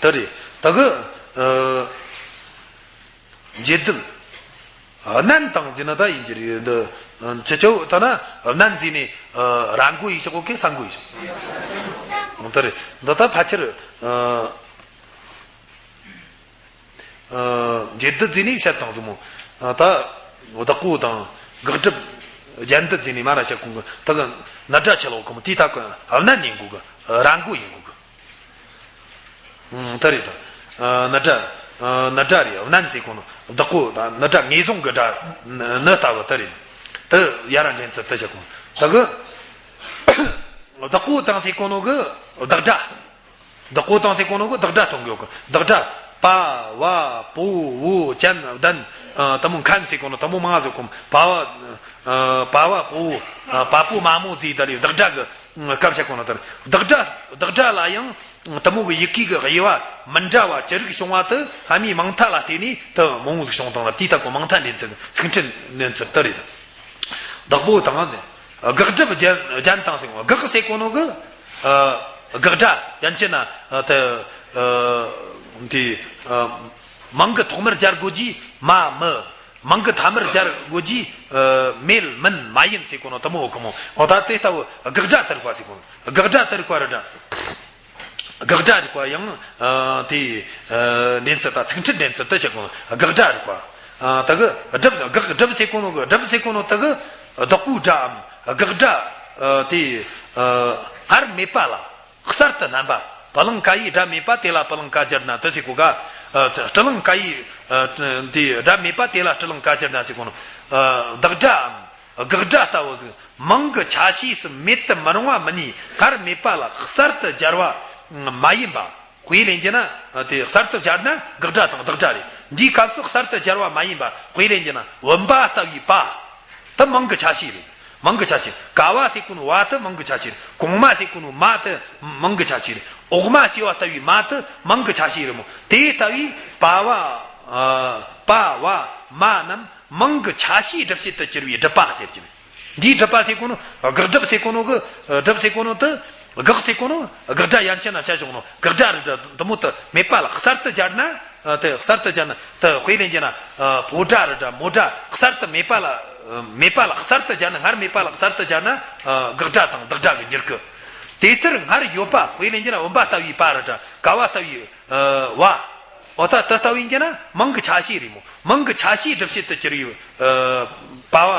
དེ་རེད། ད་གི། ཨ། འབྱེད་སྡུད། བརྣན་དང་ཟེར་ན་ད་ཡིན་གྱི་རེད། འདི་ཅི་ཅོ་ད་ན་བརྣན་ཟེར་ནས་ར་མགོ་ཡི་ཆག་གོ་གི་ས་མགོ་ཡི་ཆག་གོ། དེ་རེད། འདི་ད་ཕལ་ཆེར། ཨ། ཨ། འབྱེད་སྡུད་ཟེར་ནས་བཤད་དང་ཟིག་མོ། ཨ། ད་བདག་པོ་དང་དགག་སྒྲུབ། རྒྱན་དུ་བརྩིས་ནས་མ་ར་བྱ་གོང་གི་ད་གི་ན་སྒྲ་ཆེ་ལོ་གོ་མོ་དེའི་ད་གི་བསྣན་ཡིན་གོ་གི་ར་མགོ་ཡིན་གོ་གི་ད་རེད་ད། ན་སྒྲ། ན་སྒྲ་རེད་བསྣན་ཟེར་གོ་ནོ་བདག་པོ་ད་ན་སྒྲ་ངེས་བཟུང་གི་སྒྲ་ནི་ལྟ་བུ་ད་རེད། ད་ཡ་ར་འདྲེན་ཚུལ་ད་བྱ་གོ་ད་གི་བདག་པོ་དང་ཟེར་གོ་ནོ་གི་བདག་སྒྲ། བདག་པོ་དང་ཟེར་གོ་ནོ་གི་བདག་སྒྲ་གཏོང་གི་ཡོད་གི་བདག་སྒྲ། པ། བ། པོ། བོ། ཅན། ལྡན། ཨ། དེ་མོ་མཁན་ཟེར་གོ་ནོ་དེ་མོ་མང་ཟེར་གོ་པ་བ། ཨ། པ་བ་པོ། ཨ། པ་པོ་མ་མོ་ཟེར་ད་ལས་བདག་སྒྲ་གི་སྐབས་བཤད་གོ་ནོ་ལྟར་བདག་སྒྲ། བདག་སྒྲ་ལ་ཡང་དེ་མོ་གི་ཡི་གེ་གི་དབྱེ་བ་མི་འདྲ་བ་ཅི་རིགས་བྱུང་བ་དེ་སྔ་མའི་མིང་མཐའ་ལ་བརྟེན་ནས་དེ་མང་བོ་ཟིག་བྱུང་བཏང་ལ་དེའི་སྟབས་གི་མིང་མཐའ་འདྲེན་ཚུལ་ཚིག་ཕྲད་འདྲེན་ཚུལ་དེ་རེད། བདག་པོ་དང་ནི། དགག་སྒྲུབ་རྒྱན་རྒྱན་དང་ཟེར་གོ་དགག་ཟེར་གོ་ནོ་གི། ཨ། དགག་སྒྲ་ཡན་ཆད་ན་ཨ་དེ་ཨ་དེ་ཨ་མིང་གི་ཐོག་མར་སྦྱར་དགོས་ཀྱི་མ་མི། མིང་གི་ཐ་མར་སྦྱར་དགོས་ཀྱི་ཨ་མེད་མིན་མ་ཡིན་ཟེར་གོ་ནོ་དེ་མོ་གི་མོ། འོ་ད་དེ་ལྟ་བུ་དགག་སྒྲ་དེ་རིགས་པ་ཟེར་གོ་ནོ། དགག་སྒྲ་དེ་རིགས་པ་རེད་འདྲ། དགག་སྒྲ་རིགས་པ་ཡང་ཨ་དེ་ཨ་འདྲེན་ཚུལ་དང་ཚིག་ཕྲད་འདྲེན་ཚུལ་དེ་བྱེད་དགོས། དགག་སྒྲ་རིགས་པ། ཨ་དེ་གི་སྒྲུབ་དགག་སྒྲུབ་ཟེར་གོ་ནོ་གི་སྒྲུབ་ཟེར་གོ་ནོ་དེ་གི་བདག་པོའི་སྒྲའམ་དགག་སྒྲ་ཨ་དེ་ཨ་སྔར་མེད་པ་ལ་གསར་དུ་སྣམས་པ། པུ་ལིང་ཀ་ཡི་སྒྲ་མེད་པ་དེ་ལ་པུ་ལིང་ཀ་སྦྱར་ན་དེ་ཟེར་གོ་ག་ཨ་སྤྲུལ་ལིང་ཀ་ཡི་ཨ་དེ་སྒྲ་མེད་པ་དེ་ལ་སྤྲུལ་ལིང་ཀ་སྦྱར་ན་ཟེར་གོ་ནོ། ཨ་བདག་སྒྲའམ་དགག་སྒྲ་ལྟ་བུ་ཟིག་མིང་གི་ཆ་ཤས་སུ་མེད་དུ་མི་རུང་བ་མིན་ནས་སྔར་མེད་པ་ལ་གསར་དུ་སྦྱར་བ་མ་ཡིན་པ། དཔེ་ལེན་རྒྱུ་ན་དེ་གསར་དུ་སྦྱར་ན་དགག་སྒྲ་དང་བདག་སྒྲ་རེད། འདིའི་སྐབས་སུ་གསར་དུ་སྦྱར་བ་མ་ཡིན་པ་དཔེ་ལེན་རྒྱུ་ན་བུམ་པ་ལྟ་བུའི་པ། དེ་མིང་གི་ཆ་ཤས་རེད། མིང་གི་ཆ་ཤས། ཀ་བ་ཟེར་གོ་ནོ་བ་དེ་མིང་གི་ཆ་ཤས་རེད། གོང་མ་ཟེར་གོ་ནོ་མ་དེ་མིང་གི་ཆ་ཤས་རེད། འོག་མ་ཞེས་པ་ལྟ་བུའི་མ་དེ་མིང་གི་ཆ་ཤས་རེད་མོ། དེ་ལྟ་བུའི་པ་བ་ཨ་པ་བ་མ་རྣམས་མིང་གི་ཆ་ཤས་སྒྲུབ་བྱེད་དུ་གྱུར་པའི་སྒྲུབ་པ་ཟེར་གྱི་རེད། འདིའི་སྒྲུབ་པ་ཟེར་གོ་ནོ། དགག་སྒྲུབ་ཟེར་གོ་ནོ་གི། སྒྲུབ་ཟེར་གོ་ནོ་དེ། དགག་ཟེར་གོ་ནོ། དགག་སྒྲ་ཡན་ཆད་ན་བྱ་བྱུང་ནོ། དགག་སྒྲ་རི་སྒྲ་དེ་མོ་དེ་མེད་པ་ལ་གསར་དུ་སྦྱར་ན། དེ་གསར་དུ་སྦྱར་ན། དེ་དཔེ་ལེན་རྒྱུ་ན། ཕོ་སྒྲ་རི་སྒྲ་མོ་སྒྲ་གསར་དུ་མེད་པ་ལ། མེད་པ་ལ་གསར་དུ་སྦྱར་ན། སྔར་མེད་པ་ལ་གསར་དུ་སྦྱར་ན། དགག་སྒྲ་དང་བདག་སྒྲ་གི་འགྱུར་གི། དེ་ལྟར་སྔར་ཡོད་པ་དཔེ་ལེན་རྒྱུ་ན་བུམ་པ་ལྟ་བུའི་པ་རི་སྒྲ། ཀ་བ་ལྟ་བུའི། བ། འོ་ད་དེ་ལྟ་བུ་ཡིན་རྒྱུ་ན་མིང་གི་ཆ་ཤས་རེད་མོ། མིང་གི་ཆ་ཤས་སྒྲུབ་བྱེད་དུ་གྱུར་པའི། པ་བ།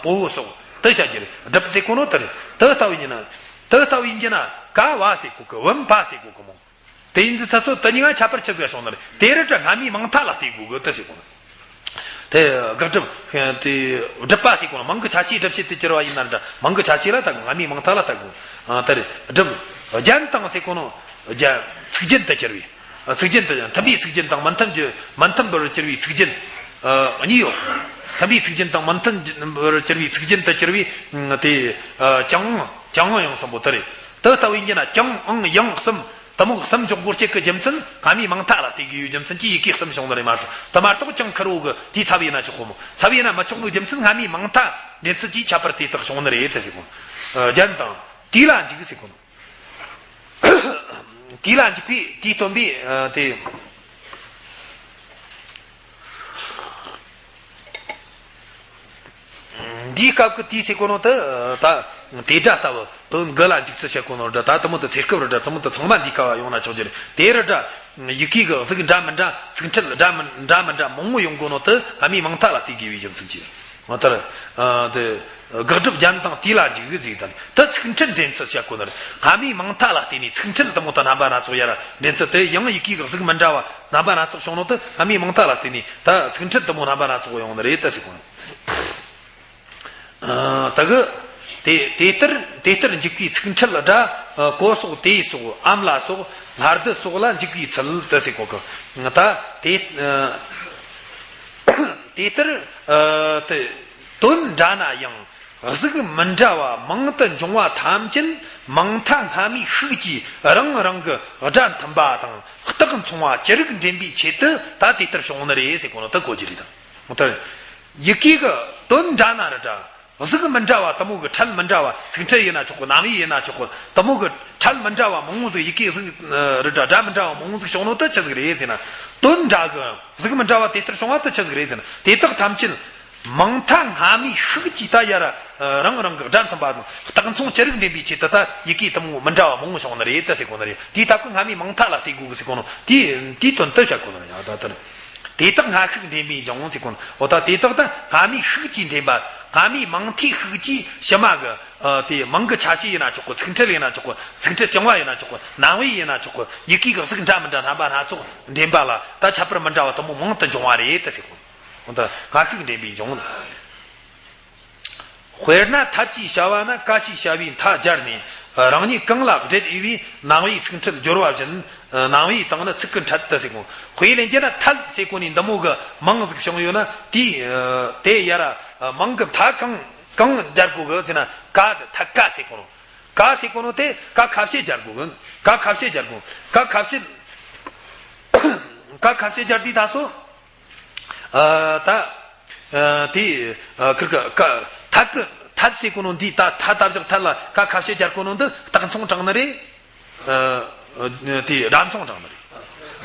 པོ་བོ་སོགས་དེ་བྱ་རྒྱུ་རེད། སྒྲུབ་ཟེར་གོ་ནོ་དེ་རེད། དེ་ལྟ་བུ་ཡིན་རྒྱུ་ན། དེ་ལྟ་བུ་ཡིན་རྒྱུ་ན་ཀ་བ་ཟེར་གོ་གི། བུམ་པ་ཟེར་གོ་གི་མོ། དེ་ཡིན་དུས་ཚ་ཚོ་དེ་གཉིས་ཀ་ཁྱད་པར་ཆི་ཟིག་བྱུང་ནི་རེད། དེ་རི་སྒྲ་སྔ་མའི་མིང་མཐའ་ལ་ལྟོས་དགོས་གི་དེ་ཟེར་གོ་ནོ། དེ་དགག་སྒྲུབ། དེ་སྒྲུབ་པ་ཟེར་གོ་ནོ། མིང་གི་ཆ་ཤས་སྒྲུབ་བྱེད་དུ་གྱུར་པ་ཡིན་ན་འདྲ། མིང་གི་ཆ་ཤས་ལ་ལྟ་དགོས། སྔ་མའི་མིང་མཐའ་ལ་ལྟ་དགོས། ཨ་དེ་རེད། སྒྲུབ། རྒྱན་དང་ཟེར་གོ་ནོ། རྒྱན། ཚིག་རྒྱན་དུ་གྱུར་པའི། ཚིག་རྒྱན་དུ་མཐུན་པའི་ཚིག་རྒྱན་དང་མི་མཐུན་གྱི་མི་མཐུན་པར་གྱུར་པའི་ཚིག་རྒྱན། གཉིས་ཡོད། མཐུན་པའི་ཚིག་རྒྱན་དང་མི་མཐུན་པར་གྱུར་པའི་ཚིག་རྒྱན་དུ་གྱུར་པའི། དེ། ཀྱང་། ཀྱང་ཡང་གསུམ་པོ་དེ་རེད། དེ་ལྟ་བུ་ཡིན་རྒྱུ་ན་ཀྱང་ཨང་ཡང་གསུམ། དེ་མོ་གསུམ་འཇོག་དགོས་ཆེད་ཀྱི་རྒྱུ་མཚན། སྔ་མའི་མིང་མཐའ་ལ་ལྟོས་དགོས་པའི་རྒྱུ་མཚན་གྱིས་ཡི་གེ་གསུམ་བྱུང་ནི་རེད་མ་གཏོགས། དེ་མ་གཏོགས་ཀྱང་ཁེར་རོ་གི་དེའི་ཚབ་ཡིན་ན་ཆོག་གོ་མོ། ཚབ་ཡིན་ན་མི་ཆོག་ནོ་རྒྱུ་མཚན་སྔ་མའི་མིང་མཐའ་འདྲེན་ཚུལ་གྱིས་ཁྱད་པར་དེ་དག་བྱུང་ནི་རེད་དེ་ཟེར་གོ། རྒྱན་དང་། དེ་ལ་འཇུག་ཟེར་གོ་ནོ། དེ་ལ་འཇུག་པའི་དེའི་སྟོན་པའི་དེ། འདིའི་སྐབས་ཀྱི་དེའི་ཟེར་གོ་ནོ་དེ། ད་དེ་སྒྲ་ལྟ་བུ་དོན་དགུ་ལ་འཇུག་ཚུལ་བཤད་གོ་ནོ་འདྲ། ད་དེ་མོ་དེ་ཚེ་སྐབས་རི་སྒྲ་དེ་མོ་དེ་ཚང་མ་འདིའི་སྐབས་ཡོང་ན་ཆོག་རྒྱུ་རེད། དེ་རི་སྒྲ། ཡི་གེ་གི་གཟུགས་འདྲ་མི་འདྲ། ཚིག་ཕྲད་འདྲ་མི་འདྲ་མི་འདྲ་མང་བོ་ཡོང་གོ་ནོ་དེ་སྔ་མའི་མིང་མཐའ་ལ་ལྟོས་དགོས་པའི་རྒྱུ་མཚན་གྱིས། ང་ལྟར། ཨ་དེ། དགག་སྒྲུབ་རྒྱན་དང་དེ་ལ་འཇུག་གི་ཟེར་དང་། དེ་ཚིག་ཕྲད་འདྲེན་ཚུལ་བཤད་གོ་ནི་རེད། སྔ་མའི་མིང་མཐའ་ལ་བརྟེན་ནས་ཚིག་ཕྲད་དེ་མོ་དང་རྣམ་པ་སྣ་ཚོགས་ཡར་འདྲེན་ཚུལ་དེ། ཡང་ཡི་གེ་གི་གཟུགས་མི་འདྲ་བ་རྣམ་པ་སྣ་ཚོགས་བྱུང་ནོ་དེ་སྔ་མའི་མིང་མཐའ་ལ་བརྟེན་ནས་ད་ཚིག་ཕྲད་དེ་མོ་རྣམ་པ་སྣ་ཚོགས་ཡོང་ནི་རེད་ད་ཟེར་གོ་ནི། ཨ་ད་གི། དེ་དེ་ལྟར་དེ་ལྟར་འཇུག་པའི་ཚིག་ཕྲད་སྒྲ། ཨ་གོ་སོགས་དེ་སོགས་ཨམ་ལ་སོགས་སྔར་དུ་སོགས་ལ་འཇུག་པའི་ཚུལ་དུ་ཟེར་གོ་གི། ད་དེ་ཨ་དེ་ལྟར་ཨ་དེ་དོན་འདྲ་ན་ཡང་གཟུགས་མི་འདྲ་བ་མང་དུ་འབྱུང་བ་ཐམས་ཅད་མིང་མཐའ་སྔ་མའི་ཤུགས་ཀྱིས་རང་རང་གི་སྒྲ་མཐུན་པ་དང་རྟགས་མཚུངས་པ་ཅི་རིགས་འདྲེན་པའི་ཆེད་དུ་ད་དེ་ལྟར་བྱུང་ནི་རེད་ཟེར་གོ་ནོ་དེ་གོ་རྒྱུ་རེད་དང་། ད་ཡི་གེ་གི་དོན་འདྲ་ན་རི་སྒྲ། གཟུགས་མི་འདྲ་བ་དེ་མོ་གི་ཕྲད་མི་འདྲ་བ། ཚིག་ཕྲད་ཡིན་ན་ཆོག་གི། རྣམ་དབྱེ་ཡིན་ན་ཆོག་གི། དེ་མོ་གི་ཕྲད་མི་འདྲ་བ་མང་བོ་ཟིག་ཡི་གེ་གཟུགས་རི་སྒྲ་སྒྲ་མི་འདྲ་བ་མང་བོ་ཟིག་བྱུང་ནོ་དེ་ཆི་ཟིག་རེད་ཟེར་ན། དོན་འདྲ་གི་གཟུགས་མི་འདྲ་བ་དེ་ལྟར་བྱུང་བ་དེ་ཆི་ཟིག་རེད་ཟེར་ན། དེ་དག་ཐམས་ཅད་མིང་མཐའ་སྔ་མའི་ཤུགས་ཀྱིས་ད་ཡར་རང་རང་གི་སྒྲ་མཐུན་པ་དང་རྟགས་མཚུངས་ཅི་རིགས་འདྲེན་པའི་ཆེད་དུ་ད་ཡི་གེ་དེ་མོ་མི་འདྲ་བ་མང་བོ་བྱུང་ནི་རེད་ད་ཟེར་གོ་ནི་རེད། དེའི་སྟབས་ཀྱིས་སྔ་མའི་མིང་མཐའ་ལ་ལྟོས་དགོས་གི་ཟེར་གོ་ནོ་དེའི་དེའི་དོན་དུ་བཤད་གོ་ནི་རེད། ཡང་ད་ལྟར་དེ་དག་སྔ་ཤུགས་འདྲེན་པས་འབྱུང་ཟེར་གོ་ནོ། འོ་ད་དེ་དག་ད་སྔ་མའི་ཤུགས་ཀྱིས་འདྲེན་པ། སྔ་མའི་མིང་མཐའི་ཤུགས་ཀྱིས་ཕྱི་མ་གི་ཨ་དེ་མིང་གི་ཆ་ཤས་ཡིན་ན་ཆོག་གི། ཚིག་འཕྲུལ་ཡིན་ན་ཆོག་གི། ཚིག་འཕྲུལ་རྐྱང་བ་ཡིན་ན་ཆོག་གི། རྣམ་དབྱེ་ཡིན་ན་ཆོག་གི། ཡི་གེ་གི་གཟུགས་འདྲ་མི་འདྲ་རྣམ་པ་སྣ་ཚོགས་འདྲེན་པ་ལ་ད་ཁྱད་པར་མི་འདྲ་བ་དེ་མོ་མང་དུ་འབྱུང་བ་རེད་ད་ཟེར་གོ། འོ་ད་སྔ་ཤུགས་འདྲེན་པས་འབྱུང་། དཔེར་ན་མཐའ་ཅེས་བྱ་བ་ན་ཀ་ཞེས་བྱ་བའི་མཐའ་སྦྱར་ནས་རང་ཉིད་གང་ལ་སྦྲེལ་འོས་པའི་རྣམ་དབྱེའི་ཚིག་འཕྲུལ་སྦྱོར་བ་བཞིན། རྣམ་དབྱེ་དང་ནི་ཚིག་གི་འཕྲུལ་དུ་ཟེར་གོ། དཔེ་ལེན་རྒྱུ་ན་མཐའ་ཟེར་གོ་ནི་འདི་མོ་གི་མིང་ཟིག་བྱུང་ཡོད་ན་དེའི་དེ་ཡ་ར་མིང་གི་མཐའ་གང་གང་སྦྱར་དགོས་གི་ཟེར་ན་ཀ་ཟེར། མཐའ་ཀ་ཟེར་གོ་ནོ། ཀ་ཟེར་གོ་ནོ་དེ་ཀ་ཁ་ཤས་སྦྱར་དགོས་གི། ཀ་ཁ་ཤས་སྦྱར་དགོས། ཀ་ཁ་ཤས་ཀ་ཁ་ཤས་སྦྱར་དུས་ད་སོ། ཨ་ད་ཨ་དེ་ཨ་ཁིར་ཀ་ཀ་ཐད་ཀི་ཐད་ཟེར་གོ་ནོ་འདི་ད་ཐད་ད་བཞག་ཐད་ལ་ཀ་ཁ་ཤས་སྦྱར་གོ་ནོ་འདི་རྟགས་མཚུངས་དྲངས་ནི་རེད། ཨ་དེ་སྒྲ་མཚུངས་དྲངས་ནི་རེད།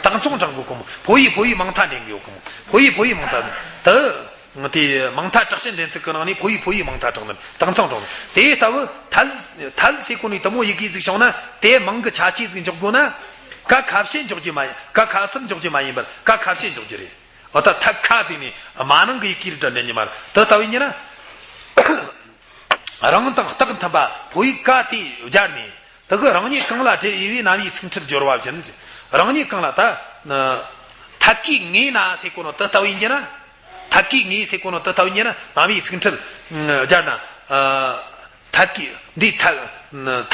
རྟགས་མཚུངས་དྲངས་དགོས་གོ་མོ། ཕོ་ཡིས་ཕོ་ཡིས་མིང་མཐའ་འདྲེན་གི་ཡོད་གོ་མོ། ཕོ་ཡིས་ཕོ་ཡིས་མིང་མཐའ་ད་དེ་མིང་མཐའ་དྲག་ཤུལ་འདྲེན་ཚིག་གི་ནང་ནས་ཕོ་ཡིས་ཕོ་ཡིས་མིང་མཐའ་དྲངས་ནི་རྟགས་མཚུངས་དྲངས་ནི། དེ་ལྟ་བུ་ཐད་ཐད་ཟེར་གོ་ནི་དེ་མོ་ཡི་གེ་ཟིག་བྱུང་ན་དེ་མིང་གི་ཆ་ཤས་ཟིག་འཇོག་དགོས་ན་ཀ་ཁ་ཤས་འཇོག་རྒྱུ་མ་ཡིན། ཀ་ཁ་གསུམ་འཇོག་རྒྱུ་མ་ཡིན་པར་ཀ་ཁ་ཤས་འཇོག་རྒྱུ་རེད། འོ་ད་ཐད་ཁ་ཟེར་ནས་མ་ནང་གི་ཡི་གེ་རིགས་འདྲ་འདྲེན་ཉི་མ་རེད། དེ་ལྟ་བུ་ཡིན་ན་རང་དང་རྟགས་མཐུན་པ་ཕོ་ཡིག་ཀ་དེ་སྦྱར་ནས་དེ་གི་རང་ཉིད་གང་ལ་སྦྲེལ་འོས་པའི་རྣམ་དབྱེའི་ཚིག་འཕྲུལ་སྦྱོར་བ་བཞིན། རང་ཉིད་གང་ལ་ད་ཐད་ཀའི་ངོས་ན་ཟེར་གོ་ནོ་དེ་ལྟ་བུ་ཡིན་རྒྱུ་ན། ཐད་ཀའི་ངོས་ཟེར་གོ་ནོ་དེ་ལྟ་བུ་ཡིན་རྒྱུ་ན་རྣམ་དབྱེའི་ཚིག་འཕྲུལ་སྦྱར་ན། ཐད་ཀའི་འདི་ཐད་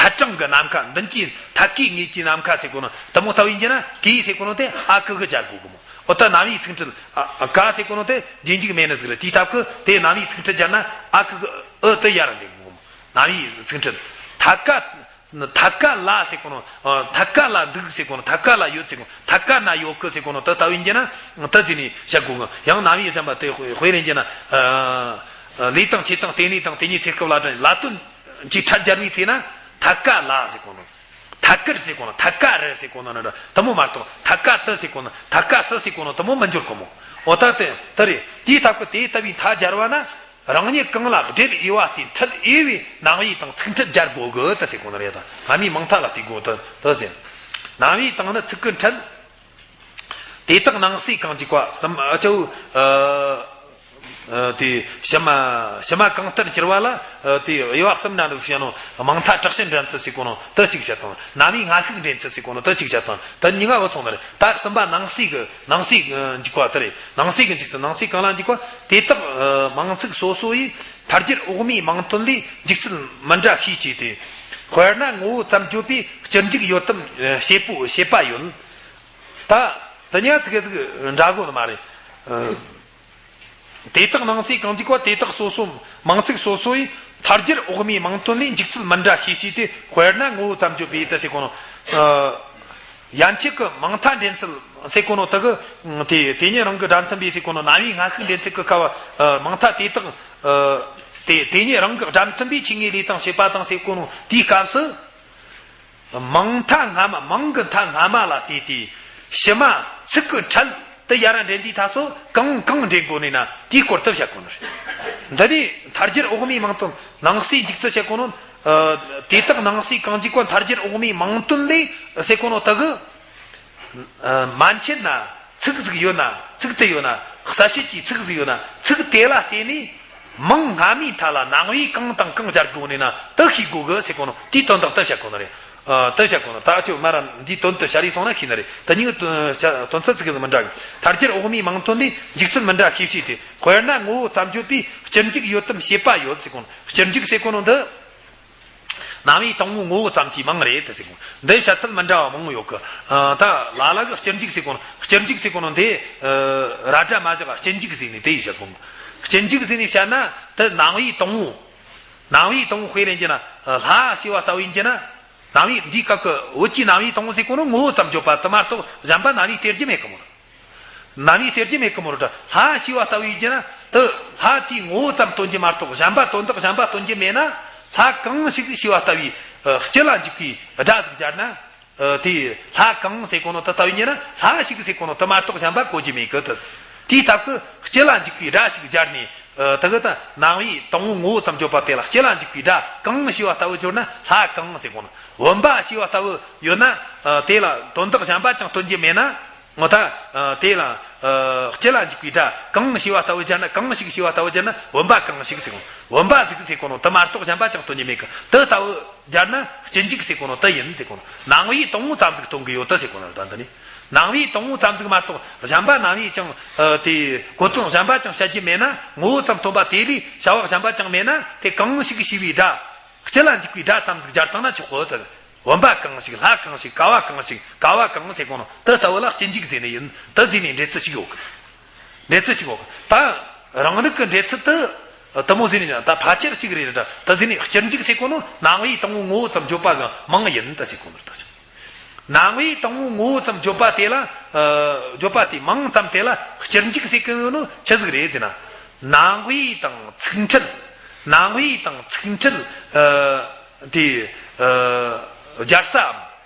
ཐད་དྲང་གི་ནམ་མཁའ། མདུན་གྱི་ཐད་ཀའི་ངོས་ཀྱི་ནམ་མཁའ་ཟེར་གོ་ནོ་དེ་མོ་ལྟ་བུ་ཡིན་རྒྱུ་ན་ཀའི་ཟེར་གོ་ནོ་དེ་ཨ་ཀི་གི་སྦྱར་དགོས་གི་མོ། འོ་ད་རྣམ་དབྱེའི་ཚིག་འཕྲུལ་ཨ་ཀ་ཟེར་གོ་ནོ་དེ་རྗེས་འཇུག་མེད་ནི་ཟིག་རེད། དེའི་སྟབས་ཀྱིས་དེ་རྣམ་དབྱེའི་ཚིག་འཕྲུལ་སྦྱར་ན་ཨ་ཀི་གི་ཨི་དེ་ཡར་འདྲེན་དགོས་གི་མོ། རྣམ་དབྱེའི་ཚིག་འཕྲུལ་ཐད་ཀ་ཐད་ཀ་ལ་ཟེར་གོ་ནོ། ཐད་ཀ་ལ་འདུག་ཟེར་གོ་ནོ། ཐད་ཀ་ལ་ཡོད་ཟེར་གོ་ནོ། ཐད་ཀ་ན་ཡོད་གི་ཟེར་གོ་ནོ་དེ་ལྟ་བུ་ཡིན་རྒྱུ་ན་དེ་ཟེར་ནས་བཤད་དགོས་གི། ཡང་རྣམ་དབྱེ་གཞན་པ་དེ་དཔེ་ལེན་རྒྱུ་ན། ལས་དང་ཆོས་དང་ལྟེ་གནས་དང་དེ་ཉིད་ཚེ་སྐབས་ལ་དྲན། ལ་དོན་གྱི་ཕྲད་སྦྱར་བའི་ཚེ་ན་ཐད་ཀ་ལ་ཟེར་གོ་ནོ། ཐད་ཀར་ཟེར་གོ་ནོ། ཐད་ཀ་རུ་ཟེར་གོ་ནོ་ན་འདྲ་དེ་མོ་མ་གཏོགས་ཐད་ཀ་དུ་ཟེར་གོ་ནོ། ཐད་ཀ་སུ་ཟེར་གོ་ནོ་དེ་མོ་མི་འབྱོར་གི་མོ། འོ་ད་དེ་དེ་རེད། དེའི་སྟབས་ཀྱིས་དེ་ལྟ་བུའི་མཐའ་སྦྱར་བ་ན། རང་ཉིད་གང་ལ་སྦྲེལ་འོས་པ་དེ་མཐུད་འོས་པའི་རྣམ་དབྱེ་དང་ཚིག་འཕྲུལ་སྦྱར་དགོས་གི་ད་ཟེར་གོ་ནི་རེད། ད་སྔ་མའི་མིང་མཐའ་ལ་བལྟས་དགོས་ད་ད་ཟེར། རྣམ་དབྱེ་དང་ནི་ཚིག་གི་འཕྲུལ། དེ་དག་ནང་གསེས་གང་འཇུག་པ་གསུམ། ཨ་ཅའུ་ཨ་དེ་ཕྱི་མ་ཕྱི་མ་གང་ལྟར་འགྱུར་བ་ལ་ཨ་དེ་དབྱེ་བ་གསུམ་འདྲ་འདུག་ཟེར་ནོ། མིང་མཐའ་དྲག་ཤུལ་འདྲེན་ཚུལ་ཟེར་གོ་ནོ་དེ་གཅིག་བཤད་དང་། རྣམ་དབྱེ་སྔ་ཤུགས་འདྲེན་ཚུལ་ཟེར་གོ་ནོ་དེ་གཅིག་བཤད་དང་། ད་མྱི་ལྔ་བུད་སོང་ནི་རེད། ད་གསུམ་པ་ནང་གསེས་གི་ནང་གསེས་ཨ་འཇུག་པ་དེ་རེད། ནང་གསེས་ཀྱི་འཇུག་ཚུལ། ནང་གསེས་གང་ལ་འཇུག་པ། དེ་དག་ཨ་མིང་ཚིག་སོ་སོ་ཡི་མཐར་སྦྱོར་འོག་མའི་མིང་དོན་ལས་འཇུག་ཚུལ་མི་འདྲ་ཤས་ཆེ་སྟེ། དཔེར་ན་ངོ་བོ་ཙམ་བརྗོད་པའི་སྤྱིར་འཇུག་ཡོད་དམ། ཨ་བྱེད་པོ་བྱེད་པ་ཡོད། ད་དེ་གཉིས་ཀ་ཚིག་གི་ཚིག་འདྲ་གོ་ནི་མ་རེད། ཨ་དེ་དག་ནང་གསེས་གང་འཇུག་པ། དེ་དག་སོ་སོ་མིང་ཚིག་སོ་སོ་ཡི་མཐར་སྦྱོར་འོག་མའི་མིང་དོན་ལས་འཇུག་ཚུལ་མི་འདྲ་ཤས་ཆེ་སྟེ། དཔེར་ན་ངོ་བོ་ཙམ་བརྗོད་པའི་དེ་ཟེར་གོ་ནོ། ཨ་ཡན་ཆད་ཀྱི་མིང་མཐའ་འདྲེན་ཚུལ་ཟེར་གོ་ནོ་དེ་གི་དེ་དེ་ཉིད་རང་གི་སྒྲ་མཐུན་པའི་ཟེར་གོ་ནོ། རྣམ་དབྱེ་སྔ་ཤུགས་འདྲེན་ཚུལ་གྱི་སྐབས་ཨ་མིང་མཐའ་དེ་དག་ཨ་དེ་དེ་ཉིད་རང་གི་སྒྲ་མཐུན་པའི་ཆོས་ངེས་ལས་དང་བྱེད་པ་དང་ཟེར་གོ་ནོ་དེའི་སྐབས་སུ། མིང་མཐའ་སྔ་མ། མིང་གི་མཐའ་སྔ་མ་ལ་བལྟས་ཏེ་ཕྱི་མ་ཚིག་གི་འཕྲལ་དུ་ཡར་འདྲེན་དུས་ད་སོ་གང་གང་འདྲེན་དགོས་ནི་ན་དེའི་སྐོར་དུ་བཤད་དགོས་ནི་རེད། འདི་ནི་མཐར་སྦྱོར་འོག་མའི་མིང་དོན། ནང་གསེས་འཇུག་ཚུལ་བཤད་གོ་ནོ། ཨ་དེ་དག་ནང་གསེས་གང་འཇུག་པ་མཐར་སྦྱོར་འོག་མའི་མིང་དོན་ལས་ཟེར་གོ་ནོ་དེ་གི་ཨ་མན་ཆད་ན་ཚིག་ཟིག་ཡོད་ན། ཚིག་དེ་ཡོད་ན། གསལ་བྱེད་ཀྱི་ཚིག་ཟིག་ཡོད་ན། ཚིག་དེ་ལ་བརྟེན་ནས་མིང་སྔ་མའི་མཐའ་ལ་རྣམ་དབྱེ་གང་དང་གང་སྦྱར་དགོས་ནི་ན་དེ་ཤེས་དགོས་གི་ཟེར་གོ་ནོ། དེའི་དོན་དག་དེ་བཤད་གོ་ནི་རེད། ཨ་དེ་བཤད་གོ་ནོ། ད་ཁྱོད་མ་ར་འདིའི་དོན་དེ་ཤར་རེ་སོང་ན་ཤེས་ནི་རེད། དེ་གཉིས་ཀྱི་དོན་དོན་ཚན་ཚིག་གི་མི་འདྲ་གི། མཐར་སྦྱོར་འོག་མའི་མིང་དོན་ལས་འཇུག་ཚུལ་མི་འདྲ་ཤས་ཆེ་སྟེ། དཔེར་ན་ངོ་བོ་ཙམ་བརྗོད་པའི་སྤྱིར་འཇུག་ཡོད་དམ་བྱེད་པ་ཡོད་ཟེར་གོ་ནོ། སྤྱིར་འཇུག་ཟེར་གོ་ནོ་འདི། རྣམ་དབྱེ་དང་པོ་ངོ་བོ་ཙམ་གྱི་མིང་རེད་དེ་ཟེར་གོ། འདི་བཤད་ཚུལ་མི་འདྲ་བ་མང་པོ་ཡོད་གི། ཨ་ད་ལ་ལ་གི་སྤྱིར་འཇུག་ཟེར་གོ་ནོ། སྤྱིར་འཇུག་ཟེར་གོ་ནོ་འདི་ཨ་ར་སྒྲ་མ་བཞག་སྤྱིར་འཇུག་ཟེར་ནས་དེ་ཡིས་བཤད་གོ། སྤྱིར་འཇུག་ཟེར་ནས་བཤད་ན་དེ་རྣམ་དབྱེ་དང་པོ། རྣམ་དབྱེ་དང་པོ་དཔེ་ལེན་རྒྱུ་ན་ལྷ་ཞེས་པ་ལྟ་བུ་ཡིན་རྒྱུ་ན། རྣམ་དབྱེ་འདིའི་སྐབས་ཀྱི་བོད་ཀྱི་རྣམ་དབྱེ་དང་པོ་ཟེར་གོ་ནོ་ངོ་བོ་ཙམ་བརྗོད་པ་དེ་མ་གཏོགས་གཞན་པ་རྣམ་དབྱེ་སྟེར་རྒྱུ་མེད་གི་མོ། རྣམ་དབྱེ་སྟེར་རྒྱུ་མེད་གི་མོ་ར། ལྷ་ཞེས་པ་ལྟ་བུ་ཡིན་རྒྱུ་ན་དེ་ལྷ་དེའི་ངོ་བོ་ཙམ་སྟོན་རྒྱུ་མ་གཏོགས་གཞན་པ་དོན་དག་གཞན་པ་སྟོན་རྒྱུ་མེད་ན། ལྷ་གང་ཞིག་ཞེས་པ་ལྟ་བུའི་ཨ་སྤྱི་ལ་འཇུག་པའི་སྒྲ་ཟིག་སྦྱར་ན། ཨ་དེ་ལྷ་གང་ཟེར་གོ་ནོ་དེ་ལྟ་བུ་ཡིན་རྒྱུ་ན་ལྷ་ཞིག་ཟེར་གོ་ནོ་དེ་མ་གཏོགས་གཞན་པ་གོ་རྒྱུ་མེད་གི། དེ་དེའི་སྟབས་ཀྱིས་སྤྱི་ལ་འཇུག་པའི་སྒྲ་ཞིག་སྦྱར་ནས། ཨ་དེ་གི་ད་རྣམ་དབྱེ་དང་པོ་ངོ་བོ་ཙམ་བརྗོད་པ་དེ་ལ་སྤྱི་ལ་འཇུག་པའི་སྒྲ་གང་ཞེས་པ་ལྟ་བུ་སྦྱོར་ན་ལྷ་གང་ཟེར་གོ་ནོ། བུམ་པ་ཞེས་པ་ལྟ་བུ་ཡོད་ན། ཨ་དེ་ལ་དོན་དག་གཞན་པ་ཅང་སྟོན་རྒྱུ་མེད་ན། ངོ་ད། ཨ། དེ་ལ། ཨ། སྤྱི་ལ་འཇུག་པའི་སྒྲ་གང་ཞེས་པ་ལྟ་བུ་སྦྱར་ན། གང་ཞིག་ཞེས་པ་ལྟ་བུ་སྦྱར་ན། བུམ་པ་གང་ཞིག་ཟེར་གོ་ནོ། བུམ་པ་ཟིག་ཟེར་གོ་ནོ་དེ་མ་གཏོགས་གཞན་པ་ཅང་སྟོན་རྒྱུ་མེད་གི། དེ་ལྟ་བུ་སྦྱར་ན་སྤྱི་འཇུག་ཟེར་གོ་ནོ་དེ་ཡིན་ཟེར་གོ་ནོ། ནང་པའི་དང་པོ་ཙམ་ཟིག་སྟོན་གི་ཡོད་དེ་ཟེར་གོ་ནོ། ད་འདི་ནི་ནང་པའི་དང་པོ་ཙམ་ཟིག་མ་གཏོགས་གཞན་པ་ནང་པའི་ཅང་། ཨ། དེ་གོ་དོན་གཞན་པ་ཅང་བཤད་རྒྱུ་མེད་ན། ངོ་བོ་ཙམ་སྟོན་པ་དེ་ལས་བྱ་བ་གཞན་པ་ཅང་མེད་ན། དེ་གང་ཞིག་ཞེས་པའི་སྒྲ། སྤྱི་ལ་འཇུག་པའི་སྒྲ་ཙམ་ཟིག་སྦྱར་བཏང་ན་ཆོག་གི། དེ། བུམ་པ་གང་ཞིག། ལྷ་གང་ཞིག། ཀ་བ་གང་ཞིག། ཀ་བ་གང་ཟེར་གོ་ནོ་དེ་ལྟ་བུ་ལ་སྤྱི་འཇུག་ཟེར་ནི་ཡིན། དེ་ཟེར་ནི་འགྲེལ་ཚུལ་ཞིག་ཡོད་གི། འགྲེལ་ཚུལ་ཞིག་ཡོད་གི། ད་རང་ལུགས་ཀྱི་འགྲེལ་ཚུལ་དེ་དེ་མོ་ཟེར་ནི་ཡང་ད་ཕལ་ཆེར་གཅིག་རེད་ར། དེ་ཟེར་ནི་སྤྱི་འཇུག་ཟེར་གོ་ནོ་ནང་པའི་དང་པོ་ངོ་བོ་ཙམ་བརྗོད་པ་གི་མིང་ཡིན་དེ་ཟེར་གོ་ནོ་རེད། ད་ནང་པའི་དང་པོ་ངོ་བོ་ཙམ་བརྗོད་པ་དེ་ལ། ཨ། བརྗོད་པ་དེ་མིང་ཙམ་དེ་ལ་སྤྱི་འཇུག་ཟེར་གི་ཡོད་ནོ་ཆི་ཟིག་རེད་ཟེར་ན། ནང་པའི་དང་ཚིག་འཁྲིལ། ནང་པའི་དང་ཚིག་འཁྲིལ། ཨ། དེ། ཨ། སྦྱར་སའམ་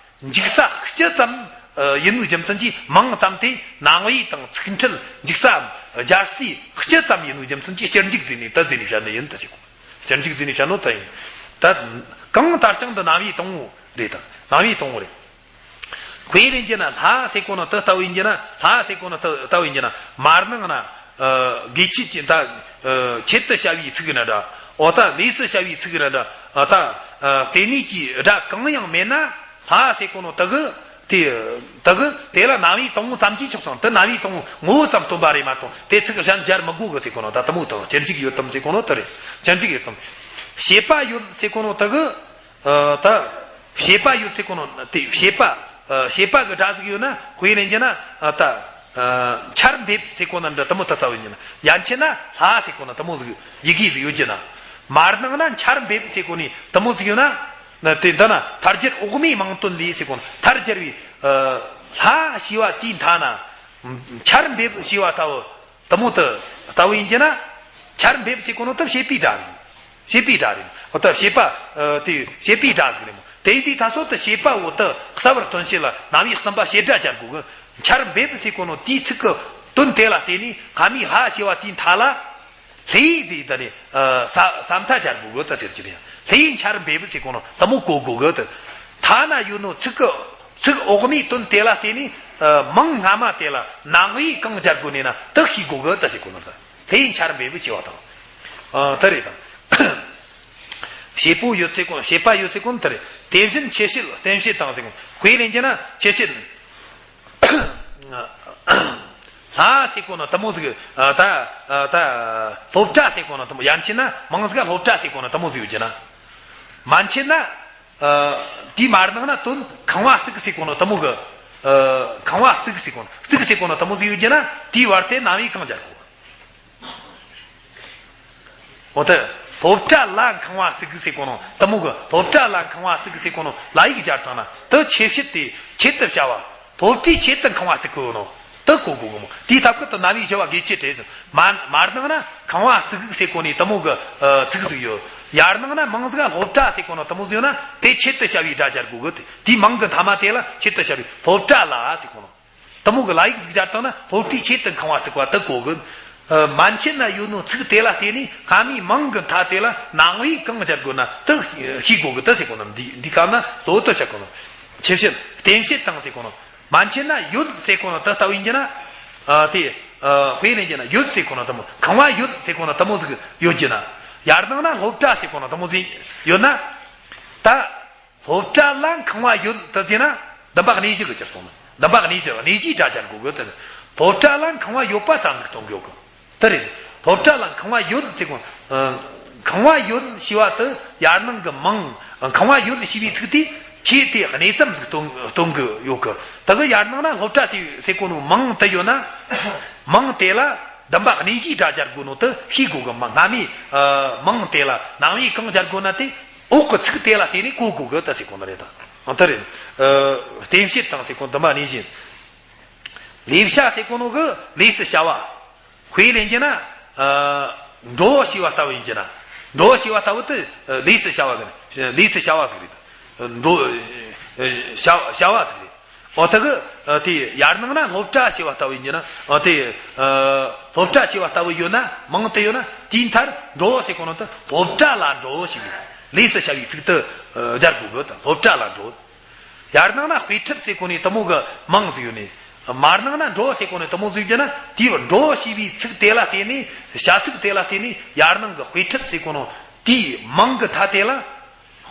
འཇུག་ས་སྤྱི་ཙམ། ཨ། ཡིན་པའི་རྒྱུ་མཚན་གྱིས་མིང་ཙམ་དེ་ནང་པའི་དང་ཚིག་འཁྲིལ་འཇུག་སའམ་སྦྱར་སའི་སྤྱི་ཙམ་ཡིན་པའི་རྒྱུ་མཚན་གྱིས་སྤྱི་འཇུག་ཟེར་ནས་དེ་ཟེར་ནས་བཤད་ནི་ཡིན་དེ་ཟེར་གོ། སྤྱི་འཇུག་ཟེར་ནས་བཤད་ནོ་དེ་ཡིན། ད་གང་ལྟར་ཀྱང་འདི་ནང་པའི་དང་པོ་རེད། ད་ནང་པའི་དང་པོ་རེད། དཔེ་ལེན་རྒྱུ་ན་ལྷ་ཟེར་གོ་ནོ་དེ་ལྟ་བུ་ཡིན་རྒྱུ་ན། ལྷ་ཟེར་གོ་ནོ་དེ་ལྟ་བུ་ཡིན་རྒྱུ་ན། མར་ནང་ན། ཨ། དགེ་ཆོས་ཀྱི་ད། ཨ། ཆེད་དུ་བྱ་བའི་ཚིག་ན་འདྲ། འོ་ད་ལས་སུ་བྱ་བའི་ཚིག་ན་འདྲ། ཨ། ད། ཨ། ལྟེ་གནས་ཀྱི་སྒྲ་གང་ཡང་མེད་ན་ལྷ་ཟེར་གོ་ནོ་དེ་གི། དེ་དེ་གི་དེ་ལ་ནང་པའི་དང་པོ་ཙམ་གྱིས་ཆོག་ཙང་། དེ་ནང་པའི་དང་པོ་ངོ་བོ་ཙམ་སྟོན་པ་རེད་མ་གཏོགས་དེ་ཚིག་གཞན་སྦྱར་མི་དགོས་གི་ཟེར་གོ་ནོ། ད་དེ་མོ་དང་སྤྱི་འཇུག་ཡོད་དམ་ཟེར་གོ་ནོ་དེ་རེད། སྤྱི་འཇུག་ཡོད་དམ། བྱེད་པ་ཡོད་ཟེར་གོ་ནོ་དེ་གི། ཨ། ད་བྱེད་པ་ཡོད་ཟེར་གོ་ནོ་དེ་བྱེད་པ། ཨ། བྱེད་པ་གི་སྒྲ་ཟིག་ཡོད་ན། དཔེ་ལེན་རྒྱུ་ན། ཨ། ད། ཨ། ཆར་འབེབས་ཟེར་གོ་ནོ་འདྲ་དེ་མོ་དེ་ལྟ་བུ་ཡིན་རྒྱུ་ན། ཡན་ཆད་ན་ལྷ་ཟེར་གོ་ནོ་དེ་མོ་ཟིག་ཡི་གེ་ཟིག་ཡོད་རྒྱུ་ན། མར་ནང་ན་ཆར་འབེབས་ཟེར་གོ་ནི་དེ་མོ་ཟིག་ཡོད་ན། ན་དེ་འདི་ན་མཐར་གྱུར་འོག་མའི་མིང་དོན་ལས་ཟེར་གོ་ནོ། མཐར་གྱུར་བའི། ཨ། ལྷ་ཞེས་པ་དེའི་མཐའ་ན་ཆར་འབེབས་ཞེས་པ་ལྟ་བུ། དེ་མོ་དེ་ལྟ་བུ་ཡིན་རྒྱུ་ན། ཆར་འབེབས་ཟེར་གོ་ནོ་དེ་བྱེད་པའི་སྒྲ་རེད། བྱེད་པའི་སྒྲ་རེད། འོ་ད་བྱེད་པ། ཨ། དེ་བྱེད་པའི་སྒྲ་ཟིག་རེད་མོ། དེ་ཡིན་དུས་ད་སོ་དེ་བྱེད་པ་བོ་དེ་གསལ་བར་སྟོན་བྱེད་ལ་ནང་པའི་གསུམ་པ་བྱེད་སྒྲ་སྦྱར་དགོས་གི། ཆར་འབེབས་ཟེར་གོ་ནོ་དེའི་ཚིག་གི་དོན་དེ་ལ་བརྟེན་ནས་སྔ་མའི་ལྷ་ཞེས་པ་དེའི་མཐའ་ལ། ལྷའི་ཟེར་ད་ནི། ཨ། ས་ས་མཐའ་སྦྱར་དགོས་གི་དེ་ཟེར་གྱི་རེད། ལྷའི་ཆར་འབེབས་ཟེར་གོ་ནོ་དེ་མོ་གོ་དགོས་གི་དེ། མཐའ་ན་ཡོད་ནོ་ཚིག་གི་ཚིག་འོག་མའི་དོན་དེ་ལ་བརྟེན་ནས། ཨ། མིང་སྔ་མ་དེ་ལ་ནང་པའི་གང་སྦྱར་དགོས་ནས་ན་དེ་ཤེས་དགོས་གི་དེ་ཟེར་གོ་ནོ་ད། ལྷའི་ཆར་འབེབས་ཞེས་པ་དང་། ཨ། དེ་རེད་དང་། བྱེད་པོ་ཡོད་ཟེར་གོ་ནོ། བྱེད་པ་ཡོད་ཟེར་གོ་ནོ་དེ་རེད། དེ་བཞིན་ཆུ་བྱད་རྟེན་བྱེད་དང་ཟེར་གོ། དཔེ་ལེན་རྒྱུ་ན་ཆུ་བྱད། ལྷ་ཟེར་གོ་ནོ་དེ་མོ་ཟིག། ཨ། ད། ཨ། ད། སློབ་གྲྭ་ཟེར་གོ་ནོ་དེ་མོ། ཡན་ཆད་ན་མིང་ཟིག་སློབ་གྲྭ་ཟེར་གོ་ནོ་དེ་མོ་ཟིག་ཡོད་རྒྱུ་ན། མན་ཆད་ན། ཨ། དེའི་མར་ནང་ན་དོན་ཁང་བ་བརྩིགས་ཟེར་གོ་ནོ་དེ་མོ་གི། ཨ། ཁང་བ་བརྩིགས་ཟེར་གོ་ནོ། བརྩིགས་ཟེར་གོ་ནོ་དེ་མོ་ཟིག་ཡོད་རྒྱུ་ན་དེའི་བར་དེ་ནང་པའི་གང་སྦྱར་དགོས། འོ་ད། སློབ་གྲྭ་ལ་ཁང་བ་བརྩིགས་ཟེར་གོ་ནོ་དེ་མོ་གི། སློབ་གྲྭ་ལ་ཁང་བ་བརྩིགས་ཟེར་གོ་ནོ་ལ་ཡིག་སྦྱར་བཏང་ན་དེ་ཆུ་བྱད་དེ་ཆེད་དུ་བྱ་བ། སློབ་གྲྭའི་ཆེད་དུ་ཁང་བ་བརྩིགས་གོ་ནོ་དེ་གོ་དགོས་གི་མོ། དེའི་ཐབས་ཀྱིས་དེ་ནང་པའི་བྱ་བ་དགེ་ཆོས་སྤྲད་ཟེར། མ་མར་ནང་ན་ཁང་བ་བརྩིགས་ཟེར་གོ་ནི་དེ་མོ་གི། ཨ། ཚིག་ཟིག་ཡོད། ཡར་ནང་ན་མིང་ཟིག་སློབ་གྲྭ་ཟེར་གོ་ནོ་དེ་མོ་ཟིག་ཡོད་ན་དེ་ཆེད་དུ་བྱ་བའི་སྒྲ་སྦྱར་དགོས་གི། དེ་དེའི་མིང་གི་མཐའ་མ་དེ་ལ་ཆེད་དུ་བྱ་བའི་སློབ་གྲྭ་ལ་ཟེར་གོ་ནོ། དེ་མོ་གི་ལ་ཡིག་ཟིག་སྦྱར་བཏང་ན་སློབ་གྲྭའི་ཆེད་དུ་ཁང་བ་བརྩིགས་པ་དེ་གོ་གི། ཨ། མན་ཆད་ན་ཡོད་ནོ་ཚིག་དེ་ལ་བརྟེན་ནས་སྔ་མའི་མིང་གི་མཐའ་དེ་ལ་ནང་པའི་གང་སྦྱར་དགོས་ན་དེ་ཤེས་དགོས་གི་དེ་ཟེར་གོ་ནོ། འདི་འདི་སྐབས་ན་གཙོ་བོ་དེ་བཤད་གོ་ནོ། ཆུ་བྱད་རྟེན་བྱེད་དང་ཟེར་གོ་ནོ། མན་ཆད་ན་ཡོད་ཟེར་གོ་ནོ་དེ་ལྟ་བུ་ཡིན་རྒྱུ་ན། ཨ། དེ། ཨ། དཔེ་ལེན་རྒྱུ་ན་ཡོད་ཟེར་གོ་ནོ་དེ་མོ། ཁང་བ་ཡོད་ཟེར་གོ་ནོ་དེ་མོ་ཟིག་ཡོད་རྒྱུ་ན། ཡར་ནང་ན་སློབ་གྲྭ་ཟེར་གོ་ནོ་དེ་མོ་ཟིག་ཡོད་ན། ད། སློབ་གྲྭ་ལ་ཁང་བ་ཡོད་དེ་ཟེར་ན་བདེན་པ་གནས་གཞི་གི་སྦྱར་སོང་ན། བདེན་པ་གནས་གཞི། གནས་གཞིའི་སྒྲ་སྦྱར་དགོས་གི་དེ། སློབ་གྲྭ་ལ་ཁང་བ་ཡོད་པ་ཙམ་ཟིག་སྟོན་གི་ཡོད་གི། དེ་རེད། སློབ་གྲྭ་ལ་ཁང་བ་ཡོད་ཟེར་གོ། ཨ། ཁང་བ་ཡོད་ཞེས་པ་དེ་ཡར་ནང་གི་མིང་། ཁང་བ་ཡོད་ཞེས་པའི་ཚིག་དེ་ཆོས་དེ་གནས་ཙམ་ཟིག་སྟོན་སྟོན་གི་ཡོད་གི། དེ་གི་ཡར་ནང་ན་སློབ་གྲྭ་ཟེར་ཟེར་གོ་ནོ་མིང་དེ་ཡོད་ན། མིང་དེ་ལ་བདེན་པ་གནས་གཞིའི་སྒྲ་སྦྱར་དགོས་ནོ་དེ་ཤེས་དགོས་གི། མ་སྔ་མའི། ཨ། མིང་དེ་ལ་ནང་པའི་གང་སྦྱར་དགོས་ན་དེ་འོག་གི་ཚིག་དེ་ལ་བརྟེན་ནས་གོ་དགོས་གི་དེ་ཟེར་གོ་ནི་རེད་ད། ཨ། དེ་རེད། ཨ། རྟེན་བྱེད་དང་ཟེར་གོ་ནོ་བདེན་པ་གནས་གཞི། ལས་བྱ་ཟེར་གོ་ནོ་གི་ལས་སུ་བྱ་བ། དཔེ་ལེན་རྒྱུ་ན། ཨ། འགྲོ་ཞེས་པ་ལྟ་བུ་ཡིན་རྒྱུ་ན། འགྲོ་ཞེས་པ་ལྟ་བུ་དེ། ཨ། ལས་སུ་བྱ་བ་ཟེར། ལས་སུ་བྱ་བ་ཟིག་རེད། ཨ། འགྲོ། ཨ། བྱ་བྱ་བ་ཟིག་རེད། འོ་དེ་གི། ཨ། དེ་ཡར་ནང་ན་སློབ་གྲྭ་ཞེས་པ་ལྟ་བུ་ཡིན་རྒྱུ་ན། འོ་དེ། ཨ། སློབ་གྲྭ་ཞེས་པ་ལྟ་བུ་ཡོད་ན། མིང་དེ་ཡོད་ན་དེའི་མཐར་འགྲོ་ཟེར་གོ་ནོ་དེ་སློབ་གྲྭ་ལ་འགྲོ་ཞེས་པའི་ལས་སུ་བྱ་བའི་ཚིག་དེ། ཨ། སྦྱར་དགོས་གི་དེ། སློབ་གྲྭ་ལ་འགྲོ། ཡར་ནང་ན་དཔེ་ཁྲིད་ཟེར་གོ་ནི་དེ་མོ་གི་མིང་ཟིག་ཡོད་ནི། མར་ནང་ན་འགྲོ་ཟེར་གོ་ནོ་དེ་མོ་ཟིག་ཡོད་རྒྱུ་ན། དེའི་འགྲོ་ཞེས་པའི་ཚིག་དེ་ལ་བརྟེན་ནས། བྱ་ཚིག་དེ་ལ་བརྟེན་ནས་ཡར་ནང་གི་དཔེ་ཁྲིད་ཟེར་གོ་ནོ་དེའི་མིང་གི་མཐའ་དེ་ལ།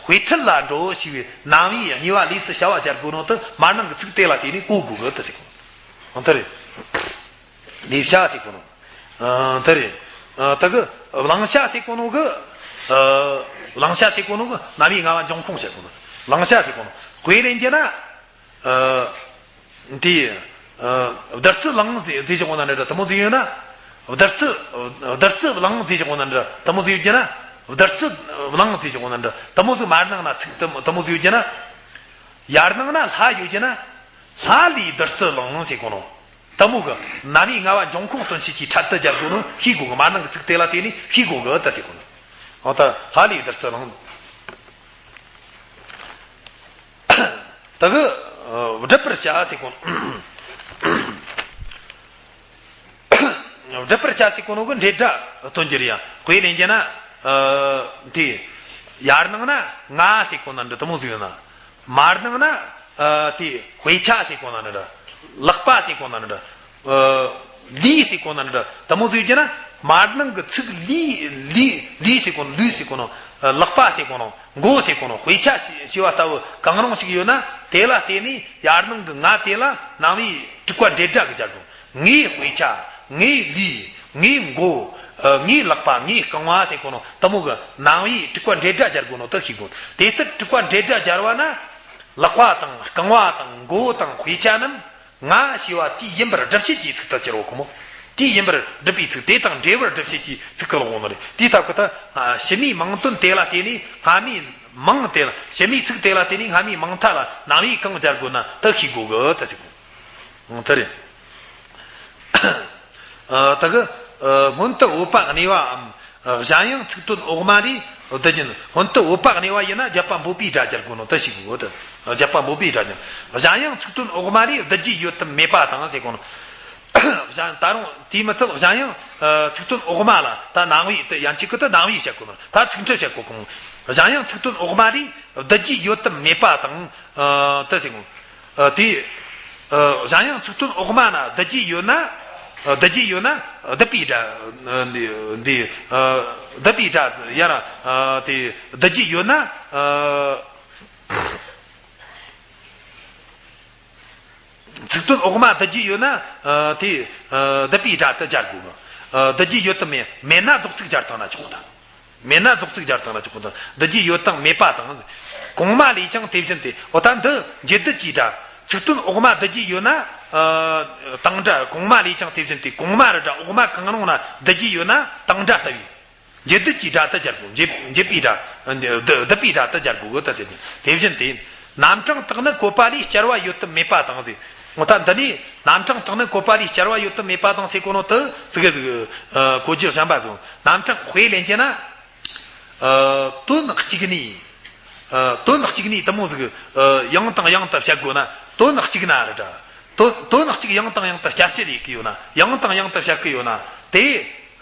དཔེ་ཁྲིད་ལ་འགྲོ་ཞེས་པའི་རྣམ་དབྱེ་གཉིས་པ་ལས་སུ་བྱ་བ་སྦྱར་དགོས་ནོ་དེ་མར་ནང་གི་ཚིག་དེ་ལ་བརྟེན་ནས་གོ་དགོས་གི་དེ་ཟེར་གོ་ནོ། འོ་དེ་རེད། ལས་བྱ་ཟེར་གོ་ནོ། ཨ། དེ་རེད། ཨ། དེ་གི་བླང་བྱ་ཟེར་གོ་ནོ་གི། ཨ། བླང་བྱ་ཟེར་གོ་ནོ་གི་རྣམ་དབྱེ་ལྔ་པ་འབྱུང་ཁུངས་བཤད་གོ་ནོ། བླང་བྱ་ཟེར་གོ་ནོ། དཔེ་ལེན་རྒྱུ་ན། ཨ། དེ། ཨ། བདུད་རྩི་བླངས་ཟེར་ཟེར་གོ་ན་འདྲ་དེ་མོ་ཟིག་ཡོད་ན། བདུད་རྩི། བདུད་རྩི་བླངས་ཟེར་གོ་ན་འདྲ་དེ་མོ་ཟིག་ཡོད་རྒྱུ་ན། བདུད་རྩི་བླངས་ཟེར་གོ་ན་འདྲ་དེ་མོ་ཟིག་མར་ནང་ན་ཚིག་དེ་དེ་མོ་ཟིག་ཡོད་རྒྱུ་ན། ཡར་ནང་ན་ལྷ་ཡོད་རྒྱུ་ན། ལྷ་ལས་བདུད་རྩི་བླངས་ཟེར་གོ་ནོ། དེ་མོ་གི་རྣམ་དབྱེ་ལྔ་པ་འབྱུང་ཁུངས་སྟོན་བྱེད་ཀྱི་ཕྲད་དེ་སྦྱར་དགོས་ནོ་ཤེས་དགོས་གི། མར་ནང་གི་ཚིག་དེ་ལ་བརྟེན་ནས་ཤེས་དགོས་གི་དེ་ཟེར་གོ་ནོ། འོ་ད་ལྷ་ལས་བདུད་རྩི་བླངས། དེ་གི། ཨ། སྒྲུབ་པར་བྱ་ཟེར་གོ་ནོ། སྒྲུབ་པར་བྱ་ཟེར་གོ་ནོ་གི་འབྲེལ་སྒྲ་སྟོན་རྒྱུ་རེད་ཡ། དཔེ་ལེན་རྒྱུ་ན། ཨ། དེ། ཡར་ནང་ན་ང་ཟེར་གོ་ན་འདྲ་དེ་མོ་ཟིག་ཡོད་ན། མར་ནང་ན། ཨ། དེ་དཔེ་ཆ་ཟེར་གོ་ན་འདྲ། ལག་པ་ཟེར་གོ་ན་འདྲ། ཨ། ལུས་ཟེར་གོ་ན་འདྲ་དེ་མོ་ཟིག་ཡོད་རྒྱུ་ན། མར་ནང་གི་ཚིག་ལུས། ལུས། ལུས་ཟེར་གོ་ནོ། ལུས་ཟེར་གོ་ནོ། ཨ། ལག་པ་ཟེར་གོ་ནོ། མགོ་ཟེར་གོ་ནོ། དཔེ་ཆ་ཞེས་པ་ལྟ་བུ་གང་རུང་ཞིག་ཡོད་ན། དེ་ལ་བརྟེན་ནས་ཡར་ནང་གི་ང་དེ་ལ་རྣམ་དབྱེ་དྲུག་པ་འབྲེལ་སྒྲ་གི་སྦྱར་དགོས། ངའི་དཔེ་ཆ། ངའི་ལུས། ངའི་མགོ། ཨ། ངའི་ལག་པ། ངའི་རྐང་བ་ཟེར་གོ་ནོ་དེ་མོ་གི་རྣམ་དབྱེ་དྲུག་པ་འབྲེལ་སྒྲ་སྦྱར་དགོས་ནོ་དེ་ཤེས་དགོས། དེ་ལྟར་དྲུག་པ་འབྲེལ་སྒྲ་སྦྱར་བ་ན། ལག་པ་དང་རྐང་བ་དང་མགོ་དང་དཔེ་ཆ་རྣམས་ང་ཞེས་པ་དེའི་ཡིན་པར་སྒྲུབ་བྱེད་ཀྱི་ཚིག་ཏུ་གྱུར་རོ་གོ་མོ། དེའི་ཡིན་པར་སྒྲུབ་པའི་ཚིག་དེ་དང་འབྲེལ་བར་སྒྲུབ་བྱེད་ཀྱི་ཚིག་གི་ལོག་འོང་ནི་རེད། དེའི་སྟབས་ཀྱིས་ད། ཨ། ཕྱི་མའི་མིང་དོན་དེ་ལ་བརྟེན་ནས་སྔ་མའི་མིང་དེ་ལ། ཕྱི་མའི་ཚིག་དེ་ལ་བརྟེན་ནས་སྔ་མའི་མིང་མཐའ་ལ་རྣམ་དབྱེ་གང་སྦྱར་དགོས་ན་དེ་ཤེས་དགོས་གི་དེ་ཟེར་གོ། འོ་དེ་རེད། ཨ། དེ་གི། ཨ། སྔོན་དུ་བོད་པ་གནས་པའམ། ཨ། གཞན་ཡང་ཚིག་དོན་འོག་མ་རེ་བསྡུ་རྒྱུ་ན། སྔོན་དུ་བོད་པ་གནས་པ་ཡིན་ན་བརྒྱད་པ་འབོད་པའི་སྒྲ་སྦྱར་དགོས་ནོ་དེ་ཤེས་དགོས་གི། བརྒྱད་པ་འབོད་པའི་སྒྲ་སྦྱར། གཞན་ཡང་ཚིག་དོན་འོག་མ་རེ་བསྡུ་རྒྱུ་ཡོད་དམ་མེད་པ་དང་ཟེར་གོ་ནོ། གཞན། ད་རུང་དེས་མི་ཚད་གཞན་ཡང་། ཨ། ཚིག་དོན་འོག་མ་ལ་ད་རྣམ་དབྱེ་དེ་ཡན་ཆད་ཀྱི་དེ་རྣམ་དབྱེ་བཤད་དགོས་ནོ། ད་ཚིག་འཁྲི་བཤད་དགོས་གོ། གཞན་ཡང་ཚིག་དོན་འོག་མ་རེ་བསྡུ་རྒྱུ་ཡོད་དམ་མེད་པ་དང་། ཨ། དེ་ཟེར་གོ། ཨ། དེ། ཨ། གཞན་ཡང་ཚིག་དོན་འོག་མ་ན་བསྡུ་རྒྱུ་ཡོད་ན། ཨ། བསྡུ་རྒྱུ་ཡོད་ན་བསྡུ་པའི་སྒྲ། ཨ། འདི། འདི། ཨ། བསྡུ་པའི་སྒྲ་ཡར། ཨ། དེ་བསྡུ་རྒྱུ་ཡོད་ན། ཨ། ཚིག་དོན་འོག་མ་བསྡུ་རྒྱུ་ཡོད་ན། ཨ། དེ། ཨ། བསྡུ་པའི་སྒྲ་དེ་སྦྱར་དགོས་གི། ཨ། བསྡུ་རྒྱུ་ཡོད་དམ་མེད། མེད་ན་རྫོགས་ཚིག་སྦྱར་བཏང་ན་ཆོག་གི། མེད་ན་རྫོགས་ཚིག་སྦྱར་བཏང་ན་ཆོག་གི། བསྡུ་རྒྱུ་ཡོད་དང་མེད་པ་དང་། གོང་མ་ལས་ཀྱང་དེ་བཞིན་ཏེ། འོ་ད་འདི་འབྱེད་སྡུད་ཀྱི་སྒྲ། ཚིག་དོན་འོག་མ་བསྡུ་རྒྱུ་ཡོད་ན། ཨ། དང་སྒྲ། གོང་མ་ལས་ཀྱང་དེ་བཞིན་ཏེ། གོང་མ་རི་སྒྲ་འོག་མ་གང་རུང་ན་བསྡུ་རྒྱུ་ཡོད་ན་དང་སྒྲ་ལྟ་བུའི། འབྱེད་སྡུད་ཀྱི་སྒྲ་དེ་སྦྱར་དགོས། འབྱེད། འབྱེད་པའི་སྒྲ། བསྡུ། བསྡུ་པའི་སྒྲ་དེ་སྦྱར་དགོས་གི་དེ་ཟེར་ཏེ། དེ་བཞིན་ཏེ། རྣམ་གྲངས་དག་ནི་བཀོད་པ་ལས་སྐྱར་བ་ཡོད་དམ་མེད་པ་དང་ཟེར། འོ་ད་འདི་ནས་རྣམ་གྲངས་དག་ནི་བཀོད་པ་ལས་སྐྱར་བ་ཡོད་དམ་མེད་པ་དང་ཟེར་གོ་ནོ་དེ་ཟིག་གི་ཟིག། ཨ། གོ་རྒྱུ་གཞན་པ་ཟིག། རྣམ་གྲངས་དཔེ་ལེན་རྒྱུ་ན། ཨ། དོན་གཅིག་ནས། ཨ། དོན་གཅིག་ནས་དེ་མོ་ཟིག། ཨ། ཡང་དང་ཡང་དུ་བཤད་དགོས་ན། དོན་གཅིག་ན་རི་སྒྲ། དོན། དོན་གཅིག་ཡང་དང་ཡང་དུ་བསྐྱར་བཤད་ཡེད་གི་ཡོད་ན། ཡང་དང་ཡང་དུ་བཤད་གི་ཡོད་ན། དེ་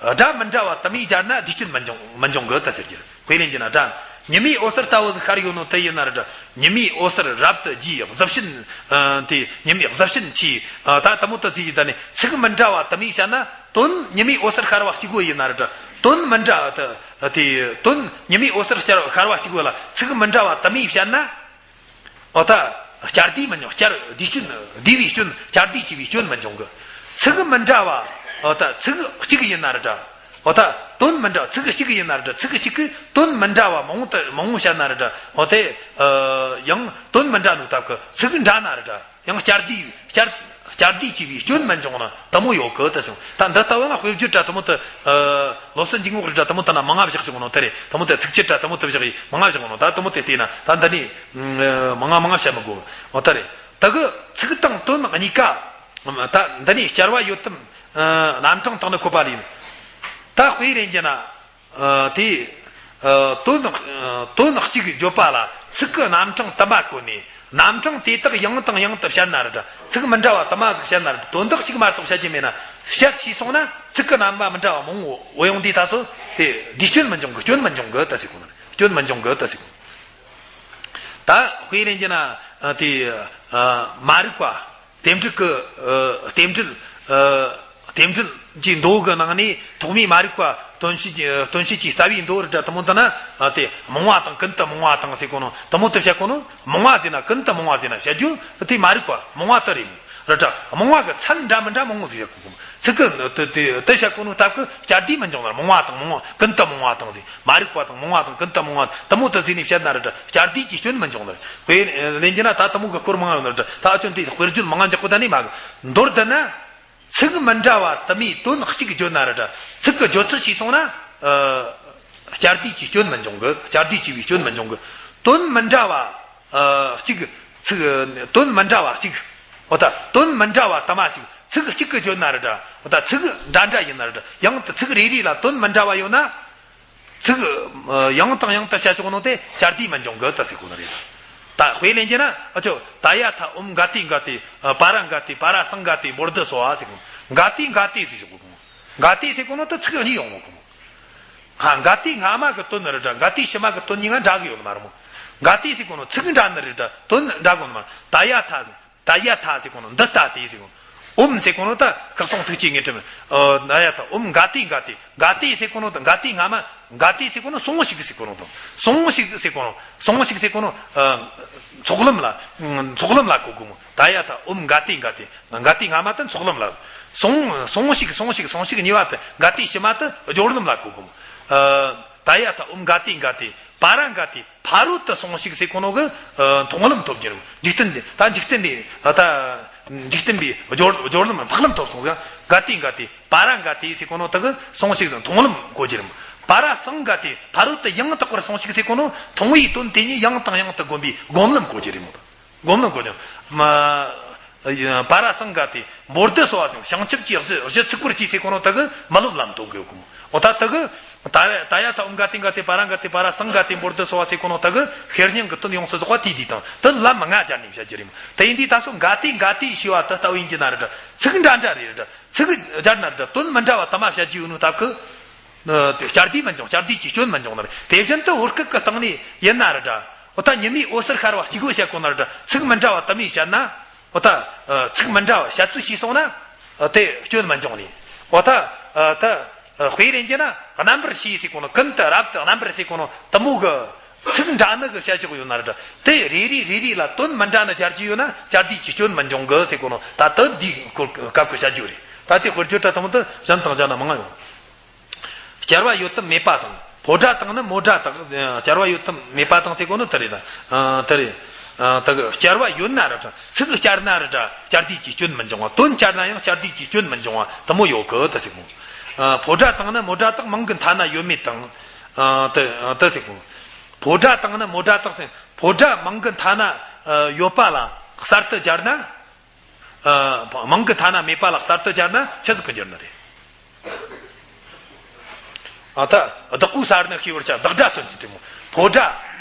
སྒྲ་མི་འདྲ་བ་དུ་མས་སྦྱར་ན་བསྡུས་སྐྱོན་མི་འབྱུང་། མི་འབྱུང་གི་དེ་ཟེར་རྒྱུ། དཔེ་ལེན་རྒྱུ་ན་སྒྲ། ཉི་མའི་འོད་ཟེར་ལྟ་བུ་ཟིག་ཤར་ཡོད་ནོ་དེ་ཡིན་ན་རི་སྒྲ། ཉི་མའི་འོད་ཟེར་རབ་ཏུ་རྒྱས། གཟི་བྱིན། ཨ། དེ་ཉི་མའི་གཟི་བྱིན་ཆེ། ཨ། ད་དེ་མོ་དེ་ཟིག་ཡིན་ད་ནི་ཚིག་མི་འདྲ་བ་དུ་མས་བཤད་ན། དོན་ཉི་མའི་འོད་ཟེར་ཤར་བ་གཅིག་པོ་ཡིན་ན་རི་སྒྲ། དོན་མི་འདྲ་བ་དེ། དེ་དོན་ཉི་མའི་འོད་ཟེར་ཤར་བ་གཅིག་པོ་ལ་ཚིག་མི་འདྲ་བ་དུ་མས་བཤད་ན། འོ་ད་བསྐྱར་ཟློས་མི་འབྱུང་། བསྐྱར། བསྡུས་སྐྱོན། བསྡུས་པའི་སྐྱོན། བསྐྱར་ཟློས་བྱས་པའི་སྐྱོན་མི་འབྱུང་གི། ཚིག་མི་འདྲ་བ། འོ་ད་ཚིག་གཅིག་ཡིན་ན་རི་སྒྲ། འོ་ད་དོན་མི་འདྲ། ཚིག་གཅིག་ཡིན་ན་རི་སྒྲ། ཚིག་གཅིག་གིས་དོན་མི་འདྲ་བ་མང་པོ་དུ་མང་པོ་བཤད་ན་རི་སྒྲ། འོ་དེ། ཨ། ཡང་དོན་མི་འདྲ་ནོ་སྟབས་ཀྱིས་ཚིག་འདྲ་ན་རི་སྒྲ། ཡང་བསྐྱར་ཟློས། བསྐྱར། བསྐྱར་ཟློས་བྱས་པའི་སྐྱོན་མི་འབྱུང་ན་དེ་མོ་ཡོད་གི་དེ་ཟེར། ད་འདི་ལྟ་བུ་ན་དཔེ་བརྗོད་སྒྲ་དེ་མོ་དེ། ཨ། ལོ་སི་འཇུག་ངོགས་རི་སྒྲ་དེ་མོ་དེ་ན་མང་ང་བཞག་བཞག་ནོ་དེ་རེད། དེ་མོ་དེ་ཚིགས་བཅད་སྒྲ་དེ་མོ་དེ་བཞག་ཡིན་མང་ང་བཞག་ནོ། ད་དེ་མོ་དེ་བལྟས་ན་ད་འདི་ནས། ཨ། མང་ང་མང་ང་བཤད་མི་དགོས། འོ་ད་རེད། དེ་གི་ཚིག་དང་དོན་གཉིས་ཀ། ད་འདི་ནས་སྐྱར་བ་ཡོད་དམ། ཨ། རྣམ་གྲངས་དག་ནི་བཀོད་པ་ལས་ནི། ད་དཔེ་ལེན་རྒྱུ་ན། ཨ། དེ། ཨ། དོན། ཨ། དོན་གཅིག་བརྗོད་པ་ལ་ཚིག་གི་རྣམ་གྲངས་དུ་མ་བཀོད་ནས། རྣམ་གྲངས་དེ་དག་ཡང་དང་ཡང་དུ་བཤད་ན་རི་སྒྲ། ཚིག་མི་འདྲ་བ་དུ་མ་ཟིག་བཤད་ན་རི། དོན་དག་གཅིག་མ་གཏོགས་བཤད་རྒྱུ་མེད་ན། བཤད་ཤེས་སོང་ན་ཚིག་གི་རྣམ་པ་མི་འདྲ་བ་མང་བོ་ཡོང་དུས་ད་སོ་དེ་བསྡུས་སྐྱོན་མི་འབྱུང་གི། སྐྱོན་མི་འབྱུང་གི་དེ་ཟེར་གོ་ནི། སྐྱོན་མི་འབྱུང་གི་དེ་ཟེར་གོ། ད་དཔེ་ལེན་རྒྱུ་ན། ཨ། དེ། ཨ། མ་རིག་པ། རྟེན་འབྲེལ་གྱི་ཨ་རྟེན་འབྲེལ་ཨ་རྟེན་འབྲེལ་གྱི་མདོ་གི་ནང་ནས་ཐོག་མའི་མ་རིག་པ་སྟོན་བྱེད་ཀྱི་སྟོན་བྱེད་ཀྱི་རྩ་བའི་མདོ་རེད་དྲ་དེ་མོ་འདི་ན་ཨ་དེ་རྨོངས་པ་དང་ཀུན་ཏུ་རྨོངས་པ་དང་ཟེར་གོ་ནོ་དེ་མོ་དེ་བཤད་གོ་ནོ། རྨོངས་པ་ཟེར་ན་ཀུན་ཏུ་རྨོངས་པ་ཟེར་ན་བཤད་རྒྱུ་དེ་མ་རིག་པ་རྨོངས་པ་དེ་རེད་མོ། རེད་དྲ་རྨོངས་པ་གི་ཚད་འདྲ་མི་འདྲ་མང་བོ་ཟིག་བཤད་གོ་གོ་མོ། ཚིག་གི་དེ་དེ་དེ་བཤད་གོ་ནོ་སྟབས་ཀྱིས་བསྐྱར་ཟློས་མི་འབྱུང་ནར། རྨོངས་པ་དང་རྨོངས་པ་ཀུན་ཏུ་རྨོངས་པ་དང་ཟེར། མ་རིག་པ་དང་རྨོངས་པ་དང་ཀུན་ཏུ་རྨོངས་པ་དེ་མོ་དེ་ཟེར་ནས་བཤད་ན་རེད་དྲ་བསྐྱར་ཟློས་ཀྱི་སྐྱོན་མི་འབྱུང་ནར། དཔེ་ལེན་རྒྱུ་ན་ད་དེ་མོ་གི་སྐོར་མང་ཡོད་ནར་དྲ་ད་ཨ་ཅོ་འདི་དཔེར་བརྗོད་མང་ང་འཇོག་གོ་ད་ནི་མ་གི། མདོར་བསྡུ་ན། ཚིག་མི་འདྲ་བ་དུ་མའི་དོན་གཅིག་བརྗོད་ན་རེད་དྲ་ཚིག་གི་བརྗོད་ཚུལ་ཤེས་སོང་ན། ཨ། བསྐྱར་ཟློས་ཀྱི་སྐྱོན་མི་འབྱུང་གི། བསྐྱར་ཟློས་བྱས་པའི་སྐྱོན་མི་འབྱུང་གི། དོན་མི་འདྲ་བ་ཨ་གཅིག་ཚིག་དོན་མི་འདྲ་བ་གཅིག་འོ་ད་དོན་མི་འདྲ་བ་དུ་མ་ཞིག་ཚིག་གཅིག་གི་བརྗོད་ན་རེད་དྲ་འོ་ད་ཚིག་འདྲ་འདྲ་ཡིན་ན་རེད་དྲ་ཡང་དུ་ཚིག་རེ་རེ་ལ་དོན་མི་འདྲ་བ་ཡོད་ན། ཚིག་ཨ་ཡང་དང་ཡང་དུ་བཤད་ཆོག་ནོ་དེ་བསྐྱར་ཟློས་མི་འབྱུང་གི་ད་ཟེར་གོ་ནི་རེད། ད་དཔེ་ལེན་རྒྱུ་ན་ཨ་ཅོ་ད་ཡ་ཐ་ཨོམ་ག་ཏི་ག་ཏི་ཨ་པ་ར་ག་ཏི་པ་ར་སང་ག་ཏི་འབོར་དུ་སོ་ཨ་ཟེར་གོ། ག་ཏི་ག་ཏི་ཟེར་གོ་གོ། ག་ཏི་ཟེར་གོ་ནོ་ད་ཚིག་གཉིས་ཡོང་གོ་གོ། ཧ་ག་ཏི་སྔ་མ་གི་དོན་ནི་རེད་དྲ་ག་ཏི་ཕྱི་མ་གི་དོན་གཉིས་ཀ་འདྲ་གི་ཡོད་ནི་མ་རེད་མོ། ག་ཏི་ཟེར་གོ་ནོ་ཚིག་འདྲ་ནི་རེད་དྲ་དོན་འདྲ་གོ་ནི་མ་རེད། ད་ཡ་ཐ་ཟེར། ད་ཡ་ཐ་ཟེར་གོ་ནོ་འདི་ལྟ་སྟེ་ཟེར་གོ་ནོ། ཨོམ་ཟེར་གོ་ནོ་ད་ཁག་སོང་ཐུག་ཅིག་ངེས་གྲུབ། ཨ་ན་ཡ་ཐ་ཨོམ་ག་ཏི་ག་ཏི་ག་ཏི་ཟེར་གོ་ནོ་དང་ག་ཏི་སྔ་མ་ག་ཏི་ཟེར་གོ་ནོ་སོང་ཞིག་ཟེར་གོ་ནོ་དང་སོང་ཞིག་ཟེར་གོ་ནོ་སོང་ཞིག་ཟེར་གོ་ནོ། ཨ་ཚོགས་ལམ་ལ་ཚོགས་ལམ་ལ་གོ་གོ་མོ། ད་ཡ་ཐ་ཨོམ་ག་ཏི་ག་ཏི་ག་ཏི་སྔ་མ་དེ་ཚོགས་ལམ་ལ་སོང་སོང་ཞིག་སོང་ཞིག་སོང་ཞིག་གཉིས་པ་དེ་ག་ཏི་ཕྱི་མ་དེ་སྦྱོར་ལམ་ལ་གོ་གོ་མོ། ཨ་ད་ཡ་ཐ་ཨོམ་ག་ཏི་ག་ཏི་པ་ར་ག་ཏི་ཕ་རོལ་ཏུ་སོང་ཞིག་ཟེར་གོ་ནོ་གི་ཨ་མཐོང་ལམ་ཐོབ་ཀྱི་རེད། འཇིག་རྟེན་འདི་ད་འཇིག་རྟེན་འདི་ད་འཇིག་རྟེན་པའི་སྦྱོར་སྦྱོར་ལམ་འཕགས་ལམ་ཐོབ་སོང་ཟེར། ག་ཏི་ག་ཏི་པ་ར་ག་ཏི་ཟེར་གོ་ནོ་དག་གི་སོང་ཞིག་ཟེར་མཐོང་ལམ་གོ་རྒྱུ་རེད་མོ། པ་ར་སང་ག་ཏི་ཕ་རོལ་ཏུ་ཡང་དག་པར་སོང་ཞིག་ཟེར་གོ་ནོ་མཐོང་བའི་དོན་དེ་ཉིད་ཡང་དང་ཡང་དུ་བསྒོམ་པའི་སྒོམ་ལམ་གོ་རྒྱུ་རེད་མོ། སྒོམ་ལམ་གོ་རྒྱུ་མ། པ་ར་སང་ག་ཏི་འབོར་དུ་སོ་བ་ཟེར་བྱང་ཆུབ་ཀྱི་གཞི་གཞི་ཚིག་གོ་ར་ཅི་ཟེར་གོ་ནོ་དག་གི་མི་སློབ་ལམ་དོ་གི་གོ་མོ། འོ་ད་དག་གི་ད་ད་ཡ་ཐ་ཨོམ་ག་ཏི་ག་ཏི་པ་ར་ག་ཏི་པ་ར་སང་ག་ཏི་འབོར་དུ་སོ་བ་ཟེར་གོ་ནོ་དག་གི་ཤེར་སྙིང་གི་དོན་ཡོངས་སུ་རྫོགས་པ་དེ་དེ་དང་དེ་ལམ་ལྔ་སྦྱར་ནས་བཤད་རྒྱུ་རེད་མོ། དེ་ཡིན་དུས་ད་སོ་ག་ཏི་ག་ཏི་ཞེས་པ་དེ་ལྟ་བུ་ཡིན་གྱི་ན་རེད་དྲ་ཚིག་འདྲ་འདྲ་རེད་དྲ་ཚིག་སྦྱར་ན་རེད་དྲ་དོན་མི་འདྲ་བ་དུ་མ་བཤད་རྒྱུ་ཡོད་ནོ་སྟབས་ཀྱིས། ཨ་བསྐྱར་ཟློས་མི་འབྱུང་། བསྐྱར་ཟློས་ཀྱི་སྐྱོན་མི་འབྱུང་ནི་རེད། དེ་བཞིན་དུ་བོད་སྐད་ཀྱི་སྟེང་ནས་ཡིན་ན་རེད་དྲ། འོ་ད་ཉི་མའི་འོད་ཟེར་ཤར་བ་གཅིག་པུ་བཤད་གོ་ནི་རེད་དྲ། ཚིག་མི་འདྲ་བ་དུ་མས་བཤད་ན། འོ་ད་ཨ་ཚིག་མི་འདྲ་བ་བཤད་ཚུལ་ཤེས་སོང་ན། ཨ་དེ་སྐྱོན་མི་འབྱུང་ནི། འོ་ད་ཨ་ད་ཨ་དཔེ་ལེན་རྒྱུ་ན་རྣམ་པར་ཤེས་ཟེར་གོ་ནོ་ཀུན་ཏུ་རབ་ཏུ་རྣམ་པར་ཟེར་གོ་ནོ་དེ་མོ་གི་ཚིག་འདྲ་ནི་གི་བཤད་ཕྱོགས་ཡོད་ན་རེད་དྲ། དེ་རེ་རེ་རེ་རེ་ལ་དོན་མི་འདྲ་ནི་སྦྱར་རྒྱུ་ཡོད་ན་བསྐྱར་ཟློས་ཀྱི་སྐྱོན་མི་འབྱུང་གི་ཟེར་གོ་ནོ་ད་དེ་འདིའི་སྐོར་སྐབས་ཀྱི་བཤད་རྒྱུ་རེད། ད་དེ་དཔེར་བརྗོད་དྲ་དེ་མོ་དེ་གཞན་དང་སྦྱར་ན་མང་ང་ཡོང་། སྦྱར་བ་ཡོད་དམ་མེད་པ་དང་། ཕོ་སྒྲ་དང་ནི་མོ་སྒྲ་དག་སྦྱར་བ་ཡོད་དམ་མེད་པ་དང་ཟེར་གོ་ནི་དེ་རེད་ད། ཨ་དེ་རེད། ཨ་དེ་གི་སྦྱར་བ་ཡོད་ན་རེད་དྲ། ཚིག་སྦྱར་ན་རེད་དྲ། བསྐྱར་ཟློས་ཀྱི་སྐྱོན་མི་འབྱུང་བ། དོན་སྦྱར་ན་ཡང་བསྐྱར་ཟློས་ཀྱི་སྐྱོན་མི་འབྱུང་བ་དེ་མོ་ཡོད་གི་དེ་ཟེར་གོ། ཨ་ཕོ་སྒྲ་དང་ནི་མོ་སྒྲ་དག་མིང་གི་མཐའ་ན་ཡོད་མེད་དང་། ཨ་དེ་ཨ་དེ་ཟེར་གོ། ཕོ་སྒྲ་དང་ནི་མོ་སྒྲ་དག་ཟེར། ཕོ་སྒྲ་མིང་གི་མཐའ་ན་ཨ་ཡོད་པ་ལ་གསར་དུ་སྦྱར་ན། ཨ་མིང་གི་མཐའ་ན་མེད་པ་ལ་གསར་དུ་སྦྱར་ན་ཆི་ཟིག་གི་འགྱུར་ནི་རེད། ཨ་ད་བདག་པོའི་ས་རུ་ནི་ཤེས་པར་བྱ། བདག་སྒྲ་སྟོན་ཚུལ་དེ་མོ། ཕོ་སྒྲ་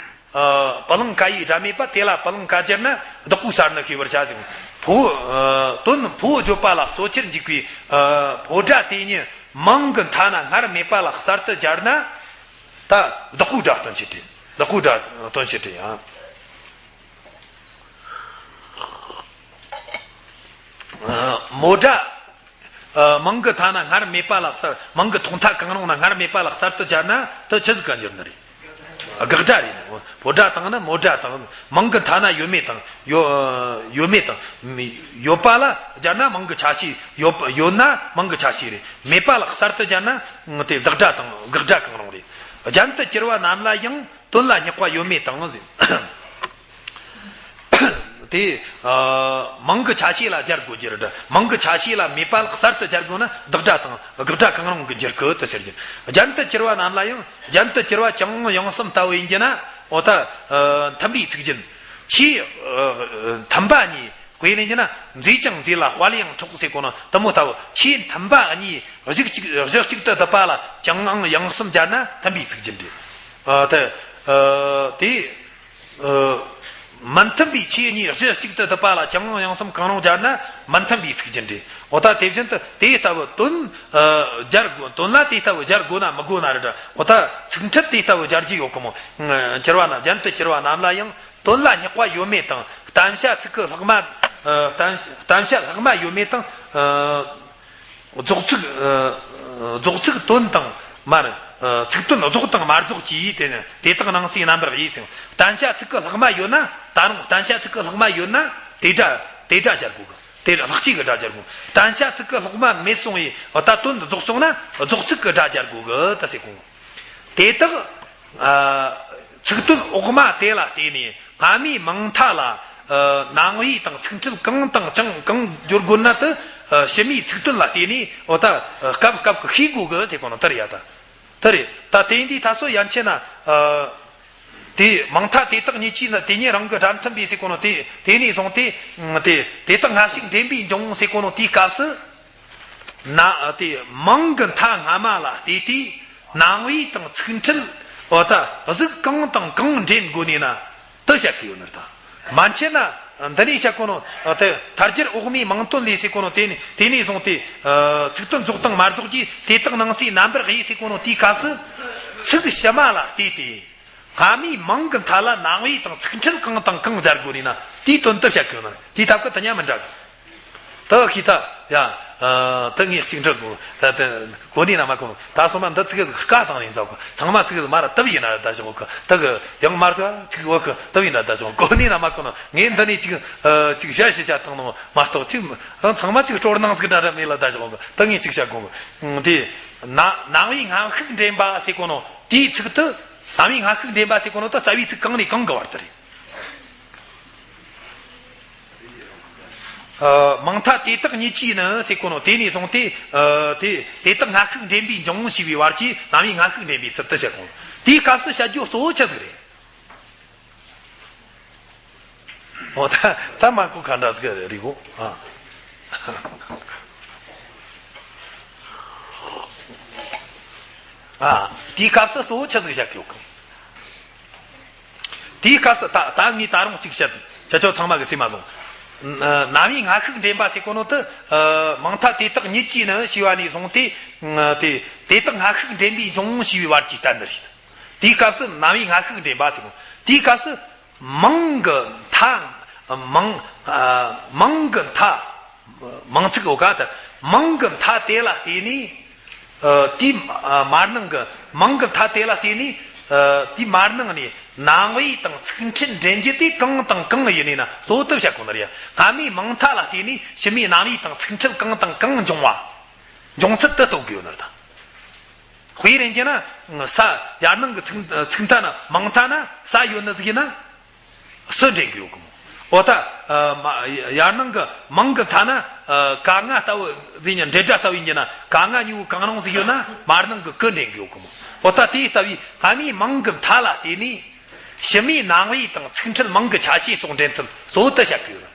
ཨ་པི་ལིང་ཀ་ཡི་སྒྲ་མེད་པ་དེ་ལ་པི་ལིང་ཀ་སྦྱར་ན་བདག་པོའི་ས་རུ་ནི་ཤེས་པར་བྱ་ཟེར། ཕོ་ཨ་དོན་ཕོ་བརྗོད་པ་ལ་གཙོ་ཆེར་འཇུག་པའི་ཨ་ཕོ་སྒྲ་དེ་ཉིད་མིང་གི་མཐའ་ན་སྔར་མེད་པ་ལ་གསར་དུ་སྦྱར་ན་ད་བདག་པོའི་སྒྲ་སྟོན་བྱེད་དེ། བདག་པོའི་སྒྲ་སྟོན་བྱེད་དེ་ཡང་། མོ་སྒྲ། ཨ་མིང་གི་མཐའ་ན་སྔར་མེད་པ་ལ་གསར། མིང་གི་ཐོག་མཐའ་གང་རུང་ན་སྔར་མེད་པ་ལ་གསར་དུ་སྦྱར་ན་དེ་ཆི་ཟིག་ག་འགྱུར་ནི་རེད། དགག་སྒྲ་རེད། ཕོ་སྒྲ་དང་ནི་མོ་སྒྲ་དང་། མིང་གི་མཐའ་ན་ཡོད་མེད་དང་། ཡོད་ཡོད་མེད་དང་། ཡོད་པ་ལ་སྦྱར་ན་མིང་གི་ཆ་ཤས། ཡོད་ཡོད་ན་མིང་གི་ཆ་ཤས་རེད། མེད་པ་ལ་གསར་དུ་སྦྱར་ན་དེ་དགག་སྒྲ་དང་དགག་སྒྲ་གང་རུང་རེད། རྒྱན་དུ་གྱུར་པ་རྣམས་ལ་ཡང་དོན་ལ་སྙེག་པ་ཡོད་མེད་དང་ཟེར། དེ་ཨ་མིང་གི་ཆ་ཤས་ལ་སྦྱར་དགོས་རྒྱུ་རེད། མིང་གི་ཆ་ཤས་ལ་མེད་པ་ལ་གསར་དུ་སྦྱར་དགོས་ན་བདག་སྒྲ་དང་དགག་སྒྲ་གང་རུང་གི་འགྱུར་གི་དེ་ཟེར་རྒྱུ། རྒྱན་དུ་གྱུར་པ་རྣམས་ལ་ཡང་། རྒྱན་དུ་གྱུར་པ་ཅུང་ངུ་ཡང་གསུམ་ལྟ་བུ་ཡིན་རྒྱུ་ན། འོ་ད་ཨ་མཐུན་པའི་ཚིག་རྒྱན། ཆེས་ཨ་མཐུན་པ་གཉིས། དཔེ་ལེན་རྒྱུ་ན་མཛེས་ཀྱང་མཛེས་ལ་དཔལ་ཡང་འཕྲོག་ཟེར་གོ་ནོ་དེ་མོ་ལྟ་བུ། ཆེས་མཐུན་པ་གཉིས་གཞི་གཅིག་གཞི་གཅིག་ཏུ་བསྡུ་བ་ལ་ཅུང་ངུ་ཡང་གསུམ་སྦྱར་ན་མཐུན་པའི་ཚིག་རྒྱན་རེད། ཨ་ད་ཨ་དེ། ཨ་མི་མཐུན་པའི་ཆོས་གཉིས་གཞི་གཅིག་ཏུ་བསྡུ་བ་ལ་ཅུང་ངུ་ཡང་གསུམ་གང་རུང་སྦྱར་ན་མི་མཐུན་པའི་ཚིག་རྒྱན་རེད། འོ་ད་དེ་བཞིན་དུ་དེ་ལྟ་བུ་དོན་ཨ་སྦྱར་དགོས། དོན་ལ་དེ་ལྟ་བུ་སྦྱར་དགོས་ན་མི་དགོས་ན་རེད་དྲ། འོ་ད་ཚིག་འཕྲད་དེ་ལྟ་བུ་སྦྱར་རྒྱུ་ཡོད་གི་མོ། ཨ་གྱུར་པ་ན་རྒྱན་དུ་གྱུར་པ་རྣམས་ལ་ཡང་དོན་ལ་སྙེག་པ་ཡོད་མེད་དང་། གཏམ་བྱ་ཚིག་གི་ལྷག་མ་ ཨ། གཏན་གཏན་བཤད་ལྷག་མ་ཡོད་མེད་དང་། ཨ། རྫོགས་ཚིག་ཨ། རྫོགས་ཚིག་དོན་དང་མར། ཨ། ཚིག་དོན་རྫོགས་དང་མ་རྫོགས་ཀྱི་དེ་ནི་དེ་དག་སྣང་སའི་རྣམ་པར་དབྱེ་ཟེར། གཏན་བཤད་ཚིག་གི་ལྷག་མ་ཡོད་ན། ད་རུང་གཏན་བཤད་ཚིག་གི་ལྷག་མ་ཡོད་ན་དེ་སྒྲ་དེ་སྒྲ་སྦྱར་དགོས་གི། དེ་ལྷག་བཅས་ཀྱི་སྒྲ་སྦྱར་དགོས། གཏན་བཤད་ཚིག་གི་ལྷག་མ་མེད་སོང་བས་ད་དོན་རྫོགས་སོང་ན་རྫོགས་ཚིག་གི་སྒྲ་སྦྱར་དགོས་གི་ད་ཟེར་གོ། དེ་དག་ཨ། ཚིག་དོན་འོག་མ་དེ་ལ་བརྟེན་ནས་སྔ་མའི་མིང་མཐའ་ལ། ཨ། ནང་པའི་དང་ཚིག་འཕྲུལ་གང་དང་ཅང་གང་སྦྱོར་དགོས་ན་དེ། ཨ། ཕྱི་མའི་ཚིག་དོན་ལ་བརྟེན་ནས་འོ་ད། ཨ། སྐབས་སྐབས་ཀྱི་ཤེས་དགོས་གི་ཟེར་གོ་ནོ་དེ་རེད་ཡ་ད། དེ་རེད། ད་དེ་འདི་ད་སོ་ཡན་ཆད་ན། ཨ། དེ་མིང་མཐའ་དེ་དག་ཉིད་ཀྱིས་ནི་དེ་ཉིད་རང་གི་སྒྲ་མཐུན་པའི་ཟེར་གོ་ནོ་དེ་དེ་ནས་བཟུང་སྟེ། དེ་དེ་དག་སྔ་ཕྱི་འདྲེན་པས་འབྱུང་ཟེར་གོ་ནོ་དེའི་སྐབས་སུ། ན། དེ་མིང་གི་མཐའ་སྔ་མ་ལ་བལྟས་ཏེ་ནང་པའི་དང་ཚིག་འཕྲུལ། འོ་ད་གཟུགས་གང་དང་གང་འདྲེན་དགོས་ནས་ན་དེ་བཤད་ཀྱི་ཡོད་ནི་རེད་ད། མན་ཆད་ན་འདི་ནས་བཤད་གོ་ནོ་དེ་མཐར་གྱུར་འོག་མའི་མིང་དོན་ལས་ཟེར་གོ་ནོ་དེ་ནས་དེ་ནས་བཟུང་སྟེ། ཨ། ཚིག་དོན་རྫོགས་དང་མ་རྫོགས་ཀྱི་དེ་དག་སྣང་སའི་རྣམ་པར་དབྱེ་ཟེར་གོ་ནོ་དེའི་སྐབས་སུ། ཚིག་ཕྱི་མ་ལ་བལྟས་ཏེ། སྔ་མའི་མིང་གི་མཐའ་ལ་ནང་པའི་དང་ཚིག་འཕྲུལ་གང་དང་གང་སྦྱར་དགོས་ནས་ན་དེའི་དོན་དུ་བཤད་དགོས་ན་དེའི་ཐབས་ཀྱི་དུ་ཉམས་མི་འདྲ་གི། དེ་ཤི་ད་ཡ། ཨ། དེ་ངས་གཅིག་འདྲི་དགོས། ད་དེ་གོ་ནས་ན་མ་གོ་ནོ་ད་སོ་མ་འདི་ཚིག་གི་བཀའ་བཏང་ནས་ཟ་གོ། ཚང་མ་ཚིག་གི་མ་ར་དབ་ཡིན་ན་ར་ད་ཞོག་གི། དེ་གི་ཡང་མ་ར་ཚིག་བ་ཚིག་བ་གི་དབ་ཡིན་ན་ར་ད་ཞོག་གོ་ནས་ན་མ་གོ་ནོ། ངས་འདི་ནས་གཅིག་ཨ། གཅིག་བཤད་ཤེས་བྱ་བཏང་ནོ་མ་གཏོགས་གཅིག་རང་ཚང་མ་གཅིག་སྤྲོར་སྣང་ཟིག་འདྲ་འདྲ་མེད་ལ་ད་ཞོག་གི། དེ་ངས་གཅིག་བཤད་གོ་གི། དེ་ན་ནང་པའི་སྔ་ཤུགས་འདྲེན་པ་ཟེར་གོ་ནོ། དེའི་ཚིག་ཏུ། ནང་པའི་སྔ་ཤུགས་འདྲེན་པ་ཟེར་གོ་ནོ་ད་རྩ་བའི་ཚིག་གང་ནས་གང་གི་བར་དུ་རེད། ཨ། མིང་མཐའ་དེ་དག་ཉིད་ཀྱིས་ནི་ཟེར་གོ་ནོ་དེ་ནས་བཟུང་སྟེ། ཨ། དེ་དེ་དག་སྔ་ཤུགས་འདྲེན་པས་འབྱུང་ཞེས་པའི་བར་གྱི་ནང་པའི་སྔ་ཤུགས་འདྲེན་པའི་ཚུལ་དུ་བཤད་གོ། དེའི་སྐབས་སུ་བཤད་རྒྱུ་གཙོ་བོ་ཆི་ཟིག་རེད། འོ་ད་ད་མ་གོ་ག་འདྲ་ཟིག་རེད་གོ། ཨ། ཨ། དེའི་སྐབས་སུ་གཙོ་བོ་ཆི་ཟིག་བཤད་ཀྱི་ཡོད་གི། དེའི་སྐབས་སུ་ད་ད་ངས་ད་རུང་གཅིག་བཤད། ཁྱེད་ཆོ་ཚང་མ་གི་སེམས་མ་བཟུང་། ནང་པའི་སྔ་ཤུགས་འདྲེན་པ་ཟེར་གོ་ནོ་དེ། ཨ། མིང་མཐའ་དེ་དག་ཉིད་ཀྱིས་ནི་ཞེས་པ་ནས་བཟུང་སྟེ། ཨ། དེ་དེ་དག་སྔ་ཤུགས་འདྲེན་པས་འབྱུང་ཞེས་པའི་བར་གྱི་གཏན་འདི་རེད། དེའི་སྐབས་སུ་ནང་པའི་སྔ་ཤུགས་འདྲེན་པ་ཟེར་གོ། དེའི་སྐབས་སུ་མིང་གི་མཐའ། མིང་། ཨ། མིང་གི་མཐའ། མིང་ཚིག་འོ་ག་ད་མིང་གི་མཐའ་དེ་ལ་བརྟེན་ནས། ཨ། དེའི། ཨ། མར་ནང་གི་མིང་གི་མཐའ་དེ་ལ་བརྟེན་ནས། ཨ། དེའི་མར་ནང་ནས་ནང་པའི་དང་ཚིག་འཕྲུལ་འདྲེན་རྒྱུ་དེ་གང་དང་གང་ཡིན་ནས་ན་གཙོ་བོ་དེ་བཤད་གོ་ནི་རེད། སྔ་མའི་མིང་མཐའ་ལ་བརྟེན་ནས་ཕྱི་མའི་ནང་པའི་དང་ཚིག་འཕྲུལ་གང་དང་གང་འབྱུང་བ། འབྱུང་ཚུལ་དེ་སྟོན་གི་ཡོད་ནི་རེད་ད། དཔེ་རེད་བྱས་ན་ས་ཡར་ནང་གི་ཚིག་ཚིག་མཐའ་ན་མིང་མཐའ་ན་ས་ཡོད་ནི་ཟིག་ཡིན་ན། སུ་འདྲེན་གི་ཡོད་གི་མོ། འོ་ད། ཨ། མ། ཡར་ནང་གི་མིང་གི་མཐའ་ན། ཨ། ཀ་ང་ལྟ་བུ་ཟིག་ཡིན་ན་འབྲེལ་སྒྲ་ལྟ་བུ་ཡིན་གྱི་ན་ཀ་ང་གཉིས་པོ་གང་རུང་ཟིག་ཡོད་ན་མར་ནང་གི་ཀུ་འདྲེན་གི་ཡོད་གི་མོ། འོ་ད་དེ་ལྟ་བུའི་སྔ་མའི་མིང་གི་མཐའ་ལ་བརྟེན་ནས་ཕྱི་མའི་ནང་པའི་དང་ཚིག་འཕྲུལ་མིང་གི་ཆ་ཤས་སོགས་འདྲེན་ཚུལ་གཙོ་བོ་དེ་བཤད་གི་ཡོད་ན།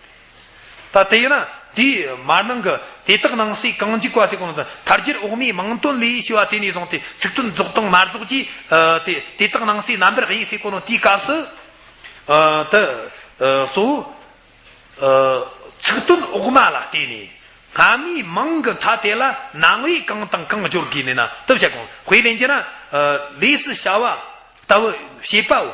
ད་དེ་ཡིན་ན་དེའི་མར་ནང་གི་དེ་དག་སྣང་སའི་གང་འཇུག་པ་ཟེར་གོ་ནོ་དེ་མཐར་གྱུར་འོག་མའི་མིང་དོན་ལས་ཞེས་པ་དེ་ནས་བཟུང་སྟེ་ཚིག་དོན་རྫོགས་དང་མ་རྫོགས་ཀྱི། ཨ། དེ་དེ་དག་སྣང་སའི་རྣམ་པར་དབྱེ་ཟེར་གོ་ནོ་དེའི་སྐབས་སུ། ཨ། དེ། ཨ། གཙོ་བོ། ཨ། ཚིག་དོན་འོག་མ་ལ་བརྟེན་ནས་སྔ་མའི་མིང་གི་མཐའ་དེ་ལ་ནང་པའི་གང་དང་གང་སྦྱོར་དགོས་ནས་ན་དེ་བཤད་གོ། དཔེ་ལེན་གྱི་ན། ཨ། ལས་སུ་བྱ་བ། ལྟ་བུ་བྱེད་པའོ།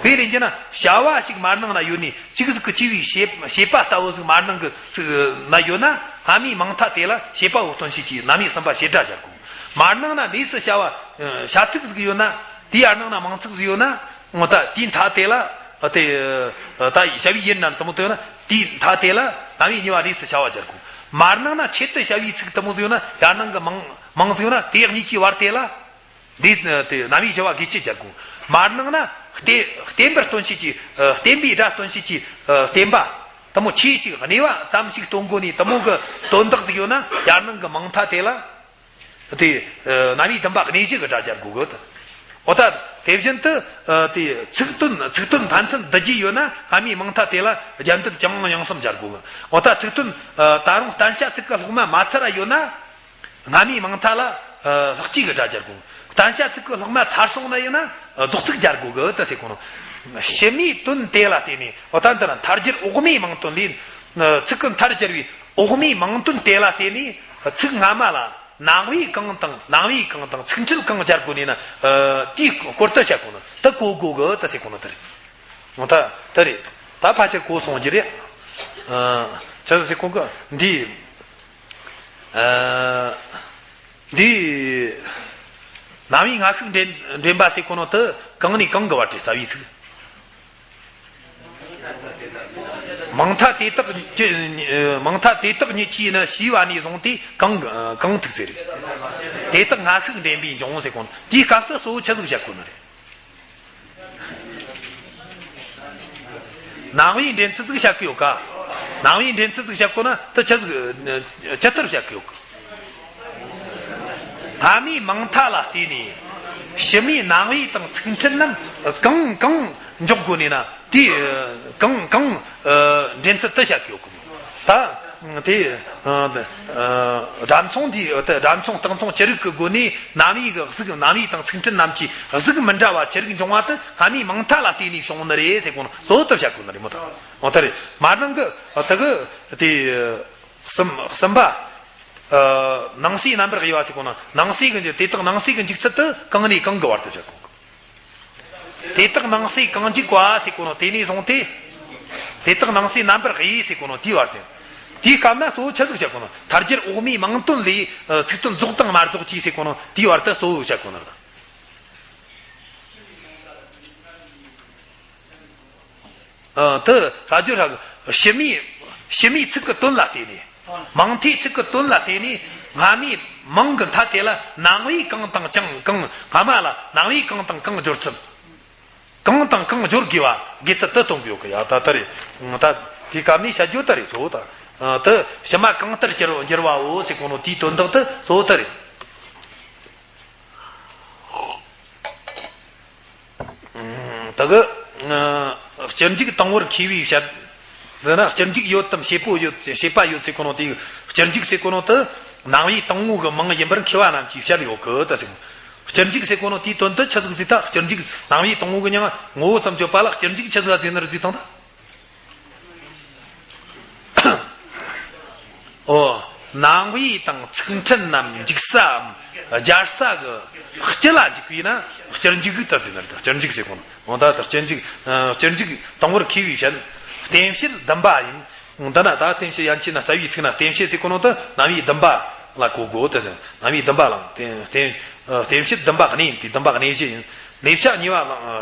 དཔེ་རེད་བྱས་ན་བྱ་བ་ཞིག་མར་ནང་ན་ཡོད་ནས་གཅིག་གཟུགས་ཀྱི་བྱས་པའི་བྱེད་བྱེད་པ་ལྟ་བུ་ཟིག་མར་ནང་གི་ཚིག་ན་ཡོད་ན་སྔ་མའི་མིང་མཐའ་དེ་ལ་བྱེད་པའོ་སྟོན་བྱེད་ཀྱི་རྣམ་དབྱེ་གསུམ་པ་བྱེད་སྒྲ་སྦྱར་དགོས། མར་ནང་ན་ལས་སུ་བྱ་བ་བྱ་ཚིག་ཟིག་ཡོད་ན་དེའི་ཡར་ནང་ན་མིང་ཚིག་ཟིག་ཡོད་ན་འོ་ད་དེའི་མཐའ་དེ་ལ་དེ་ད་བྱ་བའི་ཡུལ་ན་དེ་མོ་དེ་ཡོད་ན་དེའི་མཐའ་དེ་ལ་རྣམ་དབྱེ་གཉིས་པ་ལས་སུ་བྱ་བ་སྦྱར་དགོས། མར་ནང་ན་ཆེད་དུ་བྱ་བའི་ཚིག་དེ་མོ་ཟིག་ཡོད་ན་ཡར་ནང་གི་མིང་མིང་ཟིག་ཡོད་ན་དེ་གཉིས་ཀྱི་བར་དེ་ལ། འདིས་ནི་དེ་རྣམ་དབྱེ་བྱ་བ་དགེ་བཅུ་སྦྱར་དགོས། མར་ནང་ན་བརྟེན་བརྟེན་པར་སྟོན་བྱེད་ཀྱི་ཨ་བརྟེན་པའི་སྒྲ་སྟོན་བྱེད་ཀྱི་ཨ་བརྟེན་པ། དེ་མོ་ཆོས་ཤིག་གནས་པ་ཙམ་ཞིག་སྟོན་དགོས་ནས་དེ་མོ་གི་དོན་དག་ཟིག་ཡོད་ན་ཡར་ནང་གི་མིང་མཐའ་དེ་ལ་དེ་ཨ་རྣམ་དབྱེ་བདུན་པ་གནས་གཞི་གི་སྒྲ་སྦྱར་དགོས་གི། འོ་ད་དེ་བཞིན་དུ་ཨ་དེ་ཚིག་དོན་ཚིག་དོན་ཕན་ཚུན་བསྡུ་རྒྱུ་ཡོད་ན་སྔ་མའི་མིང་མཐའ་དེ་ལ་རྒྱན་སྡུད་ཀྱང་ཡང་གསུམ་སྦྱར་དགོས་གི། འོ་ད་ཚིག་དོན་ཨ་ད་རུང་གཏན་བཤད་ཚིག་གི་ལྷག་མ་མ་ཚར་ར་ཡོད་ན། སྔ་མའི་མིང་མཐའ་ལ་ཨ་ལྷག་བཅས་ཀྱི་སྒྲ་སྦྱར་དགོས། གཏན་བཤད་ཚིག་གི་ལྷག་མ་ཚར་སོང་ན་ཡིན་ན་ཨ་རྫོགས་ཚིག་སྦྱར་དགོས་གི་ད་ཟེར་གོ་ནོ། ཕྱི་མའི་དོན་དེ་ལ་བརྟེན་ནས་འོ་ད་འདི་ན་མཐར་གྱུར་འོག་མའི་མིང་དོན་ལས། ཨ་ཚིག་གི་མཐར་གྱུར་བའི་འོག་མའི་མིང་དོན་དེ་ལ་བརྟེན་ནས་ཚིག་སྔ་མ་ལ་ནང་པའི་གང་དང་ནང་པའི་གང་དང་ཚིག་འཕྲུལ་གང་སྦྱར་དགོས་ནས་ན་ཨ་དེའི་སྐོར་དུ་བཤད་དགོས་ནོ་ད་གོ་དགོས་གི་ད་ཟེར་གོ་ནོ་དེ་རེད། འོ་ད་དེ་རེད། ད་ཕལ་ཆེར་གོ་སོང་རྒྱུ་རེད། ཨ། ཆི་ཟེར་གོ་གི་འདི། ཨ། འདི། རྣམ་དབྱེ་སྔ་ཤུགས་འདྲེན་འདྲེན་པ་ཟེར་གོ་ནོ་དེ་གང་ནས་གང་གི་བར་དུ་རྩ་བའི་ཚིག་མིང་མཐའ་དེ་དག་ཉིད་ཀྱིས། མིང་མཐའ་དེ་དག་ཉིད་ཀྱིས་ནི་ཞེས་པ་ནས་བཟུང་སྟེ་གང་གང་ཐུག་ཟེར་རེད། དེ་དག་སྔ་ཤུགས་འདྲེན་པའི་འབྱུང་ཟེར་གོ་ནོ་དེའི་སྐབས་སུ་གཙོ་བོ་ཆི་ཟིག་བཤད་གོ་ནི་རེད། རྣམ་དབྱེ་འདྲེན་ཚུལ་ཟིག་བཤད་གི་ཡོད་ཀ། རྣམ་དབྱེ་འདྲེན་ཚུལ་ཟིག་བཤད་གོ་ན་དེ་ཆི་ཟིག་ཇི་ལྟར་བཤད་གི་ཡོད་ཀ། སྔ་མའི་མིང་མཐའ་ལ་བརྟེན་ནས་ཕྱི་མའི་རྣམ་དབྱེ་དང་ཚིག་ཕྲད་རྣམས་གང་གང་འཇོག་དགོས་ནས་ན་དེ་གང་གང་འདྲེན་ཚུལ་དེ་བཤད་གི་ཡོད་གི། ད་དེ་སྒྲ་མཚུངས་དེ་སྒྲ་མཚུངས་རྟགས་མཚུངས་ཅི་རིགས་ཀྱི་སྒོ་ནས་རྣམ་དབྱེ་གི་གཟུགས། རྣམ་དབྱེ་དང་ཚིག་ཕྲད་རྣམས་ཀྱི་གཟུགས་མི་འདྲ་བ་ཅི་རིགས་འབྱུང་བ་དེ་སྔ་མའི་མིང་མཐའ་ལ་བརྟེན་ནས་བྱུང་ནི་རེད་ཟེར་གོ་ནོ་གཙོ་བོ་དེ་བཤད་གོ་ནི་རེད་མོ། ད་འོ་དེ་རེད། མ་ནང་གི་དེ་གི་དེ་གསུམ་གསུམ་པ། ཨ། ནང་གསེས་རྣམ་པར་དབྱེ་བ་ཟེར་གོ་ན་ནང་གསེས་ཀྱི་འཇུག་དེ་དག་ནང་གསེས་ཀྱི་འཇུག་ཚུལ་དེ་གང་ནས་གང་གི་བར་དུ་བཤད་གོ་གི། དེ་དག་ནང་གསེས་གང་འཇུག་པ་ཟེར་གོ་ནོ་དེ་ནས་བཟུང་སྟེ། དེ་དག་ནང་གསེས་རྣམ་པར་དབྱེ་ཟེར་གོ་ནོ་དེའི་བར་དུ། དེའི་སྐབས་ན་གཙོ་བོ་ཆི་ཟིག་བཤད་གོ་ནོ། མཐར་གྱུར་འོག་མའི་མིང་དོན་ལས། ཨ། ཚིག་དོན་རྫོགས་དང་མ་རྫོགས་ཀྱི་ཟེར་གོ་ནོ་དེའི་བར་དུ་གཙོ་བོ་བཤད་གོ་ནོ་རེད། ཨ། དེ་ཧྲ་རྒྱུ་ཧྲ་གི་ཕྱི་མའི་ཕྱི་མའི་ཚིག་གི་དོན་ལ་བརྟེན་ནས། མིང་མཐའི་ཚིག་གི་དོན་ལ་བརྟེན་ནས་སྔ་མའི་མིང་གི་མཐའ་དེ་ལ་རྣམ་དབྱེ་གང་དང་ཀྱང་གང་། སྔ་མ་ལ་རྣམ་དབྱེ་གང་དང་གང་སྦྱོར་ཚུལ། གང་དང་གང་སྦྱོར་དགོས་པ་དགོས་ཚུལ་དེ་སྟོན་གི་ཡོད་གི། ཡ་ད་ལྟ་རེད། ད་དེའི་སྐབས་ནས་བཤད་རྒྱུ་ད་རེད། གཙོ་བོ་ད་དེ་ཕྱི་མ་གང་ལྟར་འགྱུར་འགྱུར་བའོ་ཟེར་གོ་ནོ་དེའི་དོན་དག་དེ་གཙོ་བོ་དེ་རེད། ད་གི་སྤྱིར་འཇུག་དང་པོར་མཁས་པའི་བཤད། འདི་ན་སྤྱིར་འཇུག་ཡོད་དམ་ཞེས་པོ་ཡོད། ཞེས་པ་ཡོད་ཟེར་གོ་ནོ་དེ། སྤྱིར་འཇུག་ཟེར་གོ་ནོ་དེ་རྣམ་དབྱེ་དང་པོ་གི་མིང་ཡིན་པར་མཁས་པ་རྣམས་ཀྱིས་བཤད་ཡོད་གི་ད་ཟེར་གོ། སྤྱིར་འཇུག་ཟེར་གོ་ནོ་དེའི་དོན་དེ་ཆི་ཟིག་ཟེར། ད་སྤྱིར་འཇུག་རྣམ་དབྱེ་དང་པོ་གི་མྱིང་ངོ་བོ་ཙམ་བརྗོད་པ་ལ་སྤྱིར་འཇུག་ཆི་ཟིག་ཟེར་ནི་རེད་ཟེར་དང་ད། ཨོ། རྣམ་དབྱེ་དང་ཚིག་ཕྲད་རྣམས་འཇུག་སའམ་སྦྱར་ས་གི་སྤྱི་ལ་འཇུག་པས་ན་སྤྱིར་འཇུག་གི་ད་ཟེར་ན་རེད། སྤྱིར་འཇུག་ཟེར་གོ་ནོ། འོ་ད་ལྟ་སྤྱིར་འཇུག་ཨ། སྤྱིར་འཇུག་དང་པོར་མཁས་པའི་བཤད། རྟེན་བྱེད་བདུན་པ་ཡིན། འདི་ན་ད་རྟེན་བྱེད་ཡན་ཆད་ན་རྩ་བའི་ཚིག་ན་རྟེན་བྱེད་ཟེར་གོ་ནོ་ད་རྣམ་དབྱེ་བདུན་པ་ལ་གོ་དགོས་ད་ཟེར། རྣམ་དབྱེ་བདུན་པ་ལ་རྟེན་རྟེན་རྟེན་བྱེད་བདུན་པ་གི་གནས་ཡིན་ཏེ། བདུན་པ་གི་གནས་གཞི་ཡིན། ལེ་བྱ་གཉིས་པ་ལ།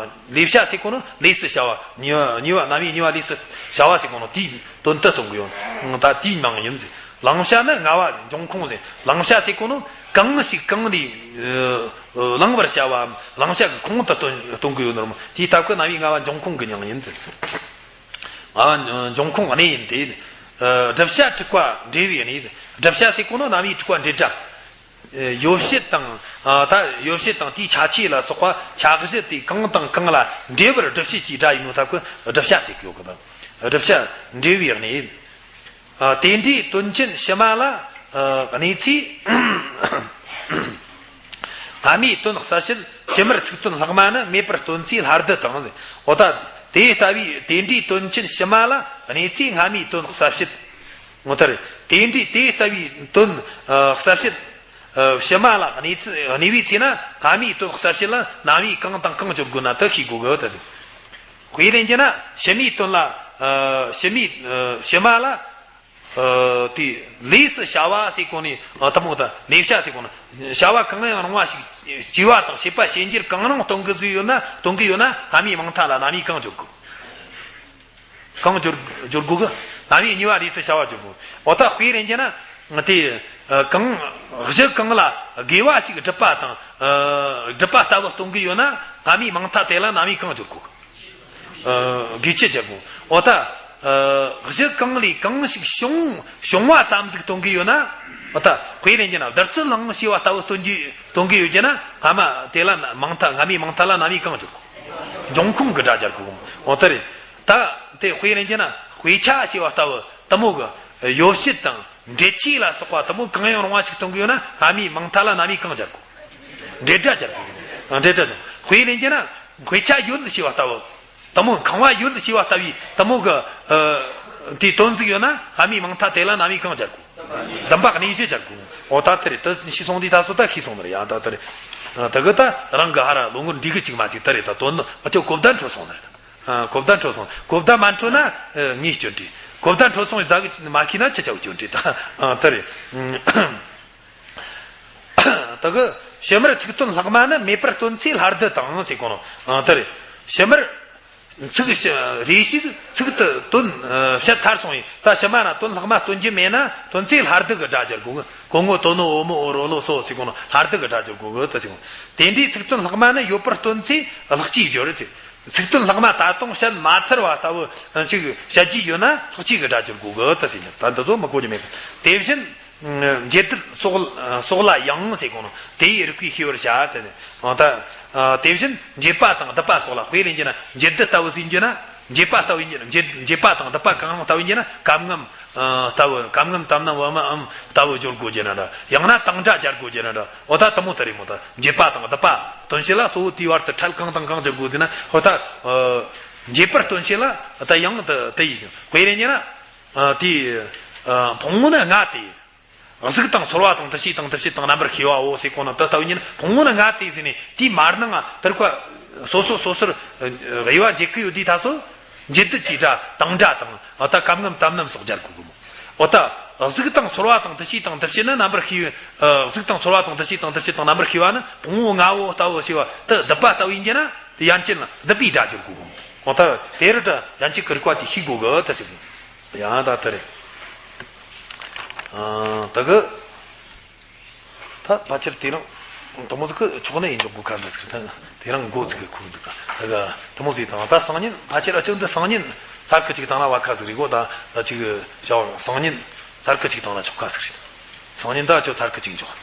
ལེ་བྱ་ཟེར་གོ་ནོ་ལས་སུ་བྱ་བ། གཉིས་པ་གཉིས་པ་རྣམ་དབྱེ་གཉིས་པ་ལས་སུ་བྱ་བ་ཟེར་གོ་ནོ་དེའི་དོན་དུ་སྟོན་གི་ཡོད། ད་དེའི་མིང་ཡིན་ཟེར། བླང་བྱ་ནི་ལྔ་པ་འབྱུང་ཁུངས་ཟེར། བླང་བྱ་ཟེར་གོ་ནོ་གང་ཞིག་གང་ལས་ཨ་བླང་བར་བྱ་བའམ་བླང་བྱ་གི་ཁུངས་དུ་སྟོན་སྟོན་གི་ཡོད་ནོ་ར་མོ། དེའི་སྟབས་ཀྱིས་རྣམ་དབྱེ་ལྔ་པ་འབྱུང་ཁུངས་ཀྱི་མྱིང་ཡིན་ཟེར། ལྔ་པ་འབྱུང་ཁུངས་གནས་ཡིན་ཏེ། ཨ་བསྒྲུབ་བྱ་དྲུག་པ་འབྲེལ་བའི་གནས་ཟེར། བསྒྲུབ་བྱ་ཟེར་གོ་ནོ་རྣམ་དབྱེ་དྲུག་པ་འབྲེལ་སྒྲ། ཡོ་བྱད་དང་། ཨ་ད་ཡོ་བྱད་དང་དེའི་ཁྱད་ཆོས་ལ་སོགས་པ་ཁྱད་གཞི་དེ་གང་དང་གང་ལ་འབྲེལ་བར་སྒྲུབ་བྱེད་ཀྱི་སྒྲ་ཡིན་ནོ་ད་གི་བསྒྲུབ་བྱ་ཟེར་གི་ཡོད་གི། ད་བསྒྲུབ་བྱ་འབྲེལ་བའི་གནས། ཨ་དེ་འདྲའི་དོན་ཅན་ཕྱི་མ་ལ་ཨ་གནས་ཚེ་སྔ་མའི་དོན་གསལ་བྱེད་ཕྱི་མར་ཚིག་དོན་ལྷག་མ་ནི་མེད་པར་སྟོན་ཚེ་སླར་བསྡུ་དང་། འོ་ད་དེ་ལྟ་བུའི་དེ་འདྲའི་དོན་ཅན་ཕྱི་མ་ལ་གནས་ཚེ་སྔ་མའི་དོན་གསལ་བྱེད། ངོ་མཐར། དེ་འདྲའི་དེ་ལྟ་བུའི་དོན་ཨ་གསལ་བྱེད་ཨ་ཕྱི་མ་ལ་གནས་ཚུལ་གནས་པའི་ཚེ་ན་སྔ་མའི་དོན་གསལ་བྱེད་ལ་རྣམ་དབྱེ་གང་དང་གང་སྦྱོར་དགོས་ན་དེ་ཤེས་དགོས་གི་ད་ཟེར། དཔེ་ལེན་རྒྱུ་ན་ཕྱི་མའི་དོན་ལ་ཨ་ཕྱི་མའི་ཨ་ཕྱི་མ་ལ་ཨ་དེ་ལས་སུ་བྱ་བ་ཟེར་གོ་ནི་ཨ་དེ་མོ་ད་ལེ་བྱ་ཟེར་གོ་ནི་བྱ་བ་གང་ཡང་རུང་བ་ཞིག་བྱས་པ་དང་བྱེད་པ་བྱེད་འགྱུར་གང་རུང་སྟོན་གི་ཟིག་ཡོད་ན་སྟོན་གི་ཡོད་ན་སྔ་མའི་མིང་མཐའ་ལ་རྣམ་དབྱེ་གང་སྦྱོར་དགོས། གང་སྦྱོར་སྦྱོར་དགོས་གི། རྣམ་དབྱེ་གཉིས་པ་ལས་སུ་བྱ་བ་སྦྱོར་དགོས། འོ་ད་དཔེ་ལེན་རྒྱུ་ན་དེ་གང་གཞི་གང་ལ་དགེ་བ་ཞིག་སྒྲུབ་པ་དང་ཨ་སྒྲུབ་པ་ལྟ་བུ་སྟོན་གི་ཡོད་ན་སྔ་མའི་མིང་མཐའ་དེ་ལ་རྣམ་དབྱེ་གང་སྦྱོར་དགོས་གི། ཨ་དགེ་བཅུ་སྦྱོར་དགོས། འོ་ད་ཨ་གཞི་གང་ལས་གང་ཞིག་བྱུང་བྱུང་བ་ཙམ་ཞིག་སྟོན་གི་ཡོད་ན། འོ་ད་དཔེ་ལེན་རྒྱུ་ན་བདུད་རྩི་ལང་ཞེས་པ་ལྟ་བུ་སྟོན་གི་སྟོན་གི་ཡོད་རྒྱུ་ན་སྔ་མ་དེ་ལ་མིང་མཐའ་སྔ་མའི་མིང་མཐའ་ལ་རྣམ་དབྱེ་གང་སྦྱོར་དགོས། འབྱུང་ཁུངས་ཀྱི་སྒྲ་སྦྱར་དགོས། འོ་ད་རེད། ད་དེ་དཔེ་ལེན་རྒྱུ་ན་དཔེ་ཆ་ཞེས་པ་ལྟ་བུ་དེ་མོ་གི་ཡོ་བྱད་དང་འབྲེལ་ཆོས་ལ་སོགས་པ་དེ་མོ་གང་ཡང་རུང་བ་ཞིག་སྟོན་གི་ཡོད་ན་སྔ་མའི་མིང་མཐའ་ལ་རྣམ་དབྱེ་གང་སྦྱར་དགོས། འབྲེལ་སྒྲ་སྦྱར་དགོས། འབྲེལ་སྒྲ་སྦྱར། དཔེ་ལེན་རྒྱུ་ན་དཔེ་ཆ་ཡོད་ཞེས་པ་ལྟ་བུ། དེ་མོ་ཁང་བ་ཡོད་ཞེས་པ་ལྟ་བུའི་དེ་མོ་གི་ཨ་དེའི་དོན་ཟིག་ཡོད་ན་སྔ་མའི་མིང་མཐའ་དེ་ལ་རྣམ་དབྱེ་གང་སྦྱར་དགོས། བདུན་པ་གནས་གཞི་སྦྱར་དགོས། འོ་ད་དེ་རེད། ད་ཤེས་སོང་དུས་ད་སོ་ད་ཤེས་སོང་ནི་རེད། ཡ་ད་དེ་རེད། ད་གི་ད་རང་གི་ཧ་ར་ལོ་ངོར་འགྲིག་གི་ཅིག་མ་ཅིག་ད་རེད། ད་དོན་ནི་ཨ་ཅོ་གོ་བརྡ་འཕྲོད་སོང་ནི་རེད། ཨ་གོ་བརྡ་འཕྲོད་སོང་། གོ་བརྡ་མ་འཕྲོད་ན་ཨ་ངས་སྐྱོན་བྲིས། གོ་བརྡ་འཕྲོད་སོང་བའི་རྫ་གི་མ་ཤེས་ན་ཅི་བྱ་བ་སྐྱོན་བྲིས་དང་། ཨ། དེ་རེད། ད་གི་ཕྱི་མར་ཚིག་དོན་ལྷག་མ་ནི་མེད་པར་སྟོན་ཚེ་སླར་བསྡུ་དང་ཟེར་གོ་ནོ། ཨ། དེ་རེད། ཕྱི་མར་ཚིག་རེ་ཞིག་ཚིག་དོན་བཤད་ཚར་སོང་ཡིན། ད་ཕྱི་མ་ན་དོན་ལྷག་མ་སྟོན་རྒྱུ་མེད་ན་སྟོན་ཚེ་སླར་བསྡུ་གི་སྒྲ་སྦྱར་དགོས་གི། གོ་ངོ་དོ་ནོ་འོ་མོ་འོ་རོ་ལོ་སོ་ཟེར་གོ་ནོ། སླར་བསྡུ་གི་སྒྲ་སྦྱར་དགོས་གི་ད་ཟེར་གོ། དེ་འདྲའི་ཚིག་དོན་ལྷག་མ་ནི་ཡོད་པར་སྟོན་ཚེ་ལྷག་བཅས་སྦྱོར་ཟེར། ཚིག་དོན་ལྷག་མ་ད་དུང་བཤད་མ་ཚར་བ་ལྟ་བུ་ཅིག་བཤད་རྒྱུ་ཡོད་ན་ལྷག་བཅས་གི་སྒྲ་སྦྱར་དགོས་གི་ད་ཟེར་ནས། ད་འདི་ཚོ་མི་གོ་རྒྱུ་མེད་གི། དེ་བཞིན་འབྱེད་སྡུད་སོགས་སོགས་ལ་ཡང་ཟེར་གོ་ནོ། དེ་ཡི་རིགས་པས་ཤེས་པར་བྱ་དེ་ཟེར། ད་དེ་བཞིན་འབྱེད་པ་དང་སྡུད་པ་སོགས་ལ། དཔེ་ལེན་རྒྱུ་ན་འབྱེད་སྡུད་ལྟ་བུ་ཟེར་རྒྱུ་ན། འབྱེད་པ་ལྟ་བུ་ཡིན་རྒྱུ་ན། འབྱེད་འབྱེད་པ་དང་སྡུད་པ་གང་རུང་ལྟ་བུ་ཡིན་རྒྱུ་ན། གབ་ངམ་ལྟ་བུ། གབ་ངམ་དམ་ནམ་བུ་མ་འམ་ལྟ་བུ་སྦྱོར་དགོས་རྒྱུ་ན་འདྲ། ཡང་ན་དང་སྒྲ་སྦྱར་དགོས་རྒྱུ་ན་འདྲ། འོ་ད་དེ་མོ་ད་རེད་མོ། ད་འབྱེད་པ་དང་སྡུད་པ་སྟོན་བྱེད་ལ་གཙོ་བོ་དེའི་བར་དུ་ཕྲད་གང་དང་གང་སྦྱར་དགོས་ཟེར་ན། འོ་ད་འབྱེད་པར་སྟོན་བྱེད་ལ་ད་ཡང་དེ་དེ་ཡིན། དཔེ་ལེན་རྒྱུ་ན། དེའི་ཕུང་པོ་ནི་ལྔ་སྟེ། གཟུགས་དང་ཚོར་བ་དང་དུ་བྱེད་དང་དུ་བྱེད་དང་རྣམ་པར་ཤེས་པའོ་ཟེར་གོ་ནོ། དེ་ལྟ་བུ་ཡིན་ན་ཕུང་པོ་ནི་ལྔ་སྟེ་ཟེར་ནས། དེའི་མར་ནང་ང་དེར་ཀ་སོ་སོ་སོ་སོར་དབྱེ་བ་འབྱེད་ཀྱི་ཡོད་དུས་ད་སོ། འབྱེད་སྡུད་ཀྱི་སྒྲ་དང་སྒྲ་དང་། འོ་ད་གབ་ངམ་དམ་ནམ་སོགས་སྦྱར་དགོས་གི་མོ། འོ་ད་གཟུགས་དང་ཚོར་བ་དང་དུ་བྱེད་དང་དུ་བྱེད་ནི་རྣམ་པར་ཤེས་པའི། གཟུགས་དང་ཚོར་བ་དང་དུ་བྱེད་དང་དུ་བྱེད་དང་རྣམ་པར་ཤེས་པ་ནི་ཕུང་པོ་ལྔ་བོ་ལྟ་བུ་ཞེས་པ་དེ་སྡུད་པ་ལྟ་བུ་ཡིན་རྒྱུ་ན། དེ་ཡན་ཆད་ལ་སྡུད་པའི་སྒྲ་སྦྱར་དགོས་གི་མོ། འོ་ད་དེ་རུ་ད་ཡན་ཆད་ཀྱི་རིགས་པ་དེ་ཤེས་དགོས་གི་ད་ཟེར་གི། ཡང་ད་དེ་རེད། ཨ། ད་གི་ད་ཕལ་ཆེར་དེ་རིང་དེ་མོ་ཟིག་གི་ཆོག་ནི་ཡིན་འཇོག་དགོས་ཁ་འདྲ་ཟིག་རེད། དེ་རིང་འགོ་ཚུགས་གི་ཁུག་འདུག་ག་ད་གི་དེ་མོ་ཟིག་དང་། ད་སང་ཉིན་ཕལ་ཆེར་ཨ་ཅོ་འདི་སང་ཉིན་ཚར་གི་ཅིག་བཏང་ན་བ་ཁ་ཟིག་རེད་གོ། ད་ད་ཅིག་བྱ་བ་སང་ཉིན་ཚར་གི་ཅིག་བཏང་ན་ཆོག་ཁ་ཟིག་རེད། སང་ཉིན་ད་ཨ་ཅོ་ཚར་གི་ཅིག་འཇོག་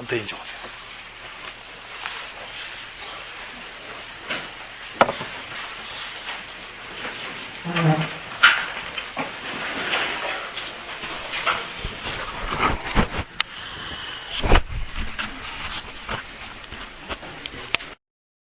དེ་ཡིན་འཇོག་དེ།